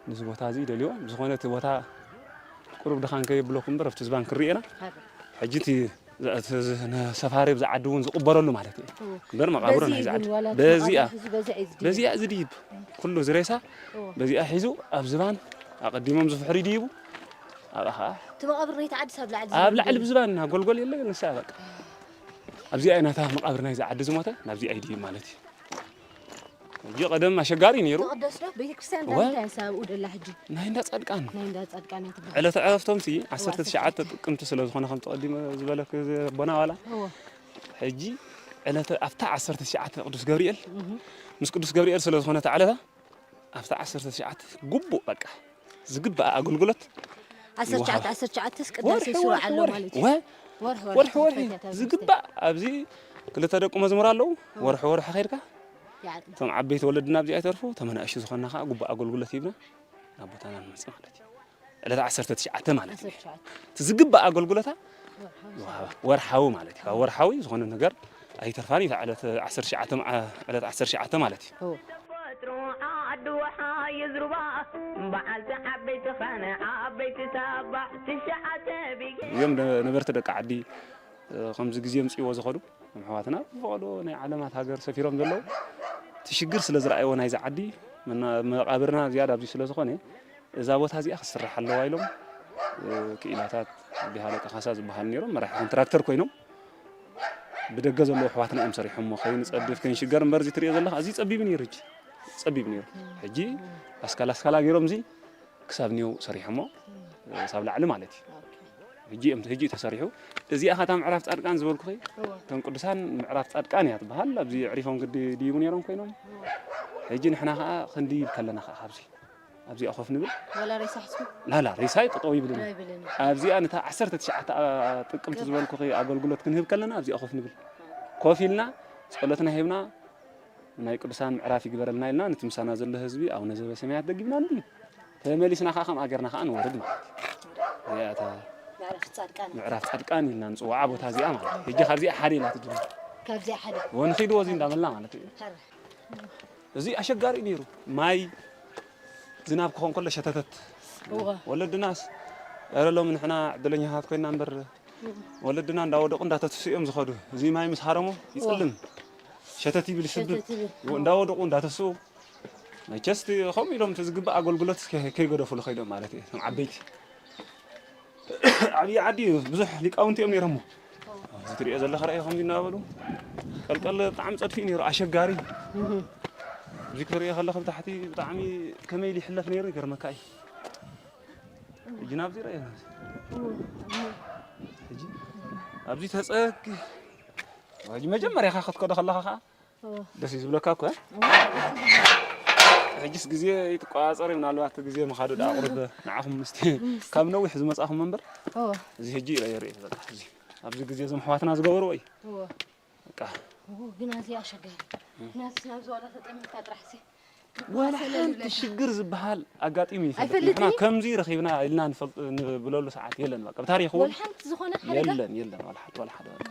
ንዚ ቦታ እዚ ይደልይዎ ዝኾነ እቲ ቦታ ቁሩብ ድኻን ከየብለኩም እምበር ኣብቲ ዝባን ክርኤና ሕጂ እቲ ሰፋሪ ብዛ ዓዲ እውን ዝቕበረሉ ማለት እዩ እምበር መቓብሩ ናይዚ ዓዲ በዚኣ በዚኣ እዚ ድይብ ኩሉ ዝሬሳ በዚኣ ሒዙ ኣብ ዝባን ኣቐዲሞም ዝፍሕሪ ድይቡ ኣብኣ ከዓ እቲ መቓብር ናይቲ ዓዲ ሳብ ላዕሊ ኣብ ላዕሊ ብዝባን ጎልጎል የለ ንሳ በቃ ኣብዚኣ ናታ መቓብር ናይዚ ዓዲ ዝሞተ ናብዚኣ ይድይብ ማለት እዩ ሕጂ ቀደም ኣሸጋሪ ነይሩ። ትቕደስ ዶ? ቤተክርስትያን እወ። እንታይ ሳብኡ ደላ ሕጂ? ናይ እንዳ ጻድቃን። ናይ እንዳ ጻድቃን እያ ትበሃል። ዕለተ ዕረፍቶም ሲ ዓሰርተ ትሽዓተ ዓሰርተ ትሽዓተ። ጥቅምቲ ስለ ዝኾነ ከም ተቐዲመ ዝበለክ ኣቦና ዋላ። እወ። ሕጂ ዕለተ ኣብታ ዓሰርተ ትሽዓተ ቅዱስ ገብርኤል እህ። ምስ ቅዱስ ገብርኤል ስለ ዝኾነ እታ ዕለታ ኣብታ ዓሰርተ ትሽዓተ ግቡእ በቃ ዝግባእ ኣገልግሎት ዓሰርተ ትሽዓተ ይወሃብ። ዓሰርተ ትሽዓተ ስ ቅዳሴ ወርሒ፣ ስሩዕ ወርሒ፣ ኣሎ ወርሒ። ማለት እዩ። ወ-፣ ወርሒ፣ ወርሒ፣ ወርሒ፣ ወርሒ። ትኸፍት እያ እታ ዝግባእ ኣብዚ ክልተ ደቂ መዝሙር ኣለዉ። ወርሒ፣ ወርሒ ከይድካ ይዓጥና። እቶም ዓበይቲ ወለድና ኣብዚ ኣይተርፉ፣ እቶም ኣናእሽቱ ዝኾንና ከዓ ግቡእ ኣገልግሎት ሂብና ናብ ቦታና ንመጽእ ማለት እዩ። ዕለት ዓሰርተ ትሽዓተ ማለት እዩ። ዓሰርተ ትሽዓተ። እቲ ዝግባእ ኣገልግሎታ ወርሓዊ። ይወሃባ። ወርሓዊ ማለት እዩ። ካብ ወርሓዊ ዝኾነ ነገር ኣይተርፋን እዩ። ዕለት ዓሰርተ ትሽዓተ መዓ-፣ ዕለት ዓሰርተ ትሽዓተ ማለት እዩ። እዎ። ተፈጥሮ ዓዲ ወሓ የዝሩባ በዓልቲ ዓበይቲ ኻነ ዓበይቲ ታባ ትሽዓተ ቢገ እዮም ነ-፣ ነበርቲ ደቂ ዓዲ፣ እ፣ ከምዚ ግዜ የምጽእዎ ዝኸዱ ኣሕዋትና ብፈቐዶ ናይ ዓለማት ሃገር ሰፊሮም ዘለዉ፣ እቲ ሽግር ስለ ዝረኣይዎ ናይዚ ዓዲ፣ መና-፣ መቓብርና ዝያዳ ኣብዚ ስለ ዝኾነ፣ እዛ ቦታ እዚኣ ክትስራሕ ኣለዋ ኢሎም፣ እ፣ ክኢላታት ኣቢ ሃለቃ ካሳ ዝበሃሉ ነይሮም፣ መራሒ ኮንትራክተር ኮይኖም፣ ብደገ ዘለዉ ኣሕዋትና እዮም ሰሪሖሞ። ከይንጸድፍ፣ ከይንሽገር እምበር፣ እዚ ትርእዮ ዘለኻ፣ እዚ ጸቢብ ነይሩ፣ ሕጂ ጸቢብ ነይሩ። ሕጂ ኣስካላ ኣስካላ ገይሮም፣ እዚ ክሳብ ኒው ሰሪሖሞ፣ ክሳብ ላዕሊ ማለት እዩ። ኦኬ። ሕጂ እዮም፣ ሕጂ እዩ ተሰሪሑ። እዚኣ ኸታ ምዕራፍ ጻድቃን ዝበልኩኺ፣ እወ። እቶም ቅዱሳን ምዕራፍ ጻድቃን እያ ትበሃል። ኣብዚ ዕሪፎም ግዲ ድይቡ ነይሮም ኮይኖም። እወ። ሕጂ ንሕና ኸኣ ክንድይብ ከለና ኸኣ ካብዚ ኣብዚኣ ኮፍ ንብል። ዋላ ሬሳ ሒዝኩም? ላላ፣ ሬሳይ ጠጠው ይብልን። ኣይብልን። ኣብዚኣ ነታ ዓሰርተ ትሽዓተ ጥቅምቲ ጥቅምቲ። ዝበልኩኺ ኣገልግሎት ክንህብ ከለና ኣብዚኣ ኮፍ ንብል። ኮፍ ኢልና፣ ጸሎትና ሂብና፣ ናይ ቅዱሳን ምዕራፍ ይግበረልና ኢልና፣ ነቲ ምሳና ዘሎ ህዝቢ ኣቡነ ዘበሰማያት ደጊምና ንድይብ። ተመሊስና ኸዓ ከም ኣገርና ኸዓ ንወርድ ማለት እዩ። እዚኣ እታ ምዕራፍ ጻድቃን። ምዕራፍ ጻድቃን ኢልና ንጽውዓ ቦታ እዚኣ ማለት እዩ። ሕጂ ካብዚኣ ሓደ ኢላ ትጅምር። ካብዚኣ ሓደ። ወንኺድዎ እዚ እንዳበልና ማለት እዩ። ሕረ። እዚ ኣሸጋሪ እዩ ነይሩ። ማይ ዝናብ ክኾን ከሎ ሸተተት። እወ። ወለድናስ፣ "ኧረ ሎሚ ንሕና ዕድለኛታት ኮይንና እምበር፣ ወለድና እንዳወደቑ እንዳተትሱ እዮም ዝኸዱ። እዚ ማይ ምስ ሃረሞ ይጸልም። ሸተት ይብል ይስብብ። ሸተት ይብል። እንዳወደቑ እንዳተስኡ። መቸስ እቲ ከምኡ ኢሎም እቲ ዝግባእ ኣገልግሎት ከ-፣ ከይገደፉሉ ከይዶም ማለት እዩ። እቶም ዓበይቲ። ዓብዪ ዓዲ እዩ። ብዙሕ ሊቃውንቲ እዮም ነይሮሞ። እዚ ትሪኦ ዘለኻ ራእይ ከምዚ እናበሉ ቀልቀል ብጣዕሚ ጸድፊ እዩ ነይሩ። ኣሸጋሪ። እዚ ክትሪኦ ከለኻ ብታሕቲ ብጣዕሚ ከመይ ኢሉ ይሕለፍ ነይሩ ይገርመካ እዩ። ሕጂ ናብዚ ራእይ ሕጂ ኣብዚ ተጸግ-፣ ሕጂ መጀመርያ ኢኻ ክትከዶ ከለኻ ኸዓ እወ። ደስ እዩ ዝብለካ እኮ፣ እ? እወ። ሕጂስ ግዜ ይትቆጻጸር እዩ፣ ምናልባት ግዜ ምኻዱ ደኣ ቁሩብ ንዓኹም ምስቲ ካብ ነዊሕ ዝመጻኹም እምበር፣ እወ። እዚ ሕጂ ይረአ፣ ይረአ፣ በቃ፣ እዚ ኣብዚ ግዜ እዞም ኣሕዋትና ዝገበርዎ እዩ። እወ። ቃ- ኦ፣ ግን ኣዝያ ኣሸጋሪ። ናትስ ናብ ዝዋላ ተጠሚትካ ጥራሕ ሲ። ዋላ ሓንቲ ሽግር ዝበሃል ኣጋጢሙ ይፈልጥ። ኣይፈልጥን ንሕና እዩ። ከምዚ ረኺብና ኢልና ንፈልጥ ንብለሉ ሰዓት የለን። በቃ ብታሪኽ እውን ወላ ሓንቲ ዝኾነ ሓደጋ? የለን፣ የለን፣ ዋላ ሓንቲ፣ ዋላ ሓደ በቃ።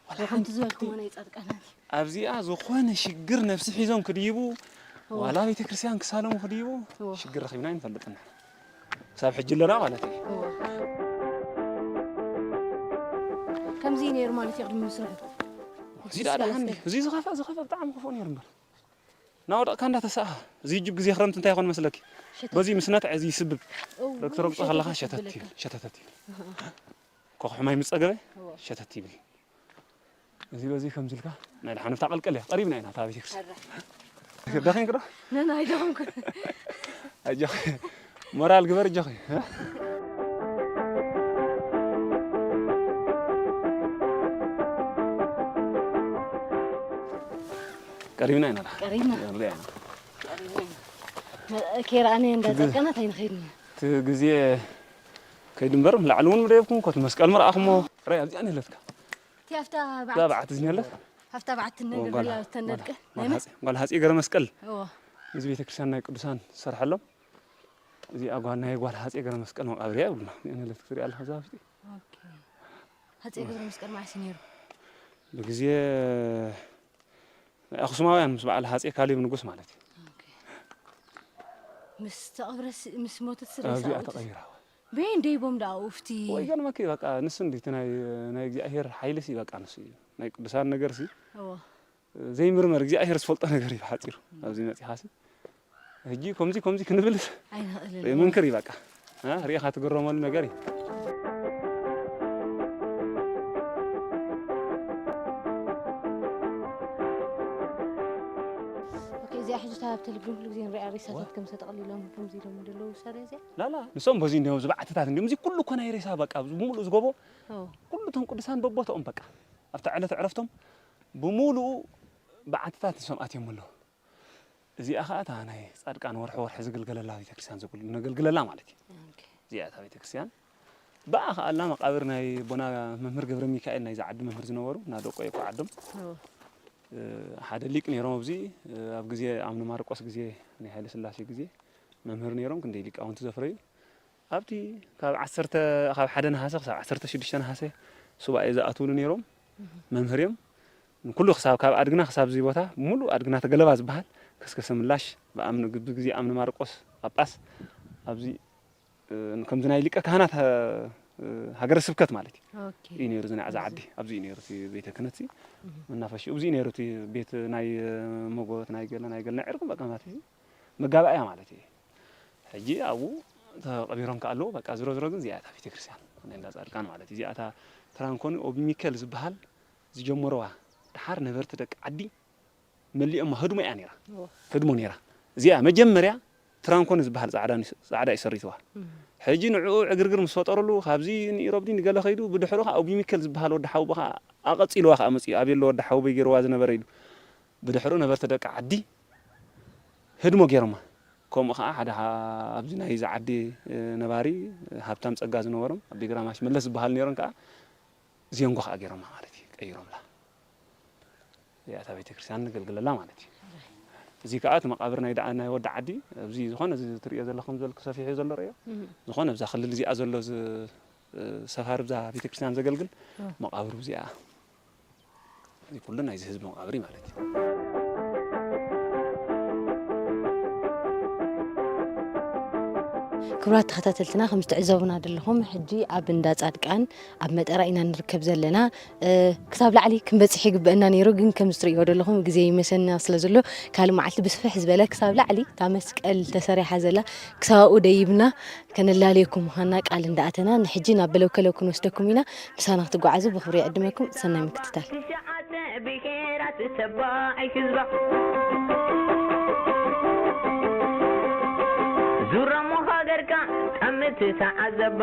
ዋላ ሓንቲ ዝበልኩዎ ናይ ጻድቃናት እዩ። ኣብዚኣ ዝኾነ ሽግር ነብሲ ሒዞም ክድይቡ፣ እዎ። ዋላ ቤተክርስትያን ክሳለሙ ክድይቡ እዎ። ሽግር ረኺብና ኣይንፈልጥን። ክሳብ ሕጂ ኣለና ማለት እዩ። እዎ። ከምዚ እዩ ነይሩ ማለት እዩ ቅድሚ ምስርሑ። እዚ ደኣ ደሓን ድዩ? እዚ ዝኸፍእ፣ ዝኸፍእ ብጣዕሚ ክፉእ ነይሩ እምበር። ናወደቕካ እንዳተሳእኻ፣ እዚ ጅብ ግዜ ክረምቲ እንታይ ይኾን መስለኪ? ሸተት። በዚ ምስ ነትዐ እዚ ይስብብ። እው፣ ረግቶ ረግጦ ሸተት ከለኻ ሸተት ይብለካ። ይብል፣ ሸተተት ይብል። እህ። ኮኽሑ ማይ ምስ ጸገበ እዎ። ሸተት ይብል። እዚ በዚ ከምዚ ኢልካ ናይ ደሓን ኣብታ ቀልቀል እያ፣ ቀሪብና ኢና እታ ቤተክርስትያን። ኣረ። ደኺምኪ ዶ? ነን ኣይደኸምኩን። ኣጆኺ፣ ሞራል ግበር ኣጆኺ። ቀሪብና ኢና። ቀሪብና። ርያ። ቀሪብና። ከይረኣናዮ እንዳ ትግ-፣ ጸቀናት ኣይንኸይድን ኢና። እቲ ግዜ ከይዱ እምበር፣ ላዕሊ እውን ምደየብኩም፣ ኮት መስቀል ምረኣኹሞ። ርያ፣ ኣብዚኣ ነለትካ። እቲ ኣብታ እዛ በዓቲ፣ በዓቲ ዝኔለት? ኣብታ በዓቲ ኦ፣ ነገር ጓል፣ ዘላ ዝተነድቀ? ጓል ናይ መን? ሃጼ፣ ጓል ሃጼ ገረ መስቀል። እዎ። እዚ ቤተክርስትያን ናይ ቅዱሳን ዝሰርሐሎም። እዚኣ ጓል ናይ ጓል ሃጼ ገረ መስቀል መቃብር እያ ይብሉና። እዚኣ ነለት ክትሪኣ ኣለኻ እዛ ውሽጢ? ኦኬ። ሃጼ ገብረ መስቀል መዓስ እዩ ነይሩ? ብግዜ ናይ ኣኽሱማውያን ምስ በዓል ሃጼ ካሌብ ንጉስ ማለት እዩ። ኦኬ። ምስ ተቐብረስ፣ ምስ ሞተት ስለ ኣብዚኣ ሰብኡት ተቐቢራ። በየን ደይቦም ደኣ ኡፍቲ? ወይ ገርመኪ በቃ ንሱ እንዲ እቲ ናይ፣ ናይ እግዚኣብሄር ሓይሊ ሲ በቃ ንሱ እዩ። ናይ ቅዱሳን ነገር ሲ እዎ። ዘይምርመር እግዚኣብሄር ዝፈልጦ ነገር እዩ ብሓጺሩ። ኣብዚ መጺኻ ሲ ሕጂ ከምዚ ከምዚ ክንብል ኣይንኽእልን። መንክር እዩ በቃ። እ? ሪኢኻ ትግረመሉ ነገር እዩ። ኦኬ፣ እዚኣ ሕጂ እታ ኣብ ቴሌቪዥን ኩሉ ግዜ ንሪኣ ሬሳታት ዋ። ከምዚ ተጠቕሊሎም ከምዚ ኢሎም ዘለዉ ሳርያ እዚኣ? ላላ፣ ንሶም በዚ እንዲዮም ዝባዕትታት እንዲዮም። እዚ ኩሉ እኮ ናይ ሬሳ በቃ፣ ብምሉእ ዝጎቦ፣ ኦ። ኩሉ እቶም ቅዱሳን በቦታኦም በቃ። ኣብታ ዕለተ ዕረፍቶም ብምሉኡ በዓትታት ንሶም ኣትዮም ኣለዉ። እዚኣ ኸኣ እታ ናይ ጻድቃን ወርሒ ወርሒ ዝግልገለላ ቤተክርስትያን ዘግል-፣ ነገልግለላ ማለት እዩ። ኦኬ። እዚኣ እታ ቤተክርስትያን። ብኣ ኸኣ ኣላ መቃብር ናይ ኣቦና መምህር ገብረ ሚካኤል ናይዛ ዓዲ መምህር ዝነበሩ፣ እና ደቆ እኮ ዓዶም። ኦ። እ፣ ሓደ ሊቅ ነይሮም ኣብዚ፣ እ፣ ኣብ ግዜ ኣምነ ማርቆስ ግዜ፣ ናይ ሃይለ ስላሴ ግዜ መምህር ነይሮም፣ ክንደይ ሊቃውንቲ ዘፍረዩ። ኣብቲ ካብ ዓሰርተ፣ ካብ ሓደ ነሃሰ ክሳብ ዓሰርተ ሽዱሽተ ነሃሰ ሱባኤ ዝኣትውሉ ነይሮም። እህ። መምህር እዮም። ንኩሉ ክሳብ፣ ካብ ኣድግና ክሳብ እዚ ቦታ፣ ሙሉእ ኣድግና ተገለባ ዝበሃል፣ ከስከሰ ምላሽ፣ ብኣምኒ፣ ብግዜ ኣምኒ ማርቆስ ጳጳስ፣ ኣብዚ፣ እ፣ ከምዚ ናይ ሊቀ ካህናት፣ እ፣ ሃገረ ስብከት ማለት እዩ። ኦኬ። እዩ ነይሩ፣ እዚ ናይ ዓዛ ዓዲ፣ ኣብዚ እዩ ነይሩ እቲ ቤተ ክህነት እዚ። እህ። መናፈሽኡ፣ ኣብዚ እዩ ነይሩ እቲ ቤት ናይ፣ እ፣ መጎት፣ ናይ ገለ፣ ናይ ገለ፣ ናይ ዕርቂ በቃ ማለት እዩ። መጋባእያ ማለት እዩ። ሕጂ ኣብኡ ተቐቢሮም ከኣ ኣለዉ። በቃ ዝሮ ዝሮ ግን እዚኣ እታ ቤተክርስትያን ናይ እንዳ ጻድቃን ማለት እዩ። እዚኣ እታ ትራንኮኒ ኦቢ ሚካኤል ዝበሃል ዝጀመርዋ፣ ደሓር ነበርቲ ደቂ ዓዲ መሊኦማ፣ ህድሞ እያ ነይራ። እዎ። ህድሞ ነይራ። እዚኣ መጀመርያ ትራንኮኒ ዝበሃል ጻዕዳ ኒ-፣ ጻዕዳ እዩ ሰሪትዋ። እም። ሕጂ ንዕኡ ዕግርግር ምስ ፈጠረሉ፣ ካብዚ ንኢሮብዲ ንገለ ከይዱ፣ ብድሕሩ ከኣ ኦቢ ሚካኤል ዝበሃል ወዲ ሓውቦ ከኣ ኣቐጺልዋ ከኣ መጺኡ፣ ኣቤሎ ወዲ ሓውቦይ ገይርዋ ዝነበረ ኢሉ። ብድሕሩ ነበርቲ ደቂ ዓዲ ህድሞ ገይሮማ። ከምኡ ኸዓ ሓደ ሓ-፣ ኣብዚ ናይዚ ዓዲ፣ እ፣ ነባሪ፣ እ፣ ሃብታም ጸጋ ዝነበሮም ኣቢ ግራማሽ መለስ ዝበሃሉ ነይሮም ከኣ ዜንጎ ኸኣ ገይሮማ ማለት እዩ፣ ቀይሮምላ። እዚኣ እታ ቤተክርስትያን ነገልግለላ ማለት እዩ። እዚ ከኣ እቲ መቃብር ናይ ደዓ-፣ ናይ ወዲ ዓዲ ኣብዚ ዝኾነ እዚ ትርእዮ ዘለኹም ዘልኩ ሰፊሑ ዘሎ ርእዮ። እም። ዝኾነ ኣብዛ ክልል እዚኣ ዘሎ ዝ-፣ እ፣ ሰፋሪ ብዛ ቤተክርስትያን ዘገልግል እም። መቃብሩ እዚኣ። እዚ ኩሉ ናይዚ ህዝቢ መቃብር እዩ ማለት እዩ። ክቡራት ተኸታተልትና፣ ከም ትዕዘቡና ዘለኹም፣ ሕጂ ኣብ እንዳ ጻድቃን ኣብ መጠራ ኢና ንርከብ ዘለና። እ፣ ክሳብ ላዕሊ ክንበጽሕ ይግበአና ነይሩ፣ ግን ከም እትርእይዎ ዘለኹም ግዜ ይመሰና ስለ ዘሎ፣ ካልእ መዓልቲ ብስፍሕ ዝበለ ክሳብ ላዕሊ እታ መስቀል ተሰሪሓ ዘላ ክሳብ ኣብኡ ደይብና ከነላልየኩም ምዃንና ቃል እንዳኣተና፣ ንሕጂ ናብ በለውከለው ክንወስደኩም ኢና። ምሳና ክትጓዓዙ ብኽብሪ ይዕድመኩም። ሰናይ ምክትታል። ትሽዓተ ብሄራት ተባዕ ህዝባ ዙረሞ ሃገርካ ጠምት ተዓዘባ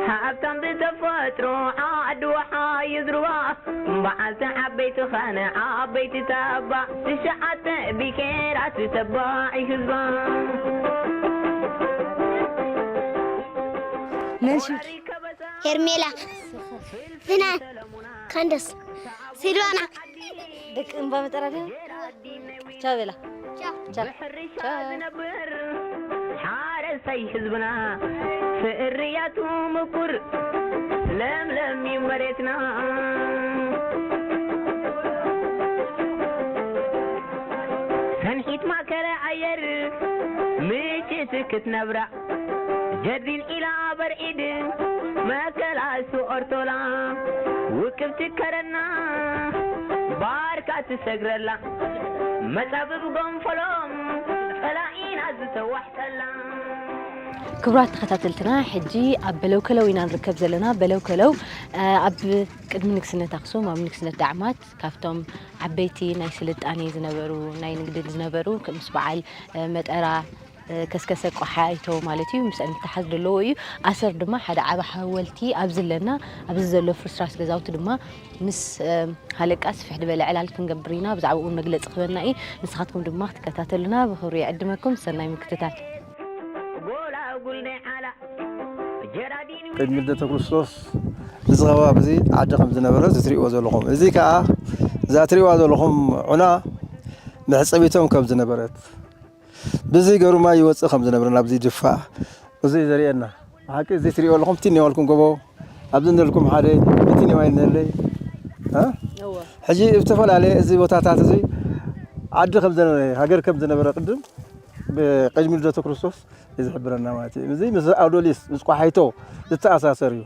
ሃብታም ብተፈጥሮ ዓድዋ ሓይዝርባ በዓልቲ ዓበይቲ ኸነ ዓበይቲ ተባዕ ትሽዓተ ብሄራት ተባዕ ህዝባ መን ሽምኪ? ሄርሜላ፣ ፍናን፣ ካንደስ፣ ፊልባና ደቂ እምባ መጠራ ድዮም? ቻው በላ። ቻው። ቻው። ዝነብር ሓረስታይ ህዝብና ፍርያቱ ምቁር ለምለም እዩ መሬትና። ሰንሒት ማእከለ ኣየር ምጭት ክትነብራ ጀርዲን ኢላ በርዒድ መከላሱ ኦርቶላ ውቅብቲ ከረና ባርካ ትሰግረላ መጻብብ ጎንፈሎም ጸላኢና ዝተዋሕጠላ። ክቡራት ተኸታተልትና፣ ሕጂ ኣብ በለው ከለው ኢና ንርከብ ዘለና። በለው ከለው፣ እ፣ ኣብ ቅድሚ ንግስነት ኣኽሱም፣ ኣብ ንግስነት ዳዕማት ካብቶም ዓበይቲ ናይ ስልጣኔ ዝነበሩ፣ ናይ ንግዲ ዝነበሩ፣ ምስ በዓል፣ እ፣ መጠራ፣ እ፣ ከስከሰ ቆሓይቶ ማለት እዩ። ምስአን ዝተሓዝ ዘለዎ እዩ። ኣሰር ድማ ሓደ ዓቢ ሓወልቲ ኣብዚ ኣለና። ኣብዚ ዘሎ ፍርስራስ ገዛውቲ ድማ ምስ፣ እ፣ ሃለቃ ስፍሕ ዝበለ ዕላል ክንገብር ኢና። ብዛዕባኡ እውን መግለጺ ክበና እዩ። ንስኻትኩም ድማ ክትከታተሉና ብኽብሪ ይዕድመኩም። ሰናይ ምክትታል። ጎላጉል ናይ ዓላ ጀራዲን ቅድሚ ልደተ ክርስቶስ እዚ ከባቢ እዚ ዓዲ ከም ዝነበረ እዚ ትሪእዎ ዘለኹም። እዚ ከኣ እዛ ትሪእዋ ዘለኹም ዑና መሕጸቢቶም ከም ዝነበረት፣ ብዚ ገሩ ማይ ይወጽእ ከም ዝነበረ ናብዚ ድፋ እዚ ዘርእየና። ብሓቂ እዚ ትሪእዎ ኣለኹም፣ እቲ እኒዋልኩም ጎቦ፣ ኣብዚ እነልኩም ሓደ፣ እቲ እኒዋ ይነለይ። እ? እወ። ሕጂ ዝተፈላለየ እዚ ቦታታት እዚ ዓዲ ከም ዝነበረ፣ ሃገር ከም ዝነበረ ቅድም ብቅድሚ ልደቱ ክርስቶስ እዩ ዝሕብረና ማለት እዩ። እዚ ምስ ኣውዶሊስ፣ ምስ ቆሓይቶ ዝተኣሳሰር እዩ።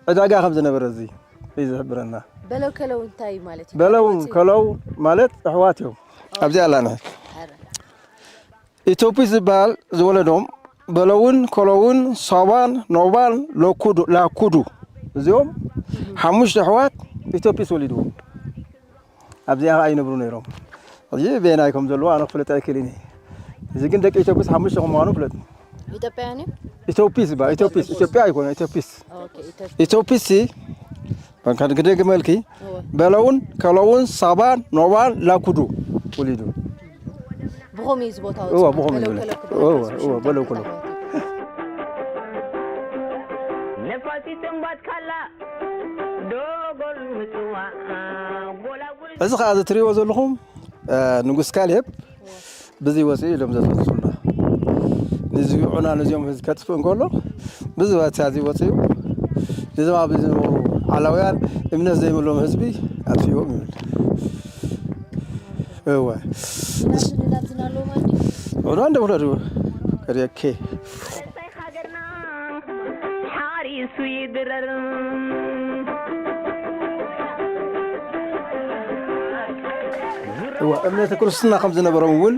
ዕዳጋ ከም ዝነበረ እዚ እዩ ዝሕብረና። በለው ከለው እንታይ ማለት እዩ? በለውን ከለው ማለት ኣሕዋት እዮም። ኣብዚ ኣላና። ኣረ። ኢትዮጲስ ዝበሃል ዝወለዶም በለውን፣ ከለውን፣ ሳባን፣ ኖባን፣ ለኩዱ፣ ላኩዱ። እዚኦም ሓሙሽተ ኣሕዋት ኢትዮጲስ ወሊድዎም። ኣብዚኣ ኸዓ ይነብሩ ነይሮም። ሕጂ በየናይ ከም ዘለዉ ኣነ ክፍለጥ ኣይክእልን እየ። እዚ ግን ደቂ ኢትዮጲስ ሓሙሽተ ከም ምዃኑ ፍለጥ። ኢትዮጵያውያን እዮም? ኢትዮጲስ ይበሃል። ኢትዮጲስ፣ ኢትዮጵያ ኣይኮነ፣ ኢትዮጲስ። ኦኬ፣ ኢትዮጵያ። ኢትዮጲስ ሲ፣ በቃ ክደግመልኪ፣ እወ። በለውን፣ ከለውን፣ ሳባን፣ ኖባን፣ ላኩዱ ወሊዱ። ብኸምኡ እዩ እዚ ቦታ እወ፣ ወፂኡ። ብኸምኡ በለው ይብለ። ከለኩ እወ፣ በለው እወ፣ ከለኩ። በለው ከለኩ። ነፋሲት እምባት ካላ ዶጎል ምፅዋ ጎላጉል እዚ ኸዓ እዚ ትሪእዎ ዘለኹም፣ እ፣ ንጉስ ካሌብ ብዚ ወፂኡ ኢሎም ዘጥቅሱልና። ንዚ ዑና ነዚኦም ህዝቢ ከጥፍእ እንከሎ ብዚ ባትያ እዚ ወፂኡ ንዞም ኣብዚ ዝነበሩ ዓላውያን እምነት ዘይብሎም ህዝቢ ኣጥፊእዎም ይብል። እወ። ዑና እንደ ውለዱ ከሪየኬ። ሓሪሱ ይድረር። እወ፣ እምነተ ክርስትና ከም ዝነበሮም እውን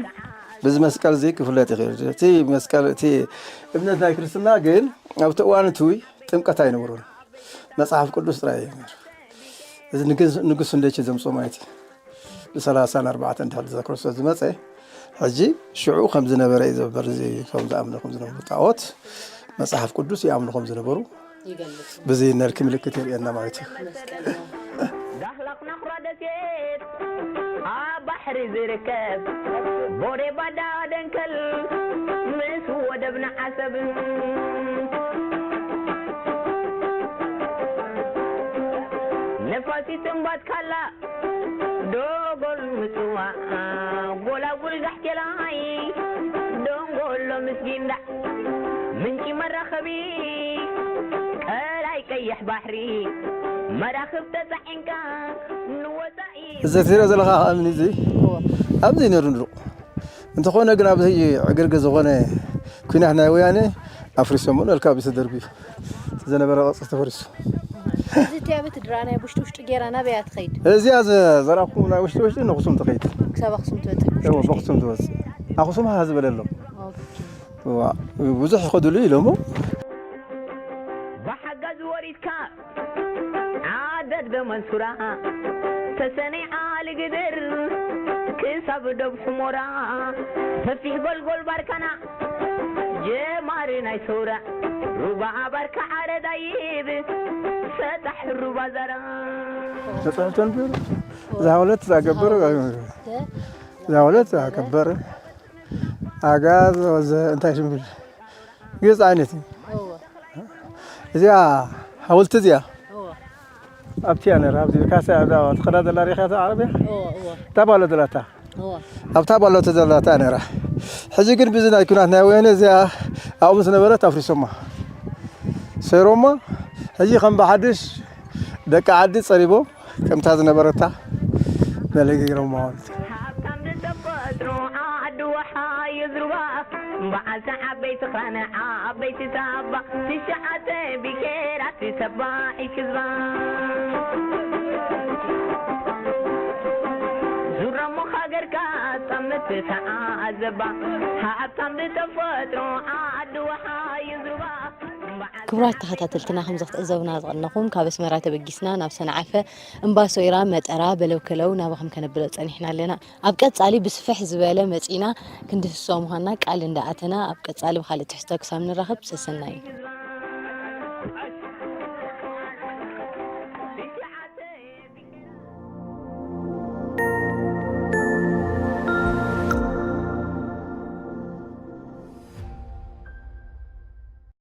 በዚ መስቀል እዚ ክፍለጥ ይኽእል። እቲ መስቀል፣ እቲ እምነት ናይ ክርስትና ግን ኣብቲ እዋን እቲ ጥምቀት ኣይነበሮን። መጽሓፍ ቅዱስ ጥራይ እዩ ነይሩ። እዚ ንግስ-፣ ንጉስ እንደች ዘምጾ ማለት እዩ። ብሰላሳን ኣርባዕተን ድሕሪ ልደተ ክርስቶስ ዝመጸ፣ ሕጂ ሽዑ ከም ዝነበረ እዩ ዝሕብር። እዚ ከም ዝኣምኑ ከም ዝነበሩ ጣዖት መጽሓፍ ቅዱስ ይኣምኑ ከም ዝነበሩ ይገልጽ። ብዚ ነልኪ ምልክት የርእየና ማለት እዩ። መስቀል ነው። ዳህላክ ናኹራ ደሴት ኣብ ባሕሪ ዝርከብ ቦሬ ባዳ ደንከል ምስ ወደብና ዓሰብ ነፋሲት እምባት ካላ ዶጎል ምጽዋዕ ጎላጉል ጋሕቴላይ ደንጎሎ ምስ ጊንዳዕ ምንጪ መራኸቢ ቀላይ ቀይሕ ባሕሪ መራኽብ ተጻዒንካ ንወጻኢ እዚ ትሪኦ ዘለኻ እምኒ እዚ እወ። ኣብዚ ነይሩ ንሩቕ እንተኾነ ግን ኣብዚ ዕግርግር ዝኾነ ኲናት ናይ ወያነ ኣፍሪሶሞ ነልካ ኣብዚ ተደርብዩ ዝነበረ ቅርፂ ተፈሪሱ። እዚ እቲ ኣብ እቲ ድራ ናይ ውሽጢ ውሽጢ ጌራ ናበይ እያ ትኸይድ? እዚኣ ዘ-፣ ዘራኹም ናይ ውሽጢ ውሽጢ ንኣኽሱም ትኸይድ። ክሳብ ኣኽሱም ትበፅእ? እዎ፣ ብኣኽሱም ትበፅእ። ኣኽሱም ሃ ዝበለ ኣሎ። ኦኬ። እዋ፣ ብዙሕ ይኸዱሉ ኢሎሞ። ብሓጋዝ ወሪድካ ዓደድ በመንሱራ ተሰነይ ዓሊ ግድር ክሳብ ዶብ ሑሞራ ሰፊሕ ጎልጎል ባርካና ጀማሪ ናይ ሰውራ ሩባ ባርካ ዓረዳይብ ሰጣሕ ሩባ ዘራ። ተጻሕፍቶ ነበር። እዛ ሁለት እዛ ገበር፣ እዛ ሁለት እዛ ገበር። ኣጋዝ ወዘ እንታይ ሽም ይብል? ግልጽ ዓይነት እዩ። እወ። እዚኣ ሓወልቲ እዚኣ እወ። ኣብቲ እያ ነራ፣ ኣብዚ ካሳ እያ፣ እዛ ትኸዳ ዘላ ሪኻ እታ ዓረብያ? እዎ፣ እዎ። እታ ባሎ ዘላታ? እዎ። ኣብታ ባሎ ዘላታ እያ ነራ። ሕጂ ግን ብዚ ናይ ኩናት ናይ ወያነ እዚኣ ኣብኡ ምስ ነበረት ኣፍሪሶማ። ሰይሮማ፣ ሕጂ ከም ብሓድሽ ደቂ ዓዲ ጸሪቦም፣ ከምታ ዝነበረታ መለጊሮማ ማለት እዩ። ሃብታም ብተፈጥሮ ዓዲ ወሓ ይዝርባ፣ በዓልቲ ዓበይቲ ኻነ ዓበይቲ ታባ፣ ትሽዓተ ብሄራት ተባዒ ህዝባ። ዙረሞ ሃገርካ ጠምት ተዓዘባ፣ ሃብታም ብተፈጥሮ ዓዲ ወሓ ይዝርባ። ክቡራት ተኸታተልትና፣ ከም ዝኽትዕዘቡና ዝቐነኹም፣ ካብ ኣስመራ ተበጊስና ናብ ሰንዓፈ፣ እምባ ሶይራ፣ መጠራ፣ በለውከለው ናባኹም ከነብሎ ጸኒሕና ኣለና። ኣብ ቀጻሊ ብስፍሕ ዝበለ መጺና ክንድህስሶ ምዃንና ቃል እንዳኣተና፣ ኣብ ቀጻሊ ብኻልእ ትሕዝቶ ክሳብ ንራኸብ፣ ሰሰናዩ።